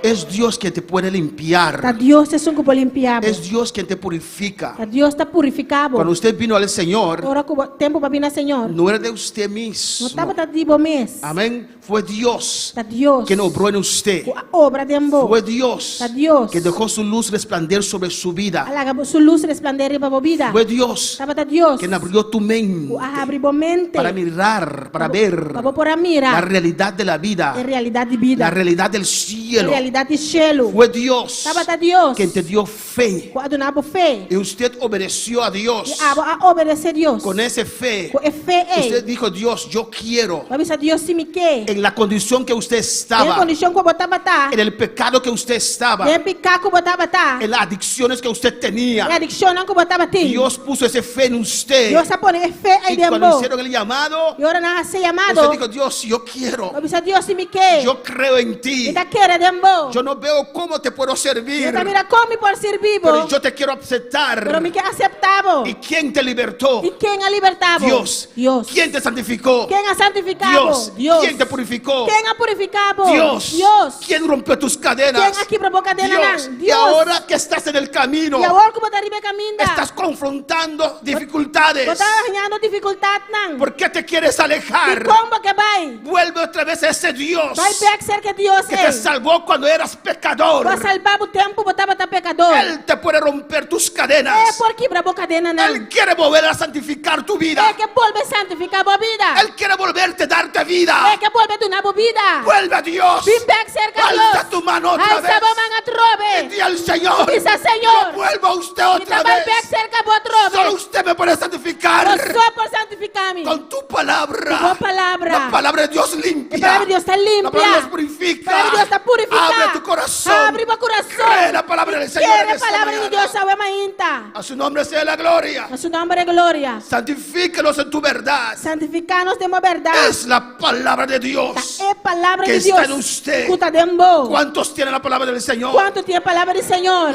Es Dios quien te puede Ta limpiar. Dios esun ku por limpia bo. Es Dios quien te purifica. Ta Dios ta purifiká bo. Cuando usted vino al Señor, Ora ku bo tempu bo a bin na Señor. no era de usted No mismo. tabata di bo mes. Amén. Fue Dios Ta Dios. quien obró en usted. Ku a obra den bo. Fue Dios Ta Dios. que dejó su luz resplandecer sobre su vida. A laga su lus resplandé riba bo bida. Fue Dios Tabata Dios. quien abrió tu mente Ku a habri bo mente. para mirar, para ver Pa bo por a mira. la realidad de la vida, E realidat di bida. la realidad del E cielo. realidat realidat di shelu. Fue Dios Tabata Dios quien te dio fe. ku a duna bo fe. Y usted obedeció a Dios. I abo a obedesé Dios. Con esa fe, Ku e fe usted ei. dijo, Dios, yo quiero. Bo a bisa Dios sí mi ke. En la condición que usted Den estaba, kondishon ku bo tabata. en el pecado que usted estaba, Den piká ku bo tabata. en las adicciones que usted E tenía, adikshonnan ku bo tabatin. Dios puso esa fe en usted. Dios a pone e fe ei Y den cuando bo. hicieron el llamado, I ora nan a hasi usted yamado. dijo, Dios, yo quiero. Bo a bisa Dios sí mi ke. Yo creo en ti. Mi ta kere den bo. Yo no veo cómo te puedo servir, Mi no ta mira kon mi por sirbi bo. pero yo te quiero aceptar. Pero mi ke aseptá bo. ¿Y quién te libertó? I ken a libertá bo? Dios. Dios. ¿Quién te santificó? Ken a santifiká bo? Dios. Dios. ¿Quién te purificó? Ken a purifiká bo? Dios. Dios. ¿Quién rompió tus cadenas? Ken a kibra bo kadenanan? Dios. Y Dios. ahora que estás en el camino, I awor ku bo ta riba e kaminda. estás confrontando dificultades. Bo ta hañando difikultatnan. ¿Por qué te quieres alejar? Dikon bo ke bai? Vuelve otra vez a ese Dios Bai bèk serka Dios que te ei. salvó cuando eras pecador. Ku a salba bo tempu bo tabata pekadó. Él te puede romper tus E cadenas. por kibra bo kadenanan. Él quiere volver a santificar tu vida. E ke bolbe santifiká bo bida. Él quiere volverte a darte vida. E ke bolbe duna bo bida. Vuelve a Dios. Bin bèk serka Dios. Alza tu mano otra Alsa vez. bo man atrobe. Y di al Señor. Bisa Señor. Yo vuelvo a usted Mi otra ta bai vez. bèk serka bo atrobe. Solo usted me puede santificar. Bo so por santifiká mi. Con tu palabra. Ku bo palabra. La palabra de Dios limpia. E palabra di Dios ta limpia. La palabra de Dios purifica. E palabra di Dios ta purifiká. Abre tu corazón. Habri bo kurason. Cree la palabra del Señor. en Kere esta palabra di mañana. Dios awe mainta. A su nombre sea la gloria. Na su nòmber gloria. Santifícalos en tu verdad. Santifiká nos den bo bèrdat. Es la palabra de Dios. Ta e palabra que di está Dios. en usted. Ku ta den bo. ¿Cuántos tienen la palabra del Señor? Kuantu tin e palabra di Señor?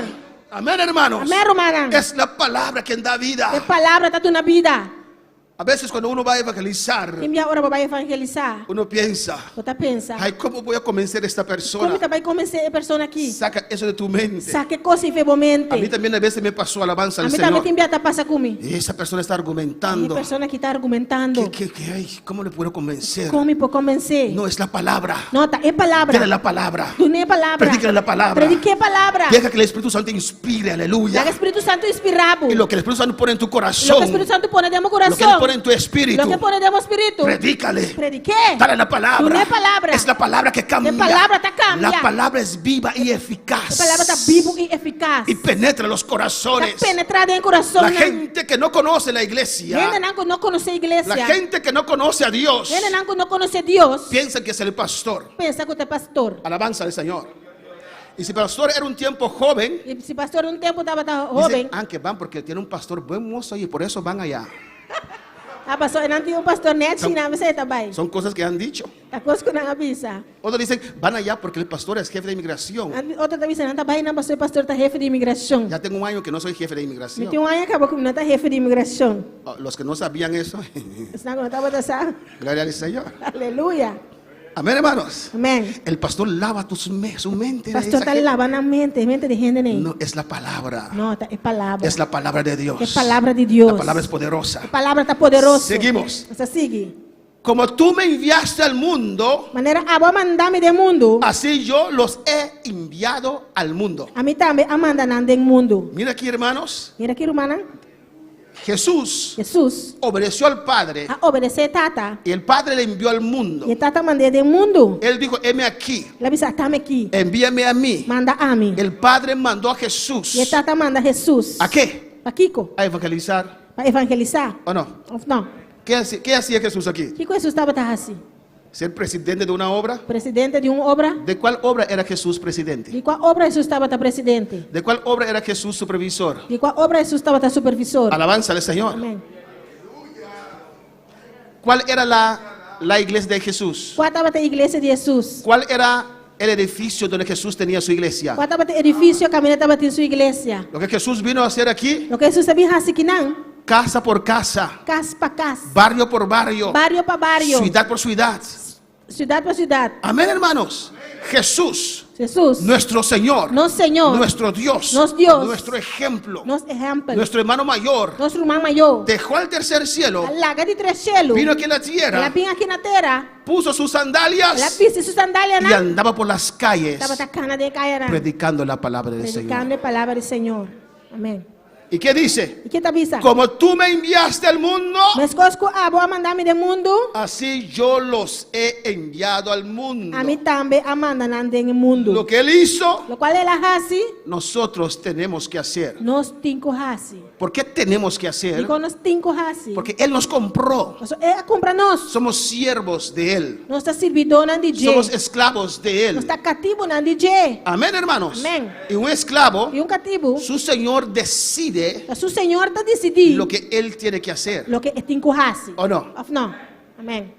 Amén, hermanos. Amèn, rumannan. Es la palabra quien da vida. E palabra ta duna bida. A veces cuando uno va a evangelizar, Tin bia ora bo bai evangelisá. uno piensa, Bo ta pensa. ay, ¿cómo voy a convencer a esta persona? Kon mi ta bai konvensé e persona aki? Saca eso de tu mente. Saka e kos ei for di bo mente. A mí también a veces me pasó alabanza A al mi tambe Señor. tin bia ta pasa ku mi. Y esa persona está E argumentando. persona aki ta argumentando. ¿Qué, qué, qué, ay, ¿Cómo le puedo convencer? Kon mi por konvensé? No, es la palabra. No, ta e palabra. Dele la palabra. Dun'é e palabra. Predícale la palabra. Predik'é e palabra. Deja que el Espíritu Santo te inspire, aleluya. Laga Spiritu Santu inspirá bo. Y lo que el Espíritu Santo pone en tu Loke corazón, Spiritu Santu pone den bo lo que Él kurason. pone en tu espíritu, Loke E pone den bo spiritu. predícale. Predik'é. Dale la palabra. Dun'é e palabra. Es la palabra que cambia. E palabra ta kambia. La palabra es viva y eficaz. E palabra ta bibu i efikas. Y penetra los corazones. Ta penetrá den kurason. La gente que no conoce la iglesia, Hendenan ku no konosé iglesia. la gente que no conoce a Dios, Hendenan ku no konosé Dios. piensa que es el pastor. Pensa ku ta pastor. Alabanza al Señor. Y si el pastor era un tiempo joven, I si pastor un tempu tabata dicen, hóben, ah, que van porque tiene un pastor buen mozo y por eso van allá. ah, pastor, nan tin un pastor nèchi, Son- nan p'esei nan ta bai. Son cosas que han dicho. Ta kos ku nan a bisa. Otros dicen, van allá porque el pastor es jefe de inmigración. Otro ta bisa nan ta bai einan pasó e pastor ta hefe di imigrashon. Ya tengo un año que no soy jefe de Mi inmigración. tin un aña kaba ku mi no ta hefe di imigrashon. Oh, Los que no sabían eso, Esnan ku no tabata sa. gloria al Señor. Aleluya. Amén, hermanos. Amèn. El pastor lava tus me- su mente. de Pastor esa ta gente. laba nan mente, mente di hende ei. No, es la palabra. No, ta, e palabra. Es la palabra de Dios. E palabra di Dios. La palabra es poderosa. E palabra ta poderoso. Seguimos. Nos ta sigui. Como tú me enviaste al mundo, Manera abo a manda mi den mundu. así yo los he enviado al mundo. Ami tambe a manda nan den mundu. Mira aquí, hermanos. Mira aki, rumannan. Jesús Hesus obedeció al Padre a obedesé Tata. y el Padre le envió al mundo. I e Tata a mand'é den mundu. Él dijo, heme aquí, El a bisa ata mi aki. envíame a mí. Manda ami. El Padre mandó a Jesús. I e Tata a manda Hesus. ¿A qué? Pa kiko? A evangelizar. Pa evangelisá. ¿O no? Òf no? ¿Qué hacía, qué hacía Jesús aquí? Kiko Hesus tabata hasi? ¿Ser presidente de una obra? Presidente di un obra? ¿De cuál obra era Jesús presidente? Di kua obra Hesus tabata presidente? ¿De cuál obra era Jesús supervisor? Di kua obra Hesus tabata supervisor? Alabanza al Señor. Amèn. ¿Cuál era la, la iglesia de Jesús? Kua tabata e iglesia di Hesus? ¿Cuál era el edificio donde Jesús tenía su iglesia? Kua tabata e edifisio kaminda e tabatin su iglesia? Lo que Jesús vino a hacer aquí, Loke Hesus a bin hasi akinan, casa por casa, kas pa kas, barrio por barrio, bario pa bario, ciudad por ciudad. siudat pa siudat. Amén, hermanos. Jesús, Hesus, nuestro Señor, nos Señor, nuestro Dios, Nos Dios. nuestro ejemplo, nos ehèmpel, nuestro hermano mayor, nos ruman mayó, dejó al tercer cielo, a laga di tres shelu, vino aquí a la el a tierra, bin aki na tera, puso sus el a sandalias bisti su sandalia y nan, andaba por las calles tabata kana den kayanan, predicando la palabra del Señor. predikando e palabra di Señor. Amèn. ¿Y qué dice? I kiko e ta bisa? Como tú me enviaste al mundo, Meskos ku abo a manda mi den mundu, así yo los he enviado al mundo. ami tambe a manda nan den mundu. Lo que él hizo, Lokual el a hasi, nosotros tenemos que hacer. nos tin ku hasi. ¿Por qué tenemos que hacer? Dikon nos tin ku hasi? Porque Él nos compró. Paso el a kumpra nos. Somos siervos de Él. Nos ta sirbidónan di dje. Somos esclavos de Nos Él. ta katibunan di dje. Amén, hermanos. Amén. Y un esclavo, I un katibu, su señor decide su señor ta disidí lo que él tiene que hacer. loke e tin ku hasi. ¿O no? Òf no? Amèn.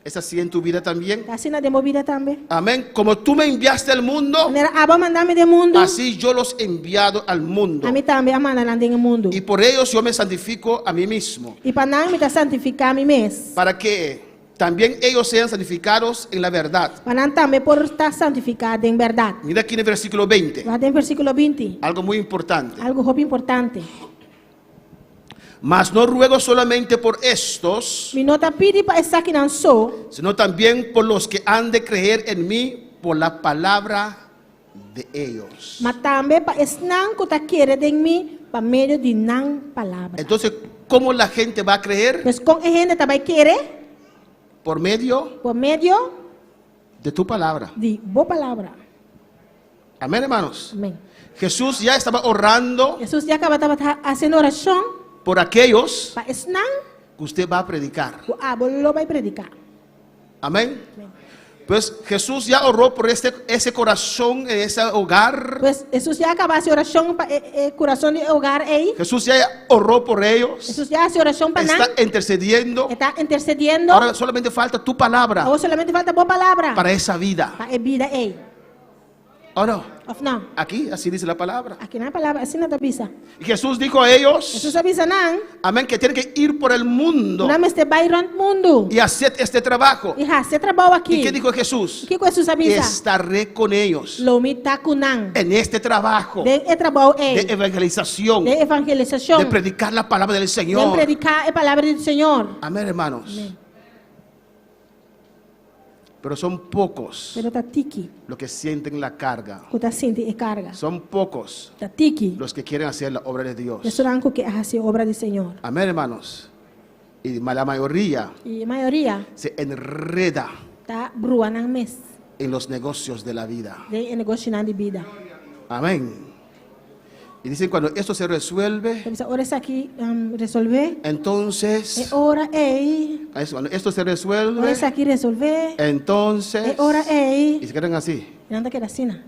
¿Es así en tu vida también? Ta asina den bo bida tambe? Amén. Como tú me enviaste al mundo, Manera abo a manda mi den mundu, así yo los he enviado al mundo. ami tambe a manda nan den mundu. Y por ellos yo me santifico a mí mismo, I pa nan mi ta santifiká mi mes. para que también ellos sean santificados en la verdad. Pa nan tambe por ta santifiká den bèrdat. Mira aquí en el versículo 20, Wak den versíkulo 20. algo muy importante. Algu hopi importante. Mas no ruego solamente por estos, Mi no ta pidi pa esakinan so, sino también por los que han de creer en mí por la palabra de ellos. ma tambe pa esnan ku ta kere den mi pa medio di nan palabra. Entonces, ¿cómo la gente va a creer? Pues kon e hende ta bai kere? Por medio Por medio de tu palabra. di bo palabra. Amén, hermanos. Amèn. Jesús ya estaba orando Hesus ya kaba tabata hasiendo orashon por aquellos pa esnan que usted va a predicar. ku abo lo bai prediká. Amén. Pues Jesús ya oró por este, ese corazón en ese hogar. Pues Hesus ya kaba a hasi orashon pa e, e kurason di e hogar ei. Jesús ya oró por ellos. Hesus ya a hasi orashon pa nan. Está intercediendo. E ta intersediendo. Ahora solamente falta tu palabra Awor solamente falta bo palabra para esa vida. pa e bida ei. ¿O no? Òf no? Aquí así dice la palabra. Akinan e palabra asina ta bisa. Y Jesús dijo a ellos, Hesus a bisa nan, amén, que tienen que ir por el mundo nan mester bai rònt mundu y hacer este trabajo. I hasi e trabou aki. ¿Y qué dijo Jesús? Kiko Hesus a bisa? Estaré con ellos Lo mi ta ku nan. en este trabajo Den e trabou de ei. evangelización, De evangelisashon. de predicar la palabra del De Señor. prediká e palabra di Señor. Amén, hermanos. Pero son pocos Pero ta tiki los que sienten la carga. ku ta sinti e karga. Son pocos Ta tiki. los que quieren hacer la obra de Dios. Esunnan ku ke hasi obra di Señor. Amén, hermanos. Y la mayoría I mayoria se enreda ta brua nan mes en los negocios de la vida. den e negoshinan di bida. Amén. Y dicen, cuando esto se resuelve, Ta bisa ora esaki resolvé. entonces, E ora ei. es cuando esto se Ora resuelve, esaki resolvé. entonces, E ora ei. y se quedan así. Nan ta keda asina.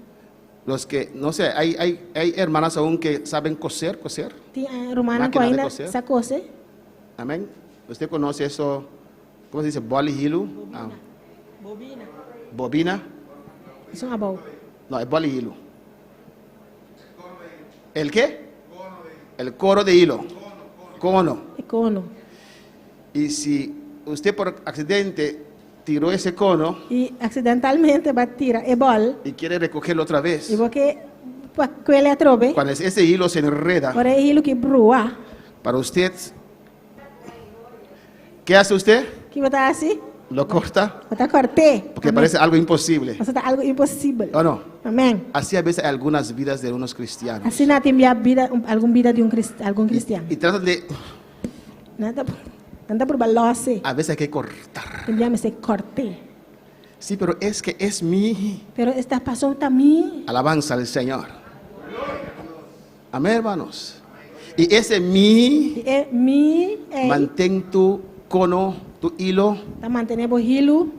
Los que, no sé, hay, hay, hay hermanas aún que saben coser, coser. Tin rumannan ku Máquina de ainda coser. sa kose. Amén. Usted conoce eso, ¿cómo se dice? Boli hilu. Ah. Bobina. Bobina. Esun abou. No, es boli hilu. ¿El qué? El coro de hilo. Cono. E kono. Y si usted por accidente tiró ese cono I aksidentalmente bo a tira e bòl. y quiere recogerlo otra vez, I bo ke pa kohe atrobe. cuando ese hilo se enreda, Ora e hilu aki brua. para usted, ¿qué hace usted? Kiko bo ta hasi? Lo corta Bo ta kòrt'é. porque parece algo imposible. Paso ta algu imposibel. ¿O no? Amèn. Así a veces hay algunas vidas de unos cristianos. Asina tin bia bida, algun bida di un crist, algun kristian. Y tratan de, Nan ta, nan ta purba lòs e. a veces hay que cortar. Tin bia mester kòrt'é. Sí, pero es que es mi Pero ta paso ta mi. alabanza al Señor. Amén, hermanos. Y ese mi, I e mi ei. mantén tu cono, tu hilo. Ta mantené bo hilu.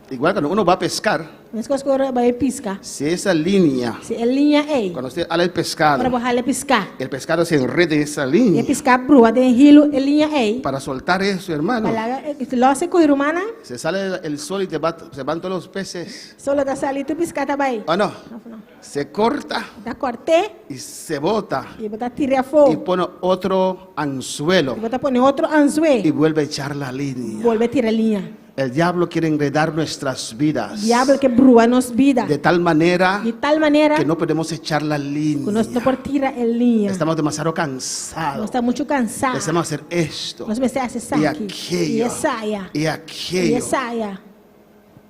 Igual cuando uno va a pescar, Meskos ku ora bo bai piska. si esa línea, Si e liña ei. cuando usted hala el Ora pescado, bo hala piská. el pescado se enreda en esa E línea. piská brua den hilu e liña ei. Para soltar eso, hermano, Pa laga lòs e kos rumannan. se sale el sol y te va, se van todos los peces. Solo ta sali tur piská ta bai. ¿O no? No, no. Se corta Ta kòrt'é y se bota i bo ta tira afó. y pone otro anzuelo I bo ta pone otro anzué. y vuelve a echar la línea. Bolbe tira liña. El diablo quiere enredar nuestras vidas Diabel ke brua nos bida. de tal manera Di tal manera que no podemos echar la ku nos no línea. por tira e liña. Estamos demasiado Nos cansados. ta muchu kansá. Deseamos hacer esto Nos mester hasi y esaki. I aquello esaya. y I aquello. esaya.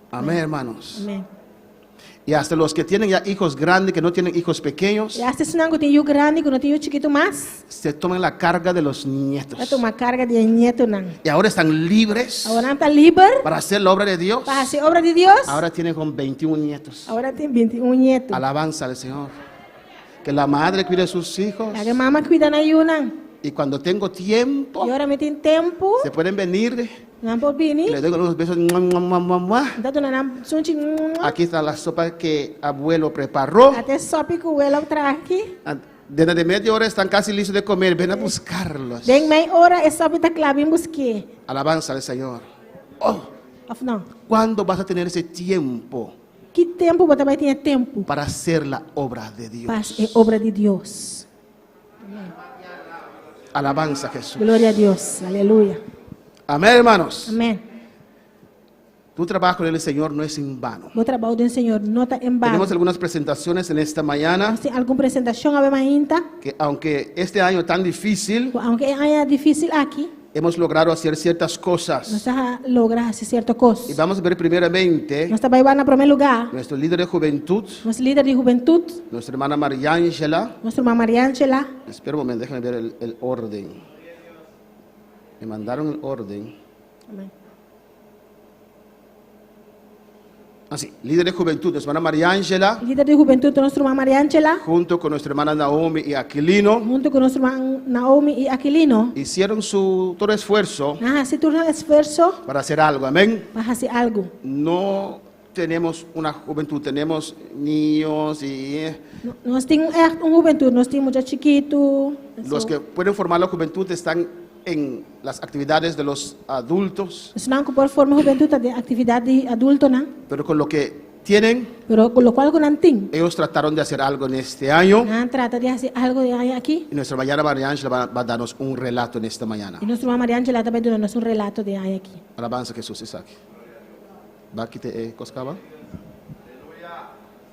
Amén, hermanos. Amèn. Y hasta los que tienen ya hijos grandes, que no tienen hijos pequeños, I asta esnan ku tin yu grandi ku no tin yu chikitu mas, se toman la carga de los nietos. Ta tuma karga di e ñetonan. Y ahora están libres Awor nan ta liber para hacer la obra de Dios. Pa hasi obra di Dios. Ahora tienen con 21 nietos. Awor nan tin 21 ñetu. Alabanza al Señor. Que la madre cuide a sus hijos. Laga e mama kuida nan yunan. Y cuando tengo tiempo, I ora mi tin tempu, se pueden venir. Nan por bini. Y les doy unos besos. Mua, mua, mua, mua, mua. Mi ta duna nan sunchi. Mua. Aquí está la sopa que abuelo preparó. Ata e sopi ku welo a traha aki. Ah, Dentro de media hora están casi listos de comer. Ven a buscarlos. Den mei ora e sopi ta kla, bin busk'é. Alabanza al Señor. Oh, Òf no? ¿cuándo vas a tener ese tiempo Ki tempu bo ta bai tin e tempu para hacer la obra de Dios? pa hasi e obra di Dios? Alabanza a Jesús. Gloria a Dios. Aleluya. Amén, hermanos. Amén. Tu trabajo en el Señor no es en vano. Bo trabou den Señor no ta en vano. Tenemos algunas presentaciones en esta mañana Nos tin algun presentashon awe mainta. que aunque este año tan difícil, Ku aunke e aña difísil aki, hemos logrado hacer ciertas cosas. nos a logra hasi sierto kos. Y vamos a ver primeramente Nos ta bai wak na promé lugá nuestro líder de juventud, nos lider di hubentut, nuestra hermana Mariángela. nos ruman Mariángela. Espera un momento, déjame ver el, el orden. Me mandaron el orden. Amén. Así, ah, líder de juventud, nuestra hermana Mariángela, Lider di hubentut, nos ruman Mariángela, junto con nuestra hermana Naomi y Aquilino, huntu ku nos ruman Naomi i Aquilino, hicieron su todo esfuerzo nan hasi tur nan esfuerso para hacer algo. Amén. pa hasi algu. No tenemos una juventud, tenemos niños y Nos tin ègt un hubentut, nos tin mucha chikitu. Los que pueden formar la juventud están en las actividades de los adultos. Esnan ku por forma hubentut ta den aktividat di adultonan. Pero con lo que tienen, Pero ku lokual ku nan tin, ellos trataron de hacer algo en este año. Nan trata di hasi algu den aña aki. Y nuestra hermana María Ángela va, va a darnos un relato en esta mañana. I nos ruman María Ángela ta bai duna nos un relato den aña aki. Alabanza a Jesús, Isaac. Va aquí te eh, coscaba.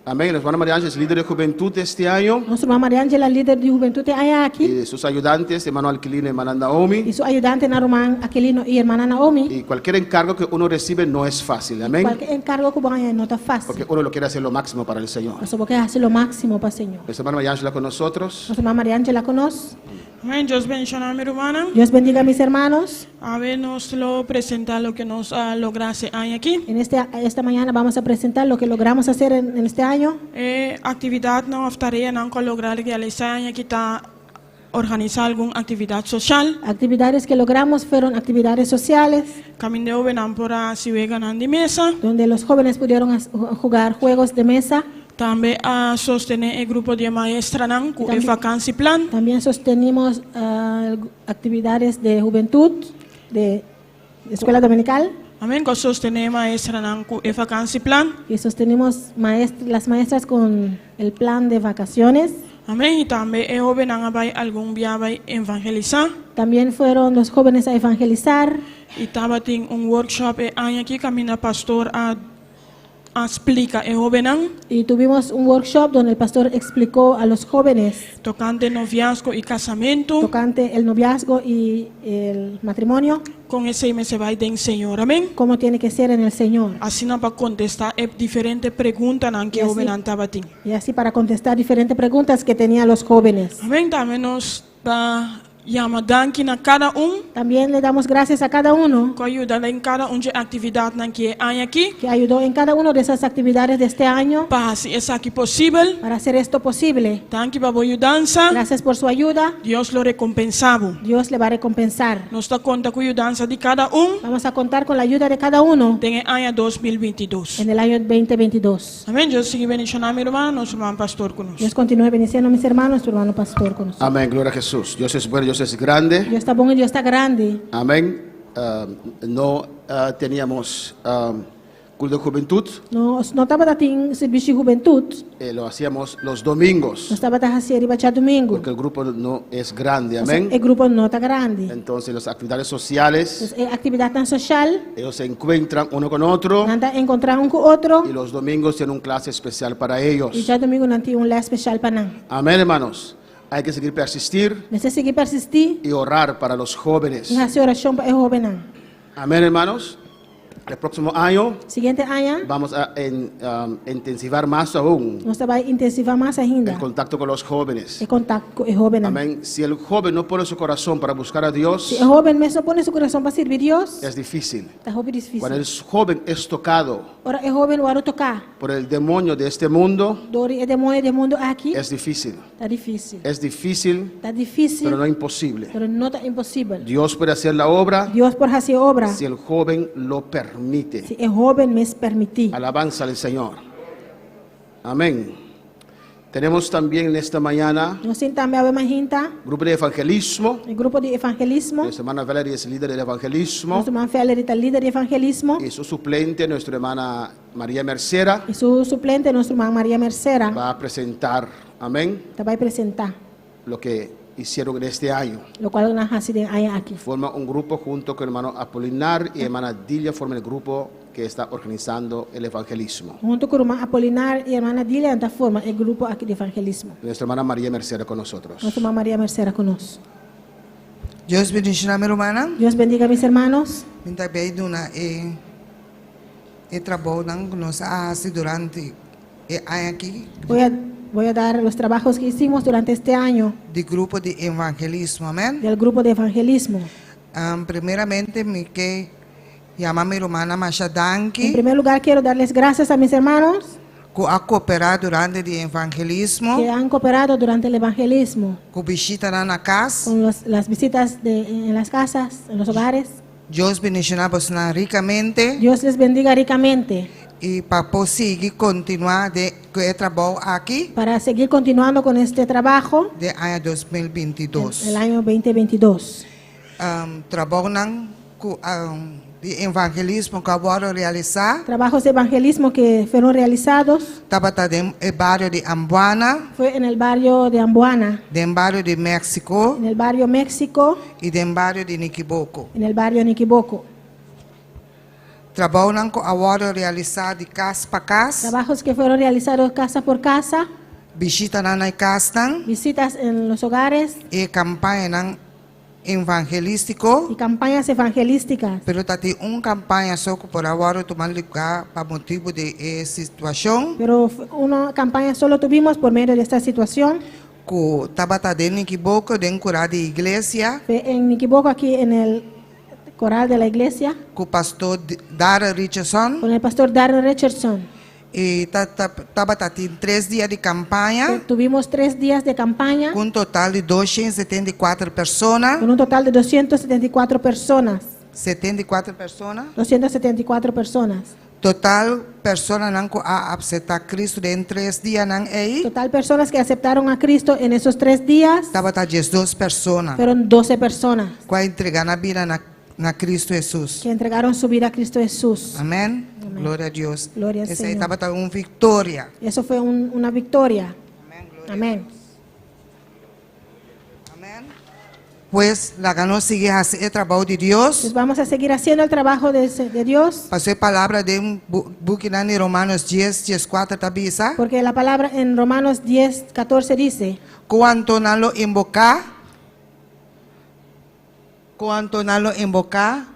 Amén. La hermana María Ángela es líder de juventud este año. Nos ruman María Ángela lider di hubentut e aña aki. Y sus ayudantes, hermano Aquilino y hermana Naomi. I su ayudantenan ruman Aquilino i hermana Naomi. Y cualquier encargo que uno recibe no es fácil. Amén. Kualke enkargo ku bo haña no ta fásil. Porque uno lo quiere hacer lo máximo para el Señor. Pasobra bo ke hasi lo máksimo pa Señor. Nuestra hermana María Ángela con nosotros. Nos ruman María Ángela ku nos. Amén. Dios bendiciona mi rumannan. Dios bendiga mis hermanos. Awe nos lo presenta loke nos a logra hasi aña aki. En este, esta mañana vamos a presentar lo que logramos hacer en, en este año. E actividadnan of tareanan cu a logra realisa aña aki ta organisa algun actividad social. Actividades que logramos fueron actividades sociales. Caminda e hobennan por a haci weganan di mesa. Donde los jóvenes pudieron jugar juegos de mesa. Tambe a sostene e grupo di e maestranan cu e vakantieplan. También sostenimos actividades de hubentud de escuela dominical. Amen, cu a sostene e maestranan cu e vakantieplan. Y sostenimos las maestras con el plan de vacaciones. Amen, y tambe e hobennan a bay algun bia bay evangelisa. También fueron los jóvenes a evangelizar. Y tabatin un workshop e aña aki caminda pastor a a splica e hobennan. Y tuvimos un workshop donde el pastor explicó a los jóvenes. Tocante noviazgo y casamento. Tocante el noviazgo y el matrimonio. Con esey mester bay den Señor. Amén. Cómo tiene que ser en el Señor. Asina pa contesta e diferente preguntanan cu e hobennan tabatin. Y así para contestar diferentes preguntas que tenían los jóvenes. Amén. Tambe nos ta Yama danki na kada un. También le damos gracias a cada uno. Ku a yuda den kada un dje aktividatnan ki e aña aki. Que ayudó en cada uno de esas actividades de este año. Pa hasi esaki posibel. Para hacer esto posible. Danki pa bo yudansa. Gracias por su ayuda. Dios lo rekompensá bo. Dios le va a recompensar. Nos ta konta ku yudansa di kada un. Vamos a contar con la ayuda de cada uno. Den e aña 2022. En el año 2022. Amén. Dios sigui bendishoná mi ruman, nos ruman pastor ku nos. Dios continúe bendiciendo a mis hermanos, nuestro hermano pastor con nosotros. Amén, gloria a Jesús. Dios es bueno, Dios es grande. Dios ta bon y Dios ta grandi. Amén. No teníamos culto de juventud. Nos no tabata tin servicio di hubentud. Lo hacíamos los domingos. Nos tabata hacié riba djadumingu. Porque el grupo no es grande, amén. E grupo no ta grandi. Entonces las actividades sociales. Entonces e actividadnan social. Ellos se encuentran uno con otro. Nan ta encontrá un cu otro. Y los domingos tienen un clase especial para ellos. Y djadumingu nan tin un les special pa nan. Amén, hermanos. Hay que seguir persistir. Mester sigui persistí. Y orar para los jóvenes. I hasi orashon pa e hóbennan. Amén, hermanos. El próximo año Siguiente aña, vamos a intensivar más aún nos ta bai intensivá mas ainda el contacto con los jóvenes. e kontakto ku e hóbennan. Amén. Si el joven no pone su corazón para buscar a Dios, Si e hóben mes no pone su kurason pa sirbi Dios, es difícil. ta hopi difísil. Cuando el joven es tocado Ora e hóben wòrdu toká por el demonio de este mundo, dor di e demoño di e mundu aki, es difícil. ta difísil. Es difícil, Ta difísil, pero no imposible. pero no ta imposibel. Dios puede hacer la obra Dios por hasi e obra si el joven lo permite. si e hóben mes permití. Alabanza al Señor. Amén. Tenemos también en esta mañana Nos tin tambe awe mainta, grupo de evangelismo. e grupo di evangelismo. Nuestra hermana Valerie es líder del evangelismo. Nos ruman Valerie ta lider di evangelismo. Y su suplente, nuestra hermana María Mercera, I su suplente, nos ruman Maria Mercera, va a presentar, amén, ta bai presentá lo que hicieron en este año. lokual nan a hasi den aña aki. Forma un grupo junto con hermano Apolinar y hermana Dilia, forman el grupo que está organizando el evangelismo. Huntu ku ruman Apolinar i hermana Dilia ta forma e grupo aki di evangelismo. Nuestra hermana María Mercera con nosotros. Nos ruman Maria Mercera ku nos. Dios bendishoná mi rumannan. Dios bendiga mis hermanos. Mi ta bai duna e e trabounan ku nos a hasi durante e aña aki. Voy a, voy a dar los trabajos que hicimos durante este año Di grupo di evangelismo, amèn. del grupo de evangelismo. Primeramente mi ke yama mi rumannan masha danki. En primer lugar quiero darles gracias a mis hermanos. Ku a kooperá durante di evangelismo. Que han cooperado durante el evangelismo. Ku bishitanan na kas. Con los, las visitas de, en las casas, en los hogares. Dios bendishoná bosnan rikamente. Dios les bendiga ricamente. I pa por sigui kontinuá de ku e trabou aki. Para seguir continuando con este trabajo. Den aña 2022. El año 2022. Trabounan ku di evangelismo ku a wòrdu realisá. Trabajos de evangelismo que fueron realizados. Tabata den e bario di Ambuana. Fue en el bario de Ambuana. Den bario di Mexico. En el bario Mexico. I den bario di Nikiboko. En el bario Nikiboko. Trabounan ku a wòrdu realisá di kas pa kas. Trabajos que fueron realizados casa por casa. Bishitanan na e kasnan. Visitas en los hogares. E kampañanan evangelístiko. Y campañas evangelísticas. Pero ta tin un kampaña so ku por a wòrdu tuma lugá pa motibu di e situashon. Pero una campaña solo tuvimos por medio de esta situación. Ku tabata den Nikiboko den kurá di iglesia. Fue en Nikiboko aquí en el coral de la iglesia. Ku pastor Darrell Richardson. Con el pastor Darrell Richardson. I ta tabata tin tres dia di kampaña. Tuvimos tres días de campaña. Ku un total di 274 persona. Con un total de 274 personas. 74 persona. 274 personas. Total personanan ku a apseptá Cristo den tres dianan ei. Total personas que aceptaron a Cristo en esos tres días. Tabata 12 persona. Fueron 12 personas. Ku a entregá nan bida na na Cristo Hesus. Que entregaron su vida a Cristo Jesús. Amèn. Gloria a Dios. Gloria al Esei Señor. tabata un viktoria. Eso fue un, una victoria. Amén. Pues laga nos sigui hasi e trabou di Dios. Pues vamos a seguir haciendo el trabajo de, de Dios. Paso e palabra den bukinan di Romanos 10, 14 ta bisa. Porque la palabra en Romanos 10, 14 dice. Kuanto nan lo invoká? Kuanto nan lo invoká?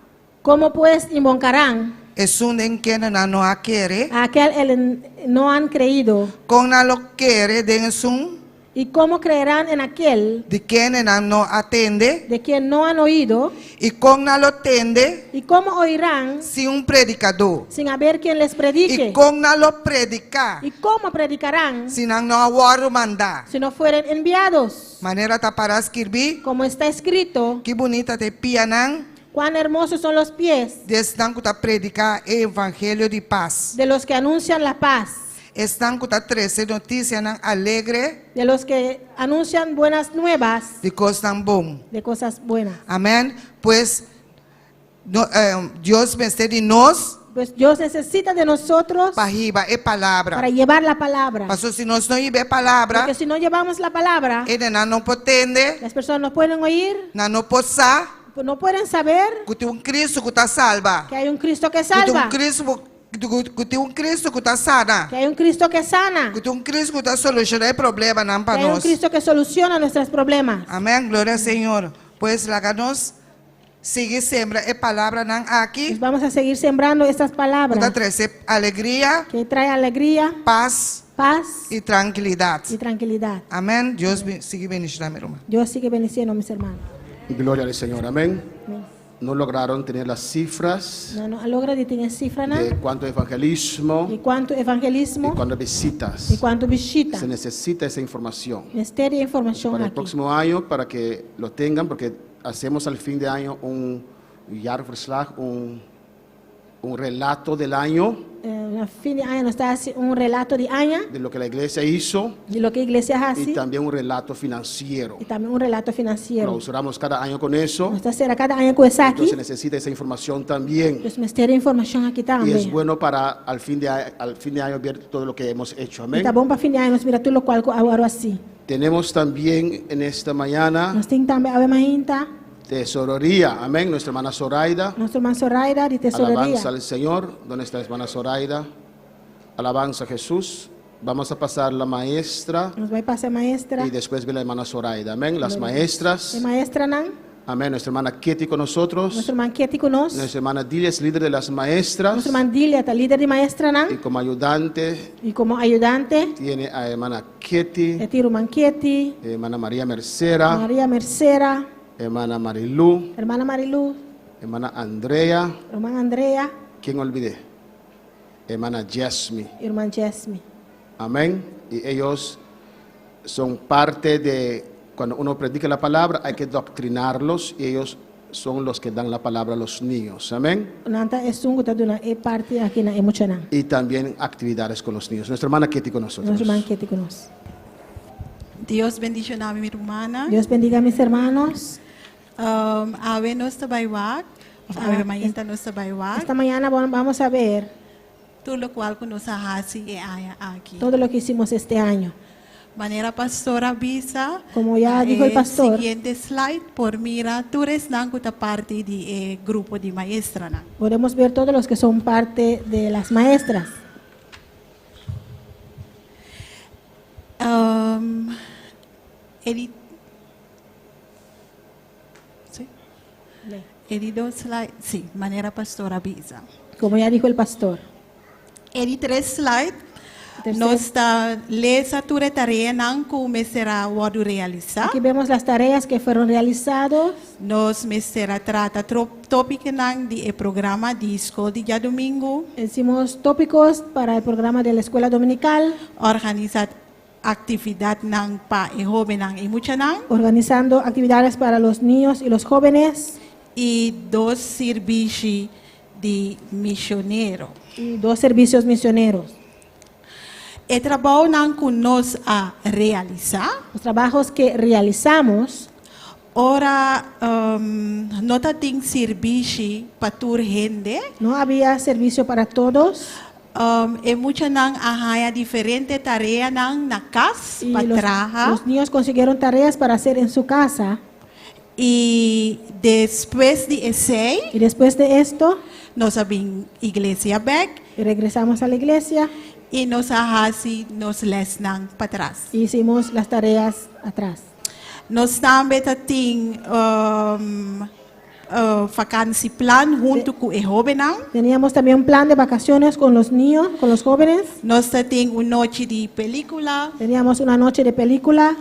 Cómo pues invocarán? Esun den kende nan no a kere. A aquel el no han creído. Kon nan lo kere den esun? Y cómo creerán en aquel? Di kende nan no a tende. De quien no han oído. I kon nan lo tende? Y cómo oirán? Sin un predikadó. Sin haber quien les predique. I kon nan lo prediká? Y cómo predicarán? Si nan no a wòrdu mandá. Si no fueren enviados. Manera ta pará skirbí. Como está escrito. Ki bunita ta e pianan. Cuán hermosos son los pies. Di esnan ku ta prediká e evangelio di pas. De los que anuncian la paz. Esnan ku ta trese notisianan alegre. De los que anuncian buenas nuevas. Di kosnan bon. De cosas buenas. Amèn. Pues, no, Dios mester di nos. Pues Dios necesita de nosotros. Pa hiba e palabra. Para llevar la palabra. Paso si nos no hiba e palabra. Porque si no llevamos la palabra. Hendenan no por tende. Las personas no pueden oír. Nan no por sa. No pueden saber. Ku tin un Cristo ku ta salba. Que hay un Cristo que Ku tin un salva. Cristo ku tin un Cristo ku ta sana. Que hay un Cristo que sana. Ku tin un Cristo ku ta solushoná e problemanan pa Que hay un nos. Cristo que soluciona nuestros problemas. Amèn. Gloria Señor. Pues laga nos. sigui sembra e palabranan aki. Pues vamos a seguir sembrando estas Ku palabras ta trese alegria, que trae alegría, pas paz i trankilidat. y tranquilidad. Amèn. Dios sigui bendishoná mi ruman. Dios sigue bendiciendo, mis hermanos. Gloria al Señor, amén. Amén. No lograron tener las cifras Nan no a logra di tin e sifranan de cuánto evangelismo di kuantu y evangelismo cuántas visitas. i kuantu bishita. Se necesita esa información Mester e informashon para el aki. próximo año, para que lo tengan, porque hacemos al fin de año un jaarverslag, un relato del año Eh, na fin di aña nos ta hasi un relato di aña de lo que la iglesia hizo di loke iglesia y a hasi también un relato financiero. i tambe un relato finansiero. Clausuramos cada año con eso. Nos ta sera kada aña ku esaki. Entonces necesita esa información también. Pues mester e informashon aki Y tambe. es bueno para al fin de año ver todo lo que hemos hecho. Amén. I ta bon pa fin di aña nos mira tur loke ku a wòrdu hasí. Tenemos también en esta mañana Nos tin tambe awe mainta tesorería. Amén. Nuestra hermana Zoraida. Nos ruman Zoraida di tesorería. Alabanza al Señor. ¿Dónde está la hermana Zoraida? Alabanza a Jesús. Vamos a pasar la maestra Nos ta bai pasa maestra. y después viene la hermana Zoraida. Amén. Las maestras. E maestranan. Amén. Nuestra hermana Ketty con nosotros. Nos ruman Ketty ku nos. Nuestra hermana Dilia es líder de las maestras. Nos ruman Dilia ta lider di maestranan. Y como ayudante I komo ayudante tiene a hermana Ketty, e tin ruman Ketty, hermana María Mercera, Maria Mercera, hermana Marilú, hermana Marilu, hermana Andrea. ruman Andrea ¿Quién olvidé? Hermana Jasmine. i ruman Jasmine. Amén. Y ellos son parte de, cuando uno predica la palabra, hay que doctrinarlos y ellos son los que dan la palabra a los niños. Amén. Nan ta esun ku ta duna e parti aki na e muchanan. Y también actividades con los niños. Nuestra hermana Ketty con nosotros. Nos ruman Ketty ku nos. Dios bendishoná mi rumannan. Dios bendiga a mis hermanos. Awe nos ta bai wak, awe mainta nos ta bai wak. Esta mañana vamos a ver Tur loke ku nos a hasi e aña aki. todo lo que hicimos este año. Manera pastor a bisa. Como ya dijo el pastor. Siguiente slide por mira tur esnan ku ta parti di eh, grupo di maestranan. Podemos ver todos los que son parte de las maestras. Si. E di dos slide, si, manera pastor a bisa. Como ya dijo el pastor. E di tres slide, Tercer. nos ta lesa tur e tareanan ku mester a wòrdu realisá. Aquí vemos las tareas que fueron realizadas. Nos mester a trata tópikonan di e programa di skol di djadumingu. Hicimos tópicos para el programa de la escuela dominical. Organisá aktividatnan pa e hóbennan i muchanan. Organizando actividades para los niños y los jóvenes. I dos servisio di misionero. Y dos servicios misioneros. E trabounan ku nos a realisá. Los trabajos que realizamos. Ora no tabatin servisio pa tur hende. No había servicio para todos. E muchanan a haña diferente tareanan na kas Y pa los, traha. los niños consiguieron tareas para hacer en su casa. I despues di esei, Y después de esto, nos a bin iglesia bèk. Regresamos a la iglesia. I nos a hasi nos lèsnan patras. Hicimos las tareas atrás. Nos tambe tabatin vakantieplan huntu ku e hóbennan. Teníamos también un plan de vacaciones con los niños, con los jóvenes. Nos tabatin un nochi di pelíkula. Teníamos una noche de película.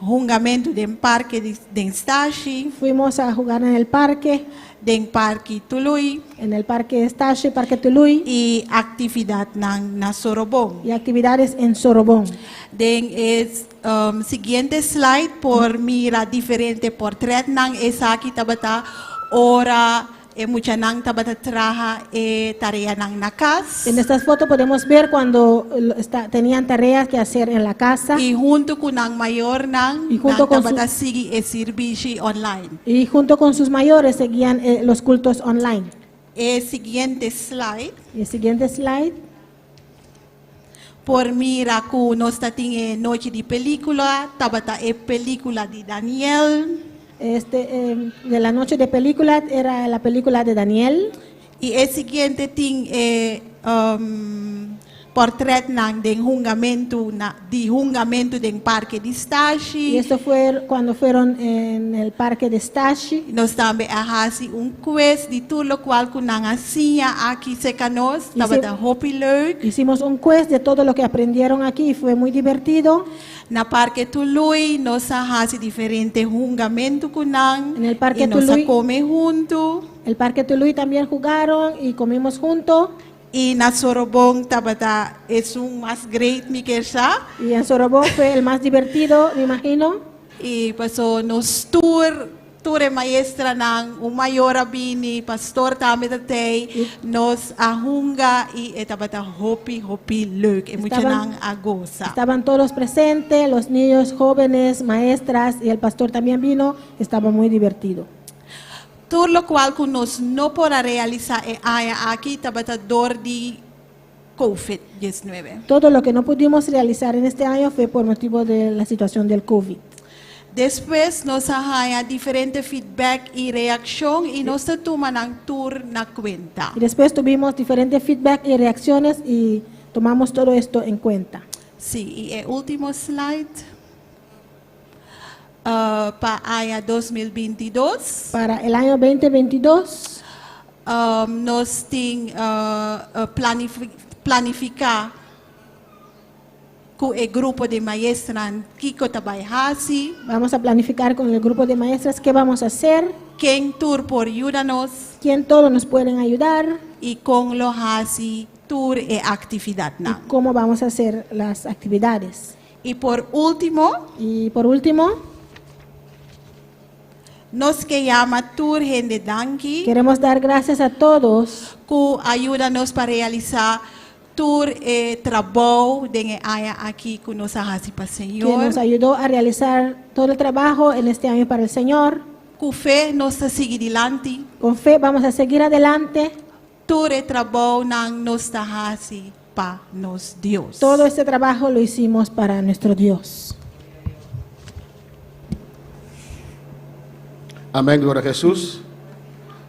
Hungamentu den parke di, den Stashi. Fuimos a jugar en el parque. Den parke Tului. En el parque Stashi, parque Tului. I aktividatnan na Sorobon. Y actividades en Sorobón. Den e siguiente slide por mira diferente portretnan esaki tabata ora e muchanan tabata traha e tareanan na kas. En estas fotos podemos ver cuando tenían tareas que hacer en la casa. I huntu ku nan mayornan I huntu nan ku su- tabata sigui e servisio online. Y junto con sus mayores seguían los cultos online. E siguiente slide. Y el siguiente slide. Por mira ku nos tabatin e nochi di pelíkula, tabata e pelíkula di Daniel. De la noche de película era la película de Daniel. I e siguiente tin e Portretnan den hungamentu na di hungamentu den parke di Y Stashi. esto fue cuando fueron en el parque de Stashi. Nos tambe a hasi un quiz di tur lokual ku nan a siña aki serka nos. Tabata hopi leuk. Hicimos un quiz de todo lo que aprendieron aquí y fue muy divertido. Na Parke Tului nos a hasi diferente hungamentu ku nan. En el Parque I nos a Tului. kome huntu. El Parque Tului también jugaron y comimos juntos. I na Sorobon tabata esun mas great mi ke sa. Y en Sorobón fue el más divertido, me imagino. I pasó nos tur tur e maestranan, un mayor a bini, pastor tambe tabata, nos a hunga i e tabata hopi hopi leuk. E muchanan a gosa. Estaban todos presentes, los niños, jóvenes, maestras y el pastor también vino. Estaba muy divertido. Tur lokual ku nos no por a realisá e aña aki tabata dor di COVID-19. Todo lo que no pudimos realizar en este año fue por motivo de la situación del COVID. Despues nos a haña diferente feedback i reakshon i nos ta tuma nan tur na kuenta. Y después tuvimos diferentes feedback y reacciones y tomamos todo esto en cuenta. Sí, i e último slide. Pa aña 2022. Para el año 2022. Nos tin planifiká ku e grupo di maestronan kiko ta bai hasi. Vamos a planificar con el grupo de maestras qué vamos a hacer. Ken tur por yuda nos. Quién todos nos pueden ayudar. I kon lo hasi tur e aktividatnan. Y cómo vamos a hacer las actividades. I por último. Y por último. Nos ke yama tur hende danki. Queremos dar gracias a todos. Ku a yuda nos pa realisá tur e trabou den e aña aki ku nos a hasi pa Que Señor. nos ayudó a realizar todo el trabajo en este año para el Señor. Ku fe nos ta sigui dilanti. Con fe vamos a seguir adelante. Tur e trabounan nos ta hasi pa nos Dios. Todo este trabajo lo hicimos para nuestro Dios. Amén, gloria a Jesús.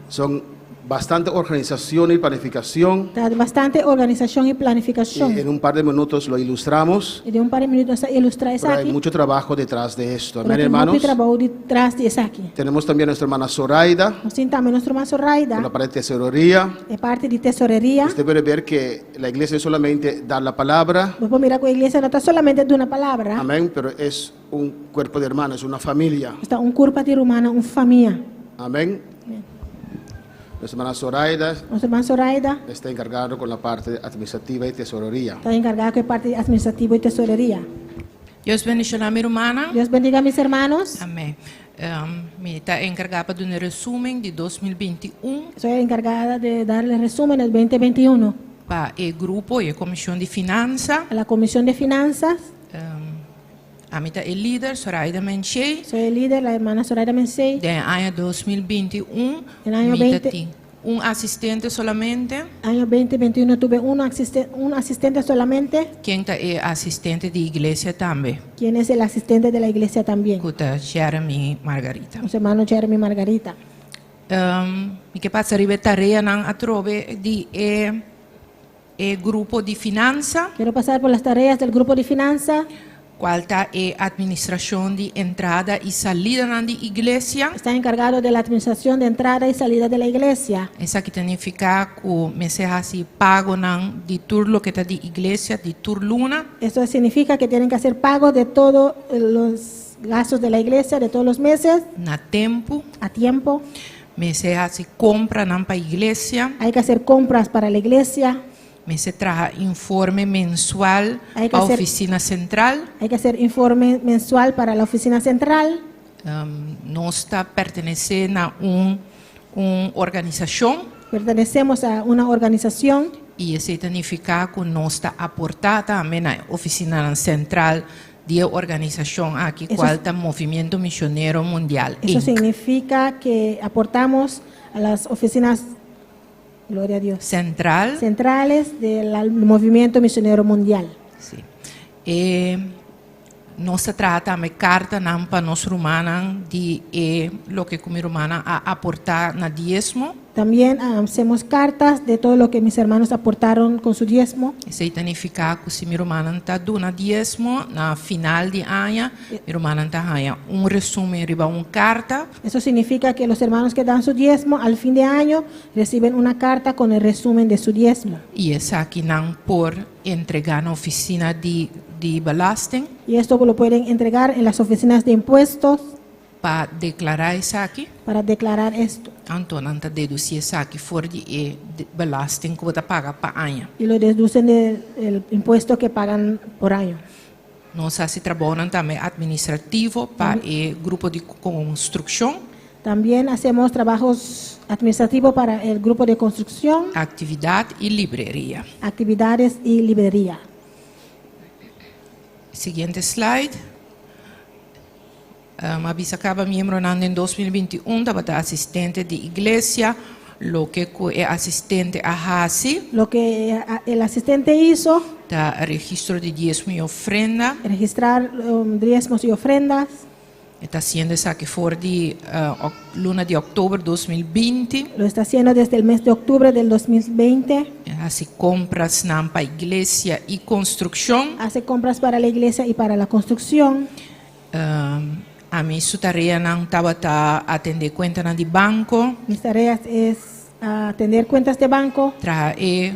Son bastante organización y planificación. Ta bastante organisashon i planifikashon. Y en un par de minutos lo ilustramos. I den un par di minüt nos ta ilustrá Pero hay esaki. mucho trabajo detrás de esto. Pero Amén, tin hermanos. hopi trabou tras di esaki. Tenemos también a nuestra hermana Zoraida, Nos tin tambe nos ruman Zoraida, con la parte de tesorería. e parti di tesoreria. Usted puede ver que la iglesia no es solamente dar la palabra, Bo por mira ku iglesia no ta solamente duna palabra. amén, pero es un cuerpo de hermanos, es una familia. Ta un kurpa di ruman, un famia. Amén. Nuestra hermana Zoraida Nos ruman Zoraida está encargada con la parte administrativa y tesorería. ta enkargá ku e parti administrativo i tesoreria. Dios bendishoná mi rumannan. Dios bendiga a mis hermanos. Amèn. Mi ta enkargá pa duna resúmen di 2021. Soy encargada de darle resumen del 2021 Pa e grupo i e komishon di finansa. a la Comisión de Finanzas. Ami ta e lider, Zoraida Menchey. Soy el líder, la hermana Zoraida Mensei. Den aña 2021, Den aña mi 20 tin un asistente solamente. Año 2021 tuve un asistente solamente, Ken ta e asistente di iglesia tambe. quien es el asistente de la iglesia también. Ku ta Jeremy Margarita. Nuestro hermano Jeremy Margarita. Mi ke pasa riba e tareanan atrobe di e e grupo di finansa. Quiero pasar por las tareas del grupo de finanzas. Kual ta e administrashon di entrada i salidanan di iglesia. Está encargado de la administración de entrada y salida de la iglesia. Esaki ta nifiká ku mester hasi pagonan di tur loke ta di iglesia, di tur luna. Esto significa que tienen que hacer pago de todos los gastos de la iglesia de todos los meses. Na tempu. A tiempo. Mester hasi kompranan pa iglesia. Hay que hacer compras para la iglesia. Mester traha informe mensual Hay que pa hacer- ofisina sentral. Hay que hacer informe mensual para la oficina central. Nos ta pertenesé na un un organisashon. Pertenecemos a una organización. I esei ta nifiká ku nos ta aportá tambe na ofisina sentral di e organisashon aki, Eso kual ta Movimiento Misionero Mundial, Eso Inc. significa que aportamos a las oficinas, gloria a Dios, Central. centrales del movimiento misionero mundial. Sí. E Nos ta traha tambe kartanan pa nos rumannan di e loke ku mi rumannan a aportá na diesmo. También hacemos cartas de todo lo que mis hermanos aportaron con su diezmo. Esei ta nifiká ku si mi rumannan ta duna diesmo na final di aña, mi rumannan ta haña un resúmen riba un karta. Eso significa que los hermanos que dan su diezmo al fin de año reciben una carta con el resumen de su diezmo. I esakinan por entregá na ofisina di di belasting. Y esto lo pueden entregar en las oficinas de impuestos. Pa deklará esaki. Para declarar esto. Anto nan ta dedusí esaki for di e belasting ku bo ta paga pa aña. Y lo deducen del el impuesto que pagan por año. Nos hasi trabounan tambe administrativo pa e grupo di konstrukshon. También hacemos trabajos administrativos para el grupo de construcción. Aktividat i libreria. Actividades y librería. Siguiente slide. A bisa kaba miembronan den 2021 tabata asistente di iglesia, loke ku e asistente a hasi. Lo que el asistente hizo. Ta registro di diesmo i ofrenda. Registrar diezmos y ofrendas. E ta hasiendo esaki for di luna di òktober 2020. Lo está haciendo desde el mes de octubre del 2020. E hasi komprasnan pa iglesia i konstrukshon. Hace compras para la iglesia y para la construcción. Ami su tareanan tabata atendé kuentanan di banko. Mis tareas es atender cuentas de banco. Traha e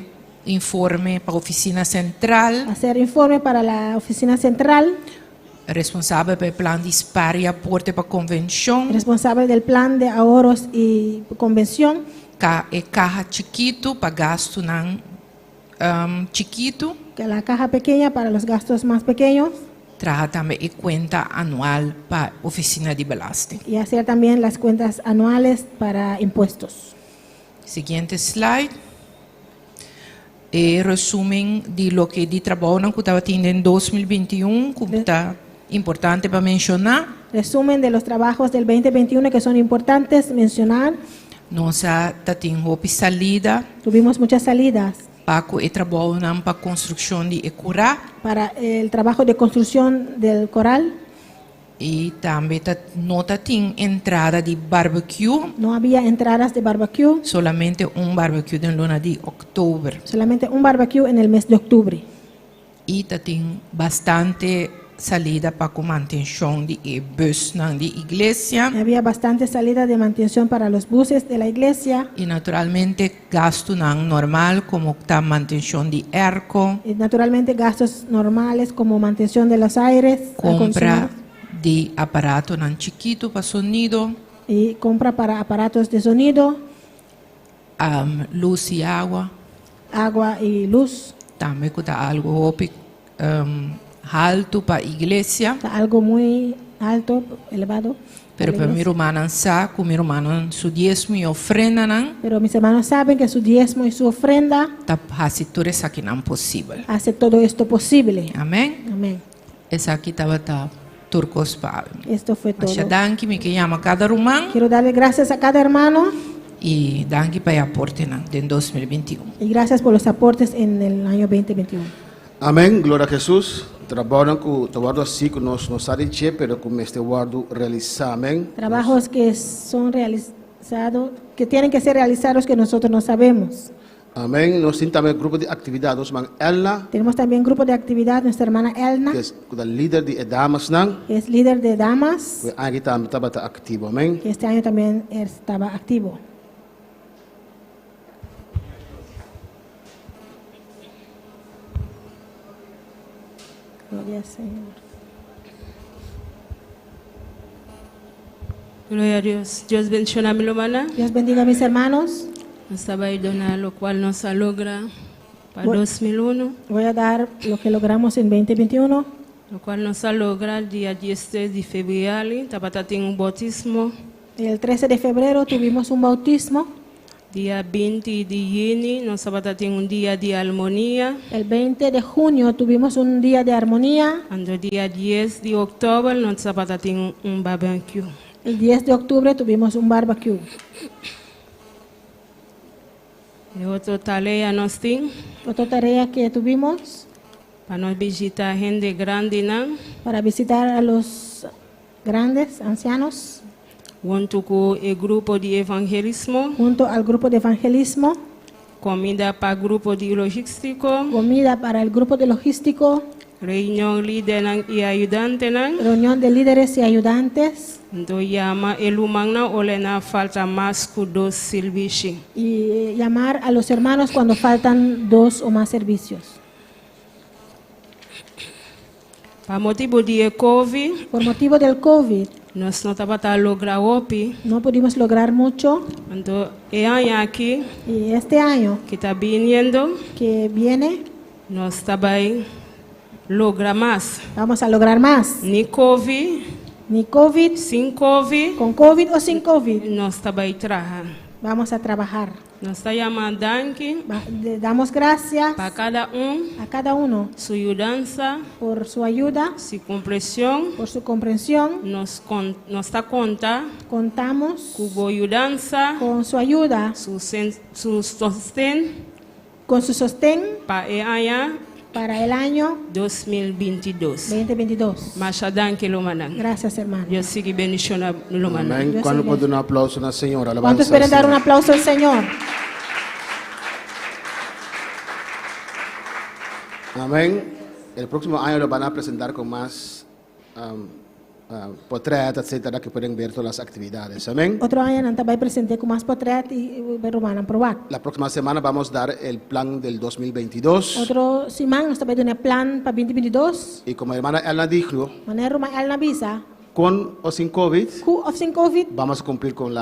informe pa ofisina sentral. Hacer informe para la oficina central. Responsabel pa e plan di spar i aporte pa konvenshon. Responsabel del plan de ahorros y convención. Ka e kaha chikitu pa gastunan chikitu. La caja pequeña para los gastos más pequeños. Traha tambe e kuenta anual pa ofisina di belasting. Y hacer también las cuentas anuales para impuestos. Siguiente slide. E resumen di loke di trabounan ku tabatin den 2021 ku ta importante pa menshoná. Resumen de los trabajos del 2021 que son importantes mencionar. Nos a tatin hopi salida. Tuvimos muchas salidas. Pa ku e trabounan pa konstrukshon di e kurá. Para el trabajo de construcción del coral. I tambe ta no ta tin entrada di barbecue. No había entradas de barbecue. Solamente un barbecue den luna di òktober. Solamente un barbecue en el mes de octubre. I ta tin bastante salida pa ku mantenshon di e busnan di iglesia. Había bastante salida de mantención para los buses de la iglesia. I naturalmente gastunan normal komo ta mantenshon di airco. Y naturalmente gastos normales como mantención de los aires Kompra acondicionados. di aparatonan chikitu pa sonido. Y compra para aparatos de sonido. Lus i agua. Agua y luz. Tambe ku ta algu hopi haltu pa iglesia. Ta algo muy alto, elevado. Pero pa mi rumannan sa ku mi rumannan su diesmo i ofrendanan. Pero mis hermanos saben que su diezmo y su ofrenda. Ta hasi tur esakinan posibel. Hace todo esto posible. Amen. Amen. Esaki tabata tur kos pa mi. Esto fue todo. Masha danki, mi ke yama kada ruman. Quiero darle gracias a cada hermano. I danki pa e aportenan den 2021. Y gracias por los aportes en el año 2021. Amen, gloria a Jesus. Trabounan ku ta wòrdu hasi ku nos no sa di dje pero ku mester wòrdu realisá. Amen. Trabajos que son realizados, que tienen que ser realizados que nosotros no sabemos. Amen. Nos tin tambe grupo di aktividat. Nos ruman Elna. Tenemos también grupo de actividad, nuestra hermana Elna. Ku ta lider di e damasnan. Que es líder de damas. Ku e aña aki tambe tabata aktivo. Amen. Que este año también estaba activo. Gloria al Señor. Gloria a Dios. Dios bendiciona mi rumannan. Dios bendiga a mis hermanos. Nos ta bai duna lokual nos a logra pa Voy- 2001. Voy a dar lo que logramos en 2021. Lokual nos a logra dia 13 di febrüari, tabata tin un boutismo. El 13 de febrero tuvimos un bautismo. Dia 20 di yüni nos tabata tin un dia di armonia. El 20 de junio tuvimos un día de armonía. Anto dia 10 di òktober nos tabata tin un barbecue. El 10 de octubre tuvimos un barbecue. E otro tarea nos tin. Otra tarea que tuvimos. Pa nos bishitá hende grandinan. Para visitar a los grandes, ancianos. Huntu ku e grupo di evangelismo. Junto al grupo de evangelismo. Kuminda pa grupo di logístiko. Comida para el grupo de logístico. Reunion lidernan i ayudantenan. Reunión de líderes y ayudantes. Anto yama e rumannan ora nan falta mas ku dos sirbishi. Y llamar a los hermanos cuando faltan dos o más servicios. Pa motibu di COVID, Por motivo del COVID, nos no tabata logra hopi. no pudimos lograr mucho. Anto, e aña aki Y este año ku ta biniendo, que viene, nos ta bai logra mas. Vamos a lograr más. Ni COVID, Ni COVID, sin COVID, con COVID o sin COVID, nos ta bai traha. Vamos a trabajar. Nos ta yama danki Le damos gracias pa kada un a cada uno su yudansa, por su ayuda, su komprenshon. Por su comprensión. Nos ta konta Contamos ku bo yudansa, con su ayuda, su sosten con su sostén pa e aña para el año 2022. 2022. Masha danki, rumannan. Gracias, hermano. Dios sigui bendishoná rumannan. Amén. ¿Cuántos pueden dar un aplauso a la Señora? Alabanza ¿Cuántos al pueden dar un Señor. aplauso al Señor? Amén. El próximo año lo van a presentar con más portret, etcétera, que pueden ver todas las actividades. Amén. Otro aña nan ta bai presentá ku mas portrèt i rumannan por wak. La próxima semana vamos a dar el plan del 2022. Otro siman nos ta bai duna plan pa 2022. Y como hermana Elna dijo, Manera ruman Elna a bisa, con o sin COVID, ku òf sin COVID, vamos a cumplir con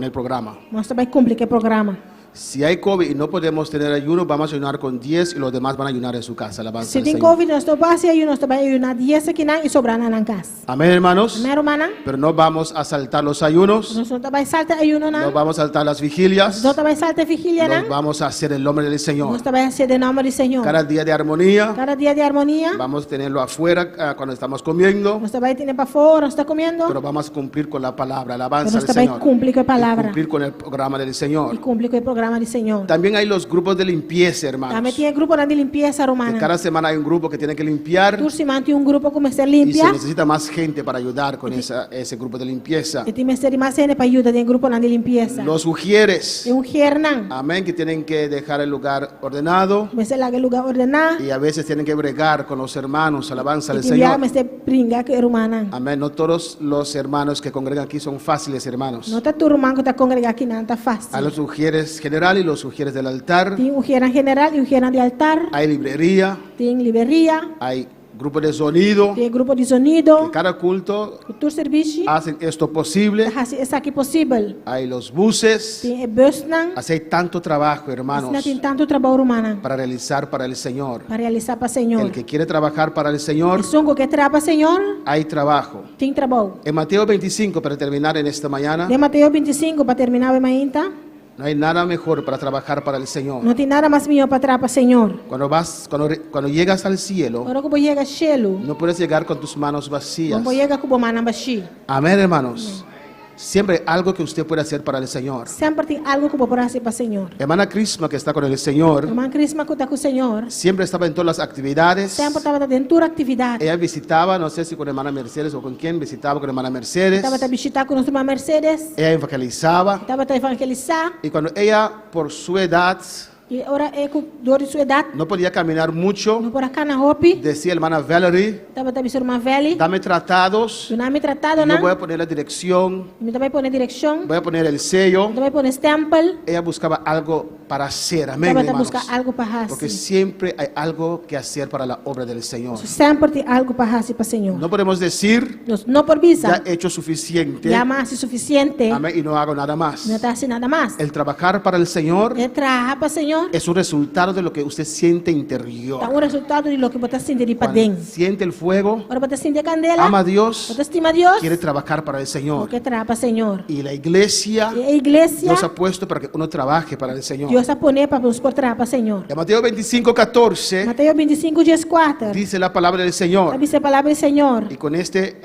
el programa. Nos ta bai kumpli ku e programa. Si hay COVID y no podemos tener ayuno, vamos a ayunar con 10 y los demás van a ayunar en su casa. Alabanza Si al tin Señor. COVID, nos no por hasi ayuno, nos ta bai ayuná 10 akinan i sobrá nan kas. Amén, hermanos. Amèn, rumannan. Pero no vamos a saltar los ayunos, Nos no ta bai salta ayuno no nan. vamos a saltar las vigilias, No ta bai salta vigilia nos nan. vamos a hacer el nombre del Señor. Nos ta bai hasi den nòmber di Señor. Cada día de armonía, Kada dia di armonia, vamos a tenerlo afuera cuando estamos comiendo, nos ta bai tene pafó, nos ta komiendo. pero vamos a cumplir con la palabra, Pero alabanza nos al ta bai Señor. kumpli ku e Y palabra. cumplir con el programa del Señor. I kumpli ku e programa di Señor. También hay los grupos de limpieza, hermanos. Tambe tin grupo di limpiesa, Que rumannan. cada semana hay un grupo que tiene que limpiar Tur siman tin un grupo ku mester y se limpia. necesita más gente para ayudar con ese grupo de limpieza. I tin mester di mas hende pa yuda den grupo di limpiesa. Los ujieres, E ujiernan. Amén, que tienen que dejar el lugar ordenado Mester laga e lugá ordená. y a veces tienen que bregar con los hermanos, alabanza I al tin bia Señor. mester bringa ku e rumannan. Amén, no todos los hermanos que congregan aquí son fáciles, hermanos. No ta tur ruman ku ta kongregá akinan ta fásil. Hay los ujieres general y los ujieres del altar, Tin ujiernan general i ujiernan di altar. hay librería, Tin libreria. hay grupo de sonido. Tin grupo di sonido. Que cada culto Tur servisio. hacen esto posible. Hasi esaki posibel. Hay los buses. Tin e busnan. Así hay tanto trabajo, hermanos, Asina tin tantu trabou, rumannan. para realizar para el Señor. Pa realisá pa Señor. El que quiere trabajar para el Señor, Esun ku ke traha pa Señor, hay trabajo. tin trabou. En Mateo 25, para terminar en esta mañana, Den Mateo 25, pa terminá e mainta, no hay nada mejor para trabajar para el Señor. no tin nada mas mihó pa traha pa Señor. Cuando vas, cuando llegas al cielo, Ora ku bo yega shelu, no puedes llegar con tus manos vacías. no por yega ku bo mannan bashí. Amén, hermanos. Siempre hay algo que usted puede hacer para el Señor. Semper tin algu ku bo por hasi pa Señor. Hermana Crisma, que está con el Señor, Ruman Crisma ku ta ku Señor, siempre estaba en todas las actividades. Semper tabata den tur aktividat. Ella visitaba, no sé si con hermana Mercedes o con quién, visitaba con hermana Mercedes. Tabata bishitá ku nos ruman Mercedes, Ella evangelizaba. tabata evangelisá. Y cuando ella, por su edad, I ora e ku dor di su edat, no podía caminar mucho, no por a kana hopi, decía hermana Valerie, tabata bisa ruman Veli, dame tratados, duna mi tratado yo nan, voy a poner la dirección, mi ta bai pone direkshon, voy a poner el sello. mi ta bai pone stèmpel, Ella buscaba algo para hacer, amén, tabata hermanos. buska algu pa hasi. Porque siempre hay algo que hacer para la obra del Señor. Semper tin algu pa hasi pa Señor. No podemos decir, Nos no por bisa, ya he hecho suficiente, ya m'a hasi sufisiente, amén, y no hago nada más. no ta hasi nada mas. El trabajar para el Señor E traha pa Señor, es un resultado de lo que usted siente interior. ta un resultado di loke bo ta sinti di Cuando paden. siente el fuego, Ora bo ta sinti kandela, ama a Dios, bo ta stima Dios, quiere trabajar para el Señor. ke traha pa Señor. Y la iglesia, I e iglesia, Dios ha puesto para que uno trabaje para el Señor. Dios Dios a pone pa nos por traha pa Señor. En Mateo 25, 14 Mateo 25, 14. dice la palabra del Señor. Ta bisa e palabra di Señor. Y con este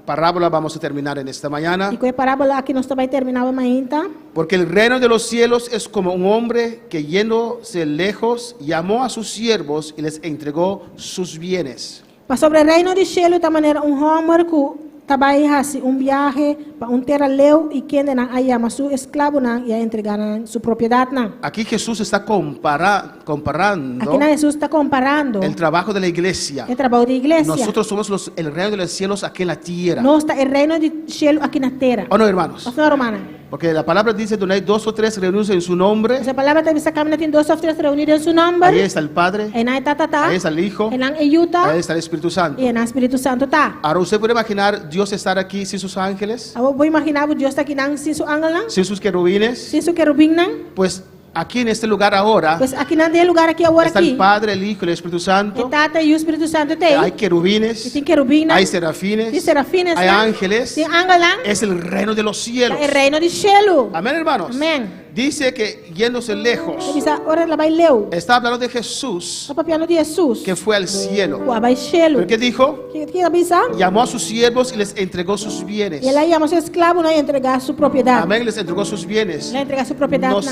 parábola vamos a terminar en esta mañana. I ku e parábola aki nos ta bai terminá awe mainta. Porque el reino de los cielos es como un hombre que yéndose lejos llamó a sus siervos y les entregó sus bienes. Pasobra e reino di shelu ta manera un hòmber ku ta bai hasi un biahe pa un tera leu i kendenan a yama su esklabonan i a entregá nan su propiedatnan. Aquí Jesús está comparando Akinan Hesus ta komparando el trabajo de la iglesia. e trabou di iglesia. Nosotros somos los, el reino de los cielos aquí en la tierra. Nos ta e reino di shelu aki na tera. ¿O no, hermanos? Òf no, rumannan? Porque la palabra dice donde hay dos o tres reunidos en su nombre, Pasobra e palabra ta bisa kaminda tin dos òf tres reuní den su nòmber. ahí está el Padre, Einan e Tata ta. ahí está el Hijo, Einan e Yu ta. ahí está el Espíritu Santo. I einan Spiritu Santu ta. Ahora usted puede imaginar Dios estar aquí sin sus ángeles, Awor bo imaginá bo Dios ta akinan sin su angelnan? sin sus querubines. Sin su kerubinnan? Pues aquí en este lugar ahora Pues akinan den e lugar aki awor está el aki. Padre, el Hijo y el Espíritu E Santo. Tata, Yu, Spiritu Santu t'ei. Hay querubines, I tin kerubinnan. hay serafines, Tin serafines hay nan. ángeles. Tin angelnan. Es el reino de los cielos. Ta e reino di shelu. Amén, hermanos. Amén. Dice que yéndose lejos, Ta bisa ora el a bai leu. está hablando de Jesús Ta papiando di Hesus. que fue al cielo. Ku a bai shelu. ¿Pero qué dijo? Kiko el a bisa? Llamó a sus siervos y les entregó sus bienes. I el a yama su esklabonan i entregá su propiedat. Amén, les entregó sus bienes. El a entregá su propiedat. Nos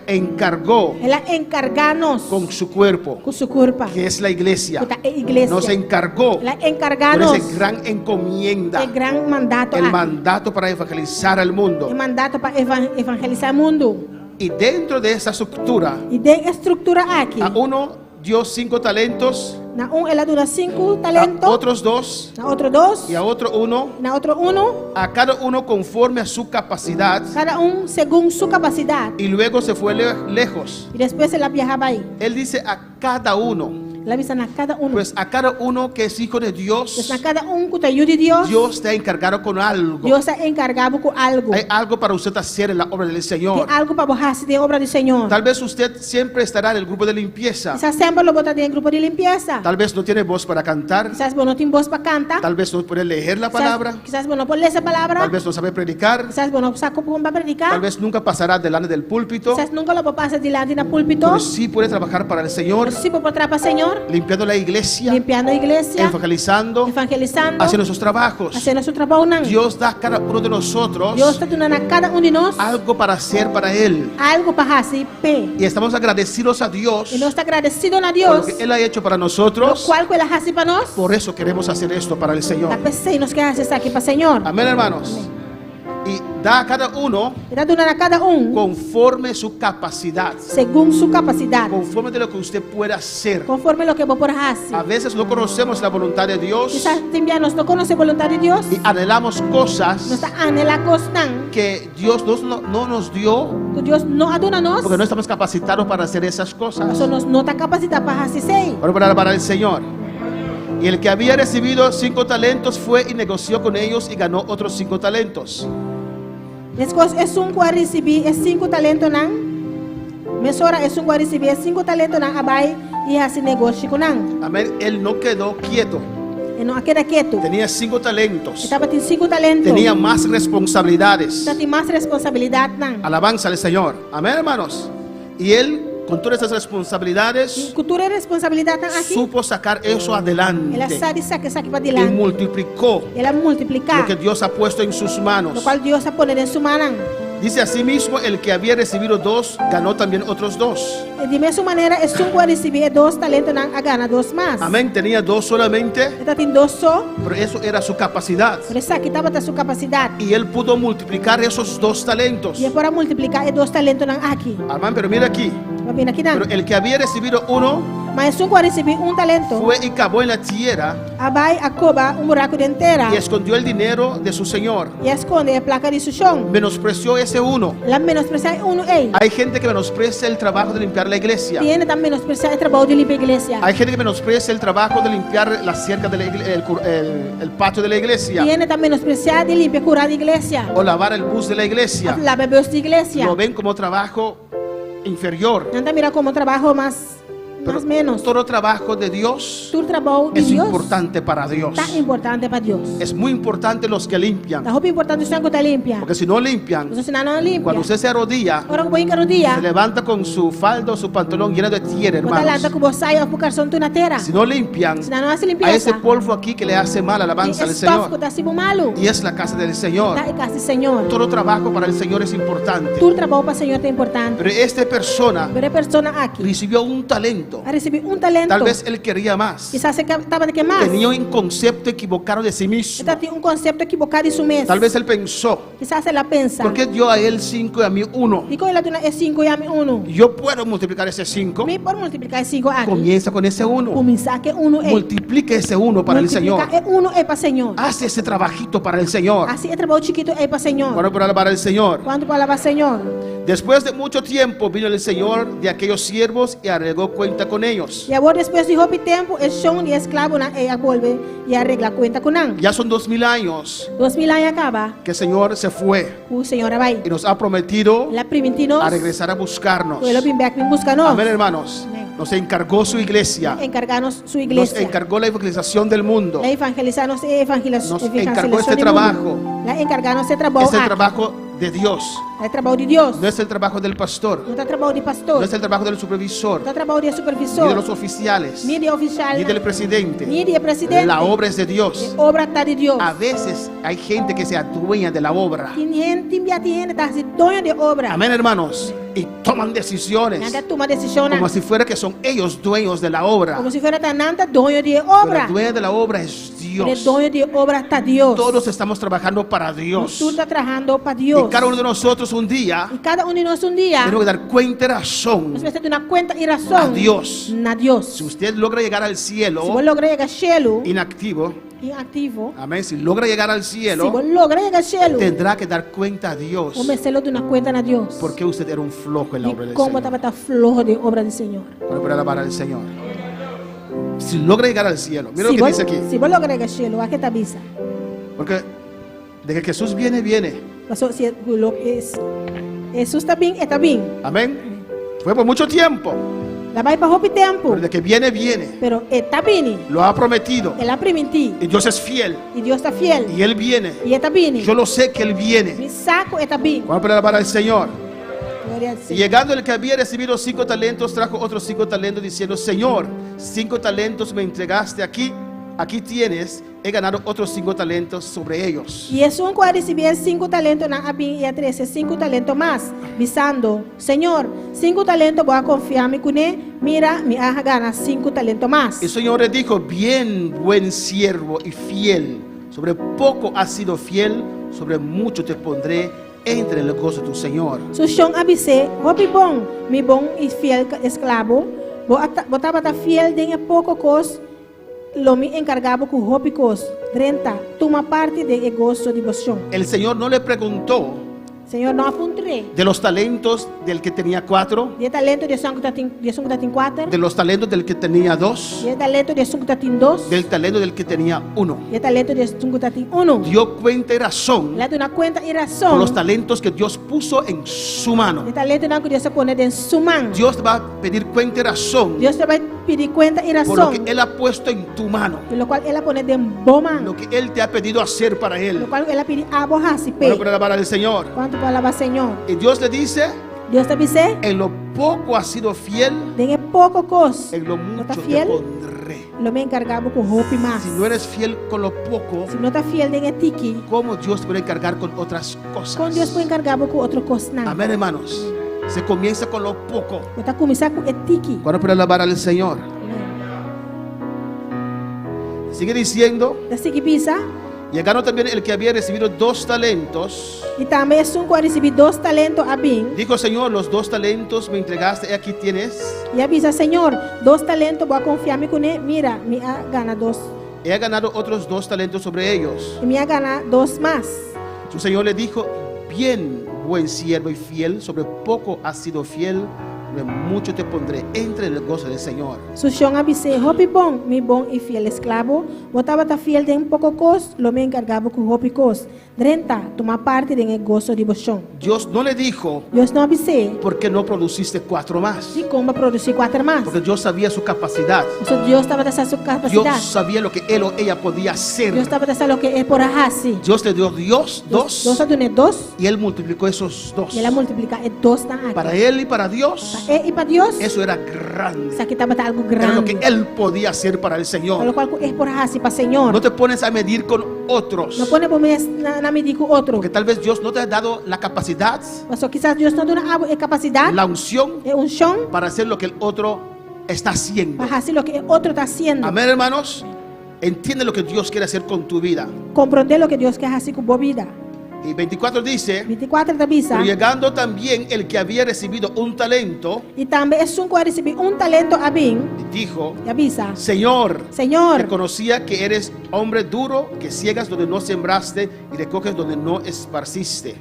encargó El a enkargá nos con su cuerpo, ku su kurpa. que es la iglesia. Ku ta e iglesia. Nos encargó El a enkargá con nos esa gran encomienda, e gran mandato el aki. mandato para evangelizar al mundo. E mandato pa evangelisá mundu. Y dentro de esa estructura, I den e struktura aki, a uno dio cinco talentos, na un el a duna sinku a talento, otros dos na otro dos, y a otro uno, na otro uno, a cada uno conforme a su capacidad. kada un segun su kapasidat. Y luego se fue lejos. I despues el a biaha bai. Él dice a cada uno. El a bisa na kada uno. Pues a cada uno que es hijo de Dios, Pues na kada un ku ta yu di Dios, Dios te ha encargado con algo. Dios a enkargá bo ku algu. Hay algo para usted hacer en la obra del Tin Señor. algu pa bo hasi den obra di Señor. Tal vez usted siempre estará en el grupo de limpieza. Kisas semper lo bo ta den grupo di limpiesa. Tal vez no tiene voz para cantar. Kisas bo no tin bos pa kanta. Tal vez no puede leer la palabra. Kisas bo no por lesa palabra. Tal vez no sabe predicar. Kisas bo no sa kon pa prediká. Tal vez nunca pasará delante del púlpito. Kisas nunka lo bo pasa dilanti na púlpito. Pero sí puede trabajar para el Señor. Pero sí bo por traha pa Señor. Limpiando la iglesia. Limpiando iglesia. Evangelizando. Evangelisando. Haciendo sus trabajos. Hasiendo su trabounan. Dios da a cada uno de nosotros Dios ta duna na kada un di nos algo para hacer para Él. Algu pa hasi p'e. Y estamos agradecidos a Dios I nos ta agradesido na por Dios. lo que Él ha hecho para nosotros. Lokual ku el a hasi pa nos. Por eso queremos hacer esto para el Señor. Ta p'esei nos ke hasi esaki pa Señor. Amén, hermanos. Y da a cada uno E ta duna na kada un conforme su capacidad. segun su kapasidat. Conforme de lo que usted pueda hacer. Konforme loke bo por hasi. A veces no conocemos la voluntad de Dios Kisas tin bia nos no konosé boluntat di Dios. y anhelamos cosas Nos ta anhelá kosnan que Dios no, no nos dio ku Dios no a duna nos. porque no estamos capacitados para hacer esas cosas. Pasobra nos no ta kapasitá pa hasi esei. Ahora para alabar al Señor. Y el que había recibido cinco talentos fue y negoció con ellos y ganó otros cinco talentos. Meskos esun ku a risibí e sinku talentonan, mesora esun ku a risibí e sinku talentonan a bai i hasi negoshi ku nan. Amén. Él no quedó quieto. E no a keda ketu. Tenía cinco talentos. E tabatin sinku talento. Tenía más responsabilidades. Tabatin mas responsabilidatnan. Alabanza al Señor. Amén, hermanos. Y él, con todas esas responsabilidades, I ku tur e responsabilidatnan aki, supo sacar eso el a adelante. sa di saka esaki pa Y dilanti. multiplicó El a multipliká lo que Dios ha puesto en sus manos. lokual Dios a pone den su mannan. Dice asimismo, el que había recibido dos, ganó también otros dos. Di mesun manera, esun ku a risibí e dos talentonan a gana dos mas. Amén. Tenía dos solamente, E tabatin dos so, pero eso era su capacidad. pero esaki tabata su kapasidat. Y él pudo multiplicar esos dos talentos. I e por a multipliká e dos talentonan aki. Amén, pero mira aquí. Ma mira akinan. Pero el que había recibido uno Ma esun ku a risibí un talento fue y cavó en la tierra a bai a koba un buraku den tera y escondió el dinero de su señor. i a skonde e plaka di su shon. Menospreció ese uno. El a menospresiá e unu ei. Hay gente que menosprecia el trabajo de limpiar la iglesia. Tin hende ta menospresiá e trabou di limpia iglesia. Hay gente que menosprecia el trabajo de limpiar la cerca de la igle-, el cur-, el, el patio de la iglesia. Tin hende ta menospresiá di limpia kurá di iglesia. O lavar el bus de la iglesia. Òf laba e bùs di iglesia. Lo ven como trabajo inferior. Nan ta mira komo un trabou mas Pero Mas menos. todo trabajo de Dios Tur trabou di es Dios importante para Dios. ta importante pa Dios. Es muy importante los que limpian. Ta hopi importante esnan ku ta limpia. Porque si no limpian, Pasobra si nan no limpia. cuando usted se arrodilla, Ora ku bo hinka rudia, se levanta con su falda o su pantalón lleno de tierra, bo ta hermanos. lanta ku bo saya òf bo karson tur na tera. Si no limpian, Si nan no hasi a limpiesa, ese polvo aquí que le hace mal alabanza e al stòf ku Señor. ta hasi bo malu. Y es la casa del Señor. Ta e kas di Señor. Todo trabajo para el Señor es importante. Tur trabou pa Señor ta importante. Pero esta persona Pero e persona aki recibió un talento. a risibí un talento. Tal vez él quería más. Kisas e tabata ke mas. Tenía un concepto equivocado de sí mismo. E tabatin un konsepto ekiboká di su mes. Tal vez él pensó, Kisas el a pensa. ¿por qué dio a él cinco y a mí uno? Dikon el a duna e sinku i ami unu? Yo puedo multiplicar ese cinco. Mi por multipliká e sinku aki. Comienza con ese uno. Kuminsá ku e unu ei. Multiplica ese uno para el Señor. Multipliká e unu ei pa Señor. Hace ese trabajito para el Señor. Hasi e trabou chikitu ei pa Señor. Bueno, por alabar al Señor. Kuantu por alabá Señor? Después de mucho tiempo vino el Señor de aquellos siervos y arregló cuenta con ellos. I awor despues di hopi tempu e shon di e esklabonan ei a bolbe i a regla kuenta ku nan. Ya son 2000 años 2000 aña kaba que el Señor se fue ku Señor a bai. y nos ha prometido El a primintí nos a regresar a buscarnos. ku e lo bin bèk bin buska nos. Amén, hermanos. Nos encargó su iglesia. Enkargá nos su Nos iglesia. encargó la evangelización del mundo. El a evangelisá nos e Nos encargó este evangelisashon di trabajo. mundu. El a enkargá nos e trabou Es el aki. trabajo de Dios. E trabou di Dios. No es el trabajo del pastor. No ta trabou di pastor. No es el trabajo del supervisor. No ta trabou di Ni supervisor. de los oficiales. Ni di ofisial. Ni del presidente. Ni di presidente. La obra es de Dios. E obra ta di Dios. A veces hay gente que se adueña de la obra. Tin hende, tin bia tin hende ta hasi doño di obra. Amén, hermanos. Y toman decisiones. Nan ta tuma desishon. Como si fuera que son ellos dueños de la obra. Komo si fuera ta nan ta doño di Pero obra. el dueño de la obra es Pero Dios. doño di obra ta Dios. Todos estamos trabajando para Dios. Tur ta trahando pa Dios. Y cada uno de nosotros un día I kada un di nos un dia. tenemos que dar cuenta y razón Nos mester duna kuenta i rason. a Dios. Na Dios. Si usted logra llegar al cielo Si bo logra yega shelu inactivo, inaktivo. amén, si logra llegar al Si bo cielo, logra yega shelu. tendrá que dar cuenta a Dios Bo mester duna kuenta na Dios. porque usted era un flojo en la obra del Kon Señor. tabata floho den obra di Señor. Para poder alabar al Señor. Si logra llegar al cielo, mira Si lo que bo, dice aquí. si bo logra yega shelu, wak e ta bisa. Porque de que Jesús viene, viene. Paso si lo es Hesus ta bin, e ta bin. Amén. Fue por mucho tiempo. El a bai pa hopi tempu. Pero de que viene, viene. Pero e ta bini. Lo ha prometido. El a primintí. Y Dios es fiel. I Dios ta fiel. Y Él viene. I e ta bini. Yo lo sé que Él viene. Mi sa ku e ta bin. Vamos a alabar al Señor. Gloria al Y Señor. llegando el que había recibido cinco talentos, trajo otros cinco talentos diciendo, Señor, cinco talentos me entregaste aquí, aquí tienes, he ganado otros cinco talentos sobre ellos. I esun ku a risibí sinku talentonan a bin i a trese sinku talento mas, bisando, Señor, sinku talento bo a konfia mi kuné, mira, mi a gana sinku talento mas. El Señor le dijo, bien, buen siervo y fiel, sobre poco has sido fiel, sobre mucho te pondré, entra en el gozo de tu Señor. Su shon a bis'é, hopi bon, mi bon i fiel esklabo, bo bo tabata fiel den e poko kos, lo mi enkargá bo ku hopi kos. Drenta, tuma parti den e goso di bo shon. El Señor no le preguntó Señor no a puntr'é. de los talentos del que tenía cuatro, Di e talento di esun ku tatin, di esun ku tatin kuater. de los talentos del que tenía dos, Di e talento di esun ku tatin dos. del talento del que tenía uno. Di e talento di esun ku tatin unu. Dio cuenta y razón El a duna kuenta i por rason. los talentos que Dios puso en su mano. E talentonan ku Dios a pone den su man. Dios te va a pedir cuenta y razón Dios ta bai pidi kuenta i por lo rason. que Él ha puesto en tu mano, Di lokual El a pone den bo man. lo que Él te ha pedido hacer para Él. Lokual El a pidi abo hasi p'e. Bueno, para alabar al Señor. Kuantu por alabá Señor? Y Dios le dice, Dios ta bis'é. En lo poco has sido fiel, Den e poko kos. en lo mucho te fiel? pondré. Lo mi enkargá bo ku hopi mas. Si no eres fiel con lo poco, Si no ta fiel den e tiki. ¿cómo Dios te puede encargar con otras cosas? Kon Dios por enkargá bo ku otro kosnan? Amén, hermanos. Se comienza con lo poco. Bo ta kuminsá ku e tiki. Cuando para alabar al Señor. Sigue diciendo, Ta sigui bisa. llegaron también el que había recibido dos talentos. I tambe esun ku a risibí dos talento a bin. Dijo, Señor, los dos talentos me entregaste, he aquí tienes. I a bisa, Señor, dos talento bo a konfia mi kuné. Mira, mi a gana dos. He ganado otros dos talentos sobre ellos. I mi a gana dos mas. Su Señor le dijo, bien, buen siervo y fiel, sobre poco has sido fiel, Sobre mucho te pondré. Entra en el gozo del Señor. Su shon a bis'é, Hopi bon, mi bon i fiel esklabo, bo tabata fiel den poko kos, lo mi enkargá bo ku hopi kos. Drenta, tuma parti den e goso di bo shon. Dios no le dijo, Dios no a bis'é, ¿Por qué no produciste cuatro más? Dikon bo a produsí kuater mas? Porque Dios sabía su capacidad. Pasobra Dios tabata sa su kapasidat. Dios sabía lo que él o ella podía hacer. Dios tabata sa loke e por a hasi. Dios le dio Dios dos. Dios a dun'é dos. Y él multiplicó esos dos. I el a multipliká e dosnan aki. Para él y para Dios. Pa e i pa Dios. Eso era grande. Esaki tabata algu Era lo grandi. que él podía hacer para el Señor. Ta lokual ku e por a hasi pa Señor. No te pones a medir con otros. No pone bo mes na, na midi ku otro. Porque tal vez Dios no te ha dado la capacidad, Pasobra kisas Dios no a duna abo e kapasidat, la unción, e unshon, para hacer lo que el otro está haciendo. pa hasi loke e otro ta hasiendo. Amén, hermanos. Entiende lo que Dios quiere hacer con tu vida. Komprondé loke Dios ke hasi ku bo bida. Y 24 dice, 24 ta bisa, pero llegando también el que había recibido un talento, I tambe esun ku a risibí un talento a bin, dijo, i a bisa, Señor, Señor, reconocía que eres hombre duro, que siegas donde no sembraste y recoges donde no esparciste.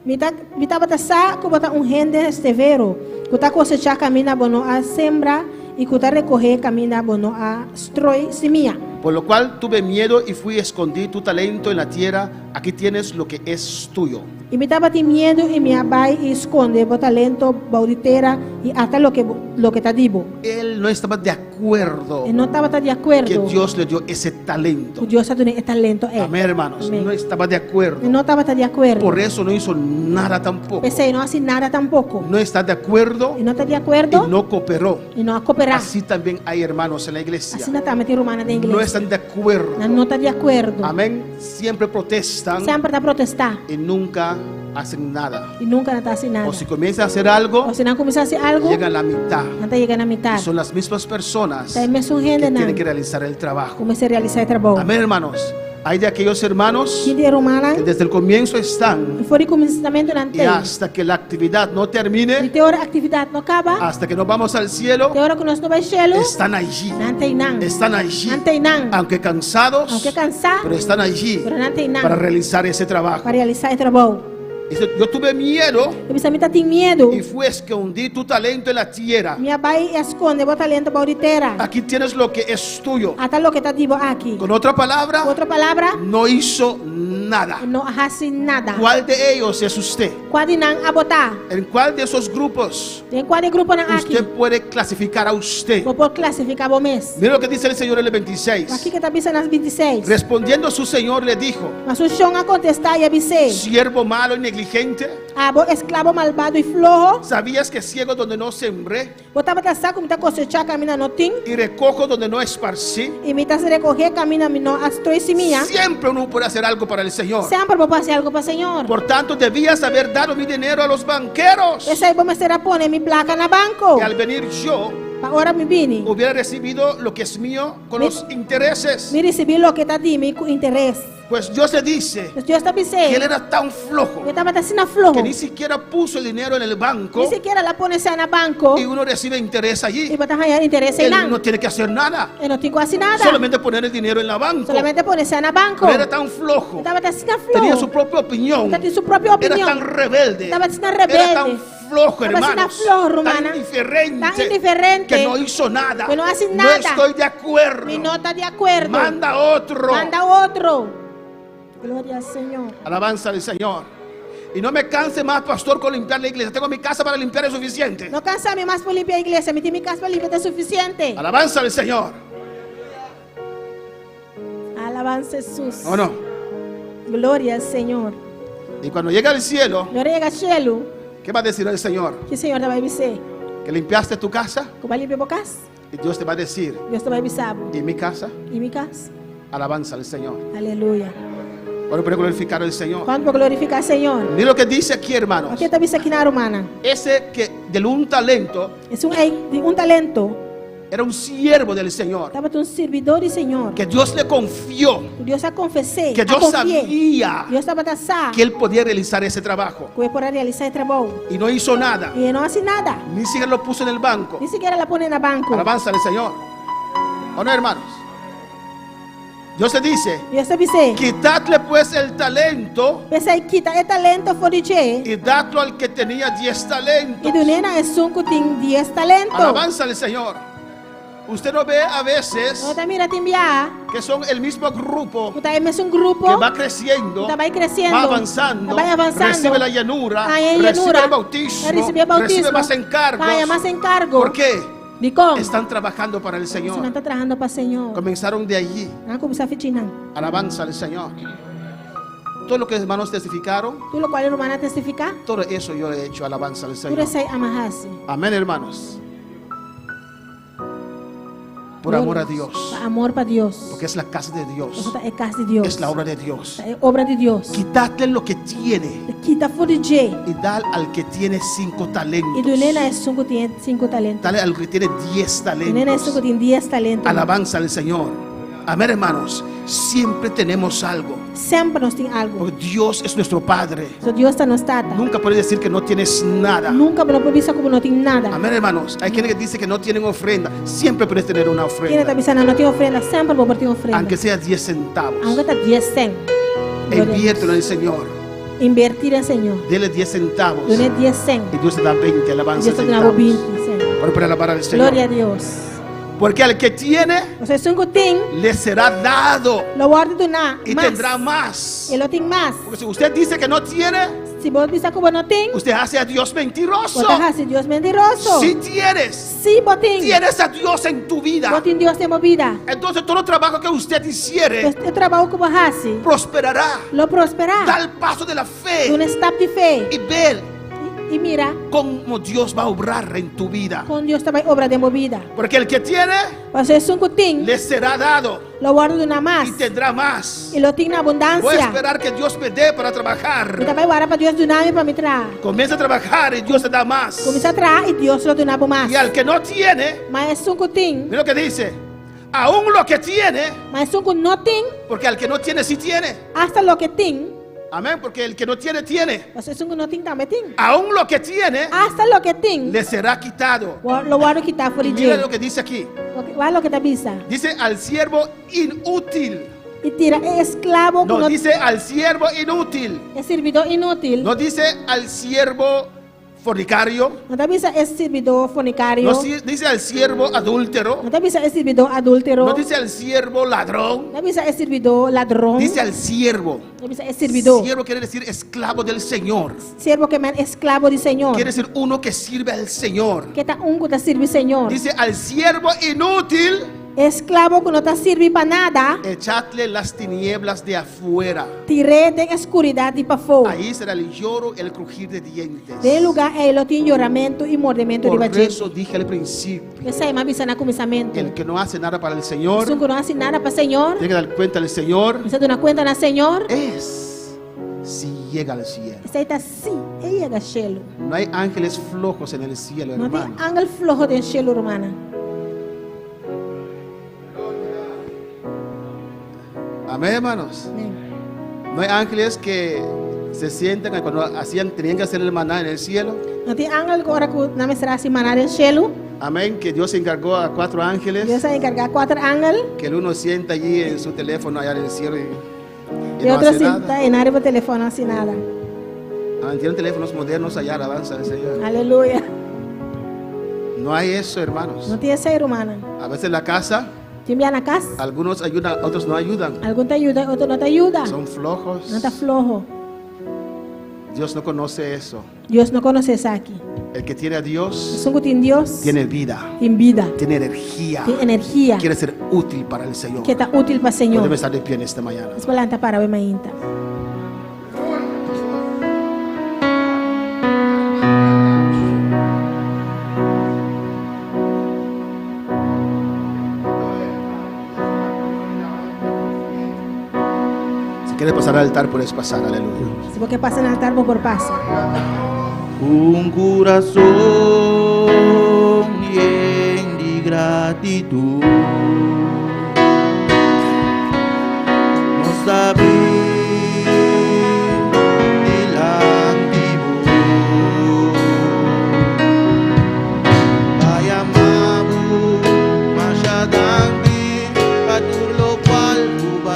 Mi ta, mi tabata sa ku bo ta un hende severo, ku ta kosechá kaminda bo no a sembra i ku ta rekohé kaminda bo no a stroi simia. Por lo cual tuve miedo y fui y escondí tu talento en la tierra, aquí tienes lo que es tuyo. I mi tabatin miedu i mi a bai i skonde bo talento bou di tera i ata loke bo, loke ta di bo. Él no estaba de acuerdo E no tabata di que akuerdo Dios le dio ese talento. ku Dios a dun'é e talento ei. Amén, hermanos. Amén. No estaba de acuerdo. E no tabata di akuerdo. Por eso no hizo nada tampoco. P'esei no hasi nada tampoko. No está de acuerdo E no ta di akuerdo y no cooperó. i no a koperá. Así también hay hermanos en la iglesia. Asina tambe tin rumannan den No iglesia. están de acuerdo. Nan no ta di akuerdo. Amén. Siempre protestan Semper ta protestá y nunca hacen nada. i nunka nan ta hasi nada. O si comienzan a hacer algo, O si nan kuminsá hasi algu, llegan a la mitad. nan ta yega na mitar. Y son las mismas personas Ta e mesun que hendenan tienen que realizar el trabajo. ku mester realisá e trabou. Amén, hermanos. Hay de aquellos hermanos Tin di e rumannan que desde el comienzo están ku for di kuminsamentu nan y tei. hasta que la actividad no I termine, te ora aktividat no kaba, hasta que nos vamos al cielo, te ora ku nos no bai shelu, están allí. nan tei nan. Están allí. Nan tei nan. Aunque cansados, Aunke kansá, pero están allí pero nan tei nan para realizar ese trabajo. pa realisá e trabou. Dice, Yo tuve miedo E bisa mi tatin miedu. y fui escondí tu talento en la tierra. Mi a bai i a skonde bo talento bou di tera. Aquí tienes lo que es tuyo. Ata loke ta di bo aki. Con otra palabra, Ku otro palabra, no hizo nada. no a hasi nada. ¿Cuál de ellos es usted? Kua di nan abo ta? ¿En cuál de esos grupos Den kua di e gruponan aki usted puede clasificar a usted? bo por klasifiká bo mes? Mira lo que dice el Señor en el 26. Wak kiko ta bisa na 26. Respondiendo su Señor le dijo, Ma su shon a kontestá i a bis'é, siervo malo y negligente, Abo esklabo malbado i floho, ¿sabías que siego donde no sembré bo tabata sa ku mi ta kosechá kaminda no tin y recojo donde no esparcí? i mi ta rekohé kaminda mi no a stroi simia? Siempre uno puede hacer algo para el Señor. Semper bo por hasi algu pa Señor. Por tanto, debías haber dado mi dinero a los banqueros. P'esei bo mester a pone mi plaka na banko. Y al venir yo, Pa ora mi bini, hubiera recibido lo que es mío con los intereses. mi risibí loke ta di mi ku interes. Pues Dios le dice Pues Dios ta bis'é que él era tan flojo E tabata asina floho que ni siquiera puso el dinero en el banco Ni sikiera el a pone sèn na banko y uno recibe interés allí. I bo ta haña interes Él einan. no tiene que hacer nada, E no tin ku hasi nada. solamente poner el dinero en la banco. Solamente pone sèn na banko. Pero era tan flojo, E tabata asina floho. tenía su propia opinión, Tabatin su propio era opinion. tan rebelde, Tabata asina era rebelde. tan flojo, Tabata asina hermanos, floho, rumannan. tan indiferente, Tan indiferente. que no hizo nada. Ku no a hasi No nada. estoy de acuerdo. Mi no ta di akuerdo. Manda otro. Manda otro. Gloria al Señor. Alabanza al Señor. Y no me canse más, pastor, con limpiar la iglesia. Tengo mi casa para limpiar, es suficiente. No kansa mi mas pa limpia iglesia. Mi tin mi kas pa limpia ta sufisiente. Alabanza al Señor. Alabanza a Jesús. ¿O no? Gloria al Señor. Y cuando llega al cielo, I ora e yega shelu, ¿qué va a decir el Señor? Kiko Señor ta bai bisa? Que limpiaste tu casa. Ku bo a limpia bo kas. Y Dios te va a decir, Dios ta bai bisa bo. ¿y mi casa? I mi kas. Alabanza al Señor. Aleluya. Ahora puede glorificar al Señor. Kuantu por glorifiká Señor? Mira lo que dice aquí, hermanos. Kiko ta bisa akinan, rumannan. Ese que del un talento Esun ei di un talento. era un siervo del Señor. Tabata un sirbidó di Señor. Que Dios le confió. Dios a konfi'é. Que Dios a konfi'é. sabía Dios tabata sa. que él podía realizar ese trabajo. Ku e por a realisá e trabou. Y no hizo nada. I e no a hasi nada. Ni siquiera lo puso en el banco. Ni sikiera el a pone na banko. Alabanza al Señor. ¿O no, hermanos? Dios te dice, Dios ta bis'é. Quitadle pues el talento. P'esei kita e talento for di dje. Y dadlo al que tenía diez talentos. I dun'é na esun ku tin dies talento. Alabanza al Señor. Usted no ve a veces. No ta mira tin biaha. Que son el mismo grupo. Ku ta e mesun grupo. Que va creciendo. Ku ta bai creciendo. Va avanzando. Ta bai avanzando. Recibe la llanura. Haña e Recibe llanura. el bautismo. Ta risibí e bautismo. Recibe más encargos. Ta haña mas enkargo. ¿Por qué? Dikon? Están trabajando para el Pasobra Señor. nan ta trahando pa Señor. Comenzaron de allí. Nan a kuminsá for di einan. Alabanza al Señor. Todo lo que hermanos testificaron. Tur lokual e rumannan a testifiká. Todo eso yo he hecho. Alabanza al Tur Señor. esei ami a hasi. Amén, hermanos. Por amor a Dios. Pa amor pa Dios. Porque es la casa de Dios. Pasobra ta e kas di Dios. Es la obra de Dios. Ta e obra di Dios. Quitadle lo que tiene. Kita for di dje. Y dal al que tiene cinco talentos. I dun'é na esun ku tin sinku talento. Dale al que tiene diez Dun'é na esun talentos. ku tin dies talento. Alabanza al Señor. Amén, hermanos. Siempre tenemos algo. Semper nos tin algu. Porque Dios es nuestro Padre. So Dios ta nos Tata. Nunca puedes decir que no tienes nada. Nunka bo no por bisa ku bo no tin nada. Amén, hermanos. Hay quienes que dicen que no tienen ofrenda. Siempre puedes tener una Tin hende ofrenda. ta bisa nan no tin ofrenda, semper bo por tin ofrenda. Aunque sea 10 centavos. Aunke ta 10 sèn. Inviértelo en el Señor. Invertí den Señor. Dele 10 centavos. Dun'é 10 sèn. Y Dios te da 20. Alabanza Dios ta duna bo centavos. 20 sèn. Para para alabar al Señor. Gloria a Dios. Porque al que tiene, Pasobra esun ku tin, le será dado. Lo wòrdu duná Y mas. tendrá más. E lo tin mas. Porque si usted dice que no tiene, Si bo bisa ku bo no tin, usted hace a Dios mentiroso. Bo ta hasi Dios mentiroso. Si tienes. Si bo tin. Tienes a Dios en tu vida. Bo tin Dios den bo bida. Entonces todo trabajo que usted hiciere, E trabou ku bo hasi, prosperará. Lo prosperá. Da el paso de la fe. Duna stap di fe. Y ver I mira cómo Dios va a obrar en tu vida. Kon Dios ta bai obra den bo bida. Porque el que tiene, Pasobra esun ku tin, le será dado. Lo wòrdu duná mas. Y tendrá más. I lo tin na Voy a abundansia. esperar que Dios me dé para trabajar. Mi ta bai warda pa Dios duna mi pa mi traha. Comienza a trabajar y Dios te da más. Kuminsá traha i Dios lo duna bo mas. Y al que no tiene, Ma esun ku tin, mira lo que dice, aún lo que tiene, Ma esun ku no tin, porque al que no tiene sí tiene. Asta loke tin. Amén, porque el que no tiene, tiene. Pasobra esun ku no tin tambe tin. Aún lo que tiene, Asta loke tin, le será quitado. Lo wòrdu kitá for Y di mira dje. lo que dice aquí. Wak loke e ta bisa. Dice al siervo inútil. I tira e esklabo No, no dice al siervo inútil. E sirbidó inútil. No dice al siervo fornicario. No ta bisa e sirbidó fornikario. No dice al siervo adúltero. No ta bisa e sirbidó adúltero. No dice al siervo ladrón. No ta bisa e sirbidó ladron. Dice al siervo. Ta bisa e sirbidó. Siervo quiere decir esclavo del Señor. Siervo ke men esklabo di Señor. Quiere decir uno que sirve al Señor. Ke ta un ku ta sirbi Señor. Dice al siervo inútil. Esklabo ku no ta sirbi pa nada. Echadle las tinieblas de afuera. Tir'é den skuridat di pafó. Ahí será el lloro, el crujir de dientes. Den e lugá ei lo tin yoramentu i mordementu Por riba djente. eso dije al principio, P'esei m'a bisa na kuminsamentu. el que no hace nada para el Señor, Esun ku no hasi nada pa Señor. tiene que dar cuenta al Señor. Mester duna kuenta na Señor. Es si llega al cielo. Esei ta si e yega shelu. No hay ángeles flojos en el cielo, No tin hermano. angel floho den shelu, ruman. Amén, hermanos. No hay ángeles que se sientan cuando hacían, tenían que hacer el maná en el cielo. No tin angel ku ora ku nan mester a hasi maná den shelu. Amén, que Dios encargó a cuatro ángeles. Dios a enkargá kuater angel. Que el uno sienta allí en su teléfono allá en el cielo y, y I no otro hace nada. sinta einan riba telefòn no hasi nada. Ah, tienen teléfonos modernos allá, alabanza al Señor. Aleluya. No hay eso, hermanos. No tin esei, ruman. A veces en la casa, Tin bia na kas. algunos ayudan, otros no ayudan. Algun ta yuda, otro no ta yuda. Son flojos. Nan ta floho. Dios no conoce eso. Dios no konosé esaki. El que tiene a Dios Esun ku tin Dios, tiene vida, tin bida, tiene energía, tin energia. quiere ser útil para el Señor. Ke ta útil pa Señor. Podemos estar de pie en esta mañana. Nos por lanta para awe mainta. Si quieres pasar al altar, puedes pasar. Aleluya. Si bo ke pasa na altar, bo por pasa. Un kurason yen di gratitut Nos ta bin dilanti bo Pa yama bo masha danki pa tur lokual ku bo.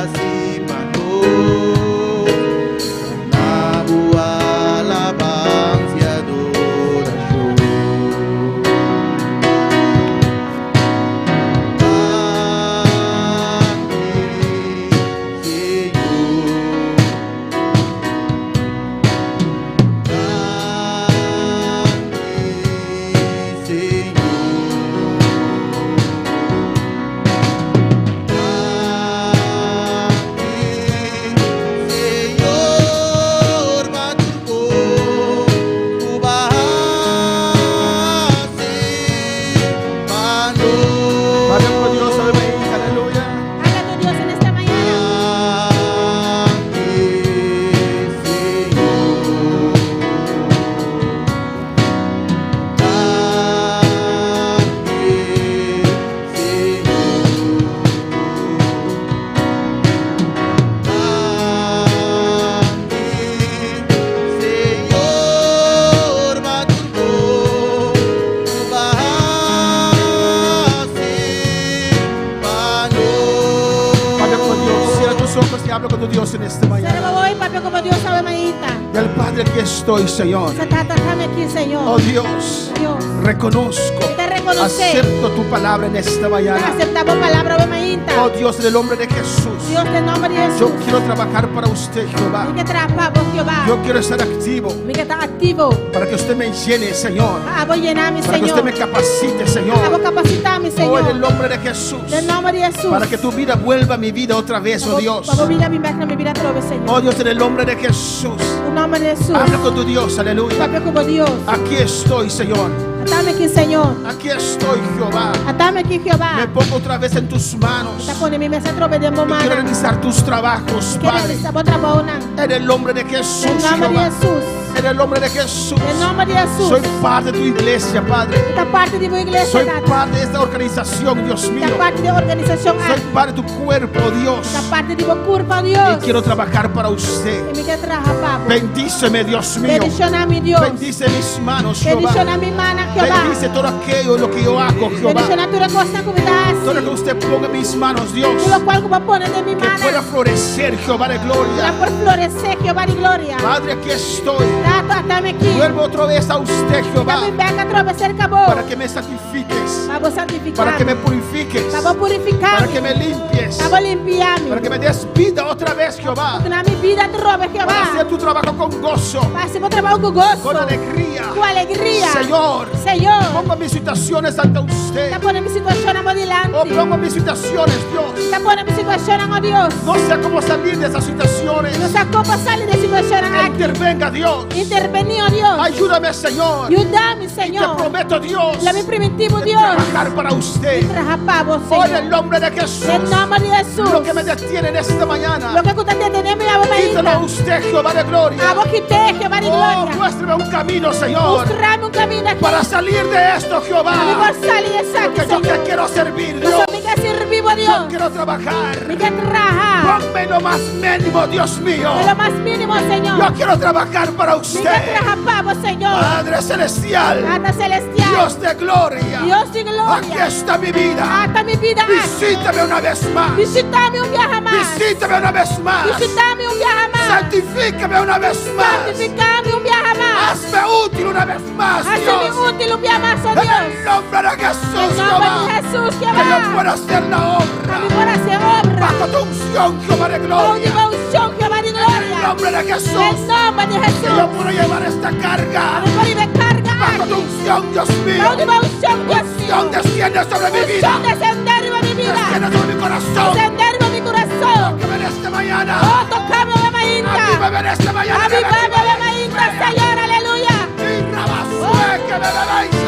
ojos y habla con tu Dios en esta Sera mañana. bo wowo i papia ku bo Dios awe mainta. Dile Padre, aquí estoy, Señor. Bisa Tata, at'ami aki, Señor. Oh Dios, Dios. reconozco, Mi ta rekonosé. acepto tu palabra en esta mañana. Aseptá bo palabra awe mainta. Oh Dios, en el nombre de Jesús. Dios, den nòmber di Hesus. Yo quiero trabajar para usted, Jehová. Mi ke traha pa bo, Jehová. Yo quiero estar activo Mi ke ta aktivo. para que usted me llene, Señor. Pa abo yena mi, Para que usted Señor. me capacite, Señor. Pa abo kapasitá mi, Oh, Señor. en el nombre de Jesús. Den nòmber di Hesus. Para que tu vida vuelva a mi vida otra vez, oh Dios. Pa bo bida bin bèk na mi bida atrobe, Señor. Oh Dios, en el nombre de Jesús. Den nòmber di Hesus. Habla con tu Dios, aleluya. Papia ku bo Dios. Aquí estoy, Señor. At'ami aki, Señor. Aquí estoy, Jehová. At'ami aki, Jehová. Me pongo otra vez en tus manos. Ta pone mi mes atrobe den bo Y quiero man. realizar tus trabajos, Ke Padre. realisá bo trabounan. En el nombre de Jesús, Den nòmber di Jehová. Hesus. En el nombre de Jesús. Den nòmber di Hesus. Soy parte de tu iglesia, Padre. Ta parti di bo iglesia, Soy Tata. parte de esta organización, Dios mío. Ta parti di e organisashon Soy parte de tu cuerpo, Dios. Ta parti di bo kurpa, Dios. Y quiero trabajar para usted. I mi ke traha pa bo. Bendíceme, Dios mío. Bendishoná mi, Dios. Bendice mis manos, Jehová. Bendishoná mi mannan, Jehová. Bendice todo aquello lo que yo hago, Jehová. Bendishoná tur e kosnan ku mi ta Todo lo que usted ponga en mis manos, Dios. Tur lokual ku bo pone den mi Que man. pueda florecer, Jehová de Pa gloria. por floresé, Jehová di gloria. Padre, aquí estoy. Tata, at'ami aki. Vuelvo otra vez a usted, Jehová. Ta bin bèk atrobe serka bo. Para que me santifiques. Pa bo santifiká. Para que me purifiques. Pa bo purifiká. Para que me limpies. Pa bo limpia mi. Para que me des vida otra vez, Jehová. Duna mi bida atrobe, Jehová. Para hacer tu trabajo con gozo. Pa hasi bo trabou ku goso. Con alegría. Ku alegria. Señor. Señor. Pongo mis situaciones ante usted. Ta pone mi situashon bo dilanti. Oh, pongo mis situaciones, Dios. Ta pone mi situashon, oh Dios. No sé cómo salir de esas situaciones. No sa kon pa sali di e situashon aki. Intervenga, Dios. Intervení, oh Dios. Ayúdame, Señor. Yuda mi, Y Señor. te prometo, Dios. Lo mi primintí bo, de Dios. Trabajar para usted. Traha pa bo, Oh, en Señor. el nombre de Jesús. Den nòmber di Hesus. Lo que me detiene en esta mañana. Loke ku ta detené mi awe Quítalo mainta. usted, Jehová de gloria. Abo kit'é, Jehová di Oh, gloria. muéstrame un camino, Señor. Mustra mi un kaminda aki. Para salir de esto, Jehová. Mi por sali di esaki, Porque yo Señor. te quiero servir, Dios. Paso mi ke sirbi bo, Yo Dios. quiero trabajar. Mi ke traha. Ponme lo más mínimo, Dios mío. Den lo mas mínimo, Señor. Yo quiero trabajar para Mi ke usted. traha pa bo, Señor. Padre Celestial. Tata Selestial. Dios de gloria. Dios di gloria. Aquí está mi vida. Ata mi bida aki. Visítame una vez más. Bishitá mi un biaha mas. Visítame una vez más. Bishitá mi un biaha mas. Santifícame una vez más. Santifiká mi un biaha mas. Hazme útil una vez más, Hasi mi Dios. útil un biaha mas, oh En el Dios. nombre de Jesús, Den nòmber Jehová. di Hesus, Que Jehová. yo pueda hacer la obra. Mi por hasi obra. Bajo tu unción, Jehová de Bou di gloria. bo unshon, Jehová di En el gloria. nombre de Jesús. Den nòmber di Que yo Hesus. pueda llevar esta carga. Mi por hiba e karga Bajo tu aki. unción, Dios mío. Bou di bo unshon, Dios mío. Unción desciende sobre mi vida. Unshon desendé riba mi bida. Desciende sobre mi corazón. Desendé riba mi kurason. Tócame en esta mañana. Oh, toka mi awe mainta. Avívame en esta mañana. Avivá mi awe mainta, Señor. Aleluya. Y rabasue que me bebéis.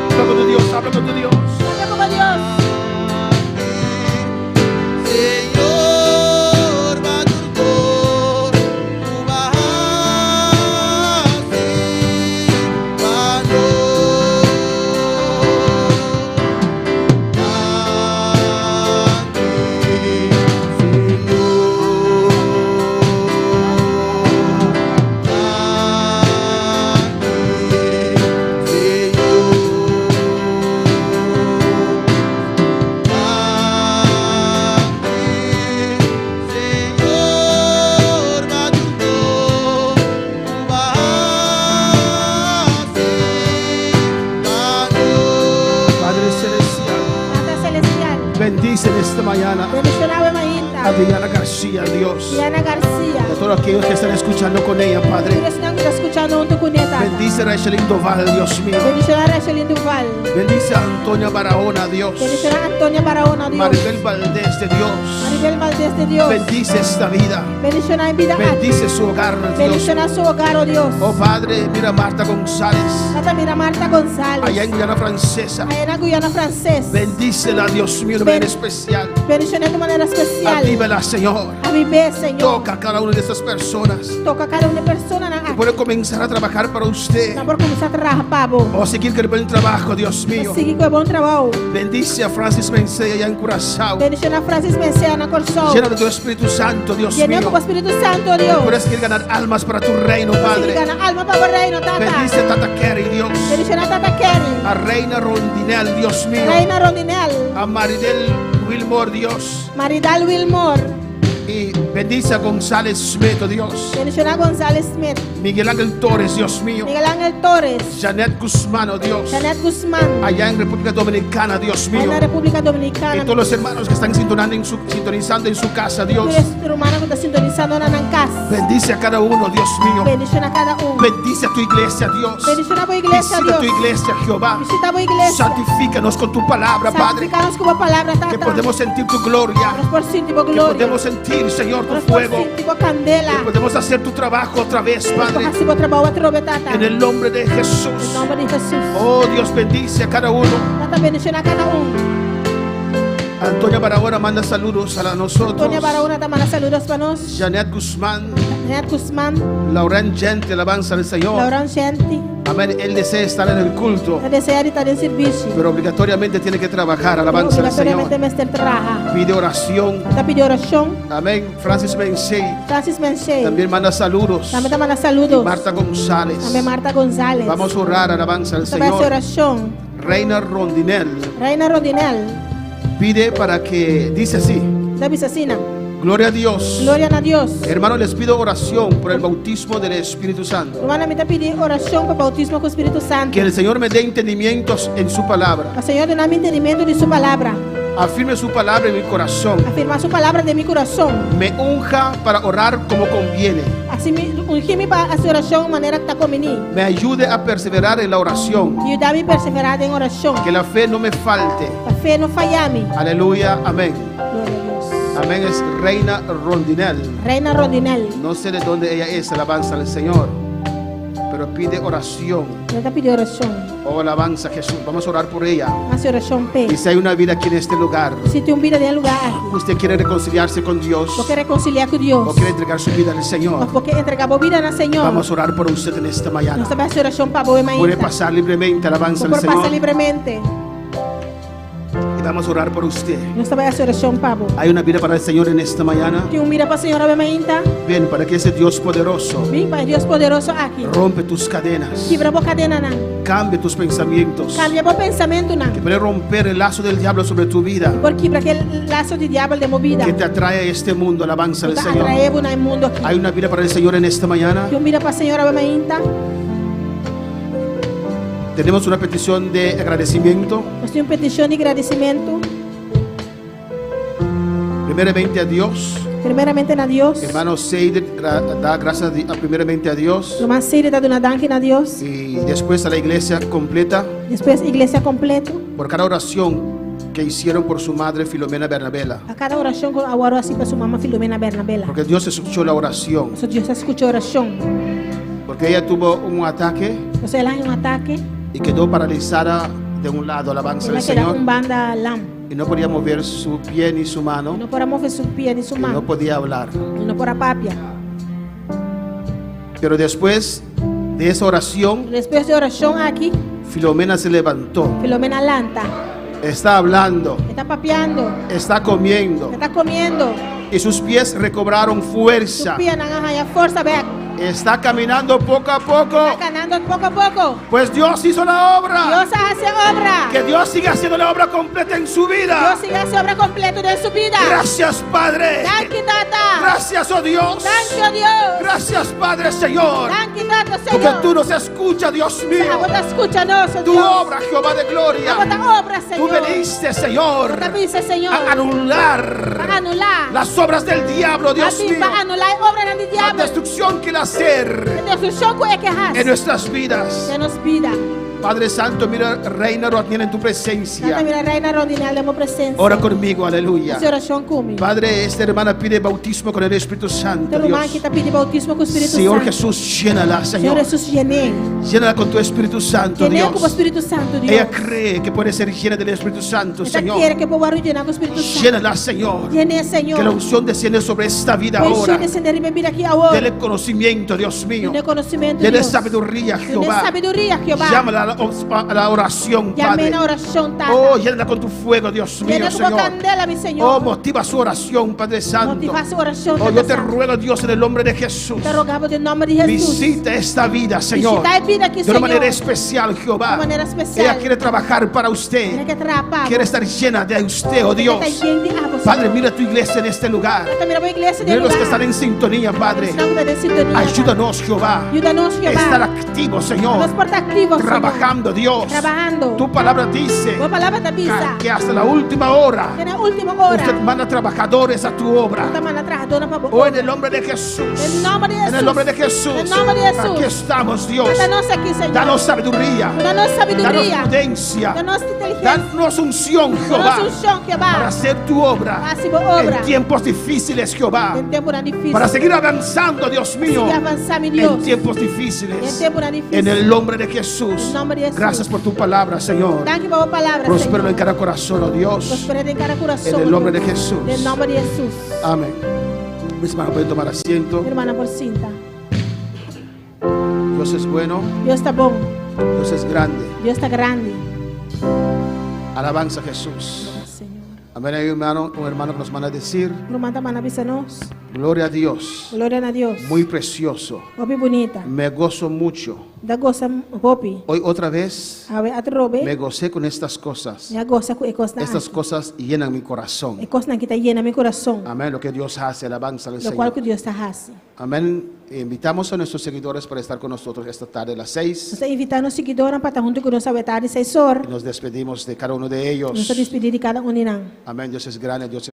Habla con tu Dios, habla con tu Dios. Papia ku bo Dios. Señor, Madurgor, Señor, Madurgor, Padre Celestial, Tata Selestial. bendice en esta mañana Bendishoná awe mainta. a Diana García, Dios. Diana Garcia. A todos aquellos que están escuchando con ella, Padre. Tur esnan ku ta skuchando huntu kuné, Tata. Bendice a Rachelin Doval, Dios mío. Bendishoná Rachelin Duval. Bendice a Antonia Barahona, Dios. Bendishoná Antonia Barahona, Dios. Maribel Valdés de Dios. Maribel Valdés di Dios. Bendice esta vida. Bendishoná e bida aki. Bendice su hogar, Dios. Bendishoná su hogar, oh Dios. Oh Padre, mira a Marta González, Tata mira Marta González. allá en Guyana Francesa. Aya na Guyana Franses. Bendícela, Dios mío, de manera especial. Bendishoná di manera A espesial. Avívela, Señor. Aviv'é, Señor. Toca a cada una de estas personas. Toka kada un di e personanan Que aki. puede comenzar a trabajar para usted. Nan por kuminsá traha pa bo. O seguir con el buen trabajo, Dios mío. Sigui ku e bon trabou. Bendice a Francis Mencea allá en Curazao. Bendishoná Francis Mencea na Kòrsou. Llena de tu Espíritu Santo, Dios Yen'é mío. ku bo Spiritu Santu, Dios. Puedes seguir ganar almas para tu reino, Sigui Padre. gana alma pa bo reino, Tata. Bendice a Tata Kerry, Dios. Bendishoná Tata Kerry. A Reina Rondinel, Dios mío. Reina Rondinel. A Maridel Wilmore, Dios. Maridal Wilmore. Y bendice a González Smith, oh Dios. Bendishoná González Smith. Miguel Ángel Torres, Dios mío. Miguel Ángel Torres. Janet Guzmán, oh Dios. Janet Guzmán. Allá en República Dominicana, Dios mío. En la República Dominicana. Y todos los hermanos que están sintonando en su, sintonizando en su casa, Dios. Tur rumannan ku ta sintonisando na nan kas. Bendice a cada uno, Dios mío. Bendishoná kada un. Bendice a tu iglesia, Dios. Bendishoná bo iglesia, Visita Dios. tu iglesia, Jehová. Bishitá bo iglesia. Santifícanos con tu palabra, Padre. Santifiká nos ku bo palabra, Que Tata. podemos sentir tu gloria. Nos por sinti bo Que gloria. podemos sentir, Señor, tu Nos por fuego. sinti bo kandela. Que podemos hacer tu trabajo otra vez, Padre. Hasi bo trabou atrobe, Tata. En el nombre de Jesús. En nòmber di Hesus. Oh, Dios bendice a cada uno. Tata bendishoná kada un. Antonia Barahona manda saludos a nosotros. Antonia Barahona ta manda saludo pa nos. Janet Guzmán, Janet Guzmán. Lauren Gente, alabanza al Señor. Lauren Genti. Amén. Él desea estar en el culto, Ta deseá di ta den servisio. pero obligatoriamente tiene que trabajar. Alabanza al Señor. Obligatoriamente mester traha. Pide oración. Ta pidi orashon. Amén. Francis Mencey Francis Menchey. también manda saludos. Tambe ta manda saludo. Marta González. Tambe Marta González. Vamos a orar, alabanza al Ta bai Señor. orashon. Reina Rondinel Reina Rondinel. pide para que, dice así, Ta bisa asina. gloria a Dios. Gloria na Dios. Hermano, les pido oración por el bautismo del Espíritu Santo. Rumannan, mi ta pidi orashon pa boutismo ku Spiritu Santu. Que el Señor me dé entendimientos en su palabra. Pa Señor duna mi entendimentu di su palabra. Afirme su palabra en mi corazón. Afirmá su palabra den mi kurason. Me unja para orar como conviene. Asina mi, ungi mi pa hasi orashon manera ta kombiní. Me ayude a perseverar en la oración. Yuda mi perseverá den orashon. Que la fe no me falte. Pa fe no faya mi. Aleluya. Amén. Gloria a Dios. Amén. Es Reina Rondinel. Reina Rondinel. No sé de dónde ella es, alabanza al Señor. Pero pide oración. E ta pidi orashon. Oh, alabanza a Jesús. Vamos a orar por ella. Hasi orashon p'e. Y si hay una vida aquí en este lugar, Si tin un bida den e lugá aki. usted quiere reconciliarse con Dios Bo ke rekonsiliá ku Dios. o quiere entregar su vida al Señor, Bo ke entregá bo bida na Señor. vamos a orar por usted en esta mañana. Nos ta bai hasi orashon pa bo Puede mainta. pasar libremente, alabanza al Por pasa Señor. libremente. Y vamos a orar por usted. Nos ta bai hasi orashon pa bo. Hay una vida para el Señor en esta mañana. Tin un bida pa Señor awe mainta. Ven, para que ese Dios poderoso Bin pa Dios poderoso aki. rompe tus cadenas, Kibra bo kadenanan. cambie tus pensamientos, Kambia bo pensamentunan. que puede romper el lazo del diablo sobre tu vida, Por kibra e laso di diabel den bo bida. que te atrae a este mundo, alabanza al Ta Señor. atraé bo na e mundu aki. Hay una vida para el Señor en esta mañana. Tin un bida pa Señor awe mainta. Tenemos una petición de agradecimiento, Nos tin un petishon di gradisimentu. primeramente a Dios. Primeramente na Dios. Hermano Seider da gracias primeramente a Dios Ruman Seider ta duna danki na Dios. y después a la iglesia completa Despues iglesia kompleto. por cada oración que hicieron por su madre Filomena Bernabela. Pa kada orashon ku a wòrdu hasí pa su mama Filomena Bernabela. Porque Dios escuchó la oración. So Dios a skucha orashon. Porque ella tuvo un ataque Pasobra el a haña un atake. y quedó paralizada de un lado, alabanza El a al keda Señor. un banda lam. Y no podía mover su pie ni su mano. No por a move su pia ni su Y man. no podía hablar. No por a papia. Pero después de esa oración, Despues di e orashon aki, Filomena se levantó. Filomena a lanta. Está hablando, E ta papiando. está comiendo. E ta komiendo. Y sus pies recobraron fuerza. Pianan a haña forsa bèk. Está caminando poco a poco. Ta kanando poko poko. Pues Dios hizo la obra. Dios a hasi obra. Que Dios siga haciendo la obra completa en su vida. Dios sigui hasi obra kompleto den su bida. Gracias, Padre. Danki, Tata. Gracias, oh Dios. Danki, oh Dios. Gracias, Padre, Señor. Danki, Tata, Señor. Porque tú nos escuchas, Dios mío. Abo ta skucha nos, oh Tu Dios. obra, Jehová de gloria. Abo ta obra, Tú Señor. veniste, Señor, Bo ta bin, Señor. a anular Pa anulá. las obras del diablo, Dios A bin mío. pa anulá e obranan di La diabel. destrucción que él hacer E destrukshon ku e ke hasi. en nuestras vidas. Den nos bida. Padre Santo, mira Reina Rodney en tu Tata presencia. mira Reina Rondinel den bo presensia. Ora conmigo, aleluya. Hasi orashon ku mi. Padre, esta hermana pide bautismo con el Espíritu Santo, E ruman Dios. aki ta pidi boutismo ku Spiritu Señor Santu. Jesús, llénala, Señor Señor. Hesus, yen'é. Llénala con tu Espíritu Santo, Yen'é ku Dios. Spiritu Santu, Dios. Ella cree que puede ser llena del Espíritu Santo, E ta Señor. kere ku e por wòrdu yená ku Spiritu Santu. Llénala, Señor. Yen'é, Señor. Que la unción desciende sobre esta vida Unshon ahora. desendé riba e bida aki awor. Dele conocimiento, Dios mío. Dun'é konosementu, Dele Dios. sabiduría, Dun'é Jehová. sabiduria, Jehová. Llámala a la oración, Yam'é Padre. na orashon, Tata. Oh, llénala con tu fuego, Dios mío, Yen'é ku bo Señor. kandela, mi Señor. Oh, motiva su oración, Padre Santo. Motivá su orashon, Oh, Tata yo te Santu. ruego, Dios, en el nombre de Jesús. Mi ta roga bo den nòmber di Hesus. Visita esta vida, Señor. Visitá e bida aki, De una Señor. manera especial, Jehová. Di un manera spesial. Ella quiere trabajar para usted. E ke traha pa bo. Quiere estar llena de usted, oh Dios. Ta yen di abo, Padre, Señor. mira tu iglesia en este lugar. Tata, mira bo iglesia den Mira los lugar. que están en sintonía, Padre. Esnan ku ta den sintonia. Ayúdanos, Jehová. Yuda nos, Jehová. Estar activo, Señor. Nos por ta aktivo, Señor. Trabajando, Dios. Trahando. Tu palabra dice Bo palabra ta bisa. que hasta la última hora Te na último ora. usted manda trabajadores a tu obra. Ta manda trahadó pa bo. Oh, en el nombre de Jesús. En nombre de En el Jesús. nombre de Jesús. En nombre de Jesús. Aquí estamos, Dios. Ata nos aki, Señor. Danos sabiduría. Danos sabiduria. Danos prudencia. Danos inteligensia. Danos unción, Jehová. Danos unshon, Jehová. Para hacer tu obra. Pa hasi bo obra. En tiempos difíciles, Jehová. Den tempunan difísil. Para seguir avanzando, Dios mío. Sigui avansá, mi Dios. En tiempos difíciles. Den tempunan difísil. En el nombre de Jesús. En nombre de Jesús. Gracias por tu palabra, Señor. Danki pa bo palabra, Prospéralo Señor. en cada corazón, oh Dios. Prosperá den kada kurason. En el nombre de Dios. Jesús. Den nòmber di Hesus. Amén. Mis hermanos pueden tomar asiento. Mi rumannan por sinta. Dios es bueno. Dios ta bon. Dios es grande. Dios ta grandi. Alabanza a Jesús. Señor. Amén. Hay un hermano que nos manda a decir, Ruman ta manda bisa nos. gloria a Dios. Gloria na Dios. Muy precioso. Hopi bunita. Me gozo mucho. Mi ta gosa hopi. Hoy otra vez Awe atrobe. me gocé con estas cosas. Mi a gosa ku e kosnan. Estas cosas llenan mi corazón. E kosnan aki ta yena mi kurason. Amén. Lo que Dios hace, alabanza al Lo kual Señor. ku Dios ta hasi. Amén. Invitamos a nuestros seguidores para estar con nosotros esta tarde a las 6. Nos ta invitá nos siguidónan pa ta huntu ku nos awe tardi 6 or. Nos despedimos de cada uno de ellos. Nos ta despedí di kada un di nan. Amén. Dios es grande, Dios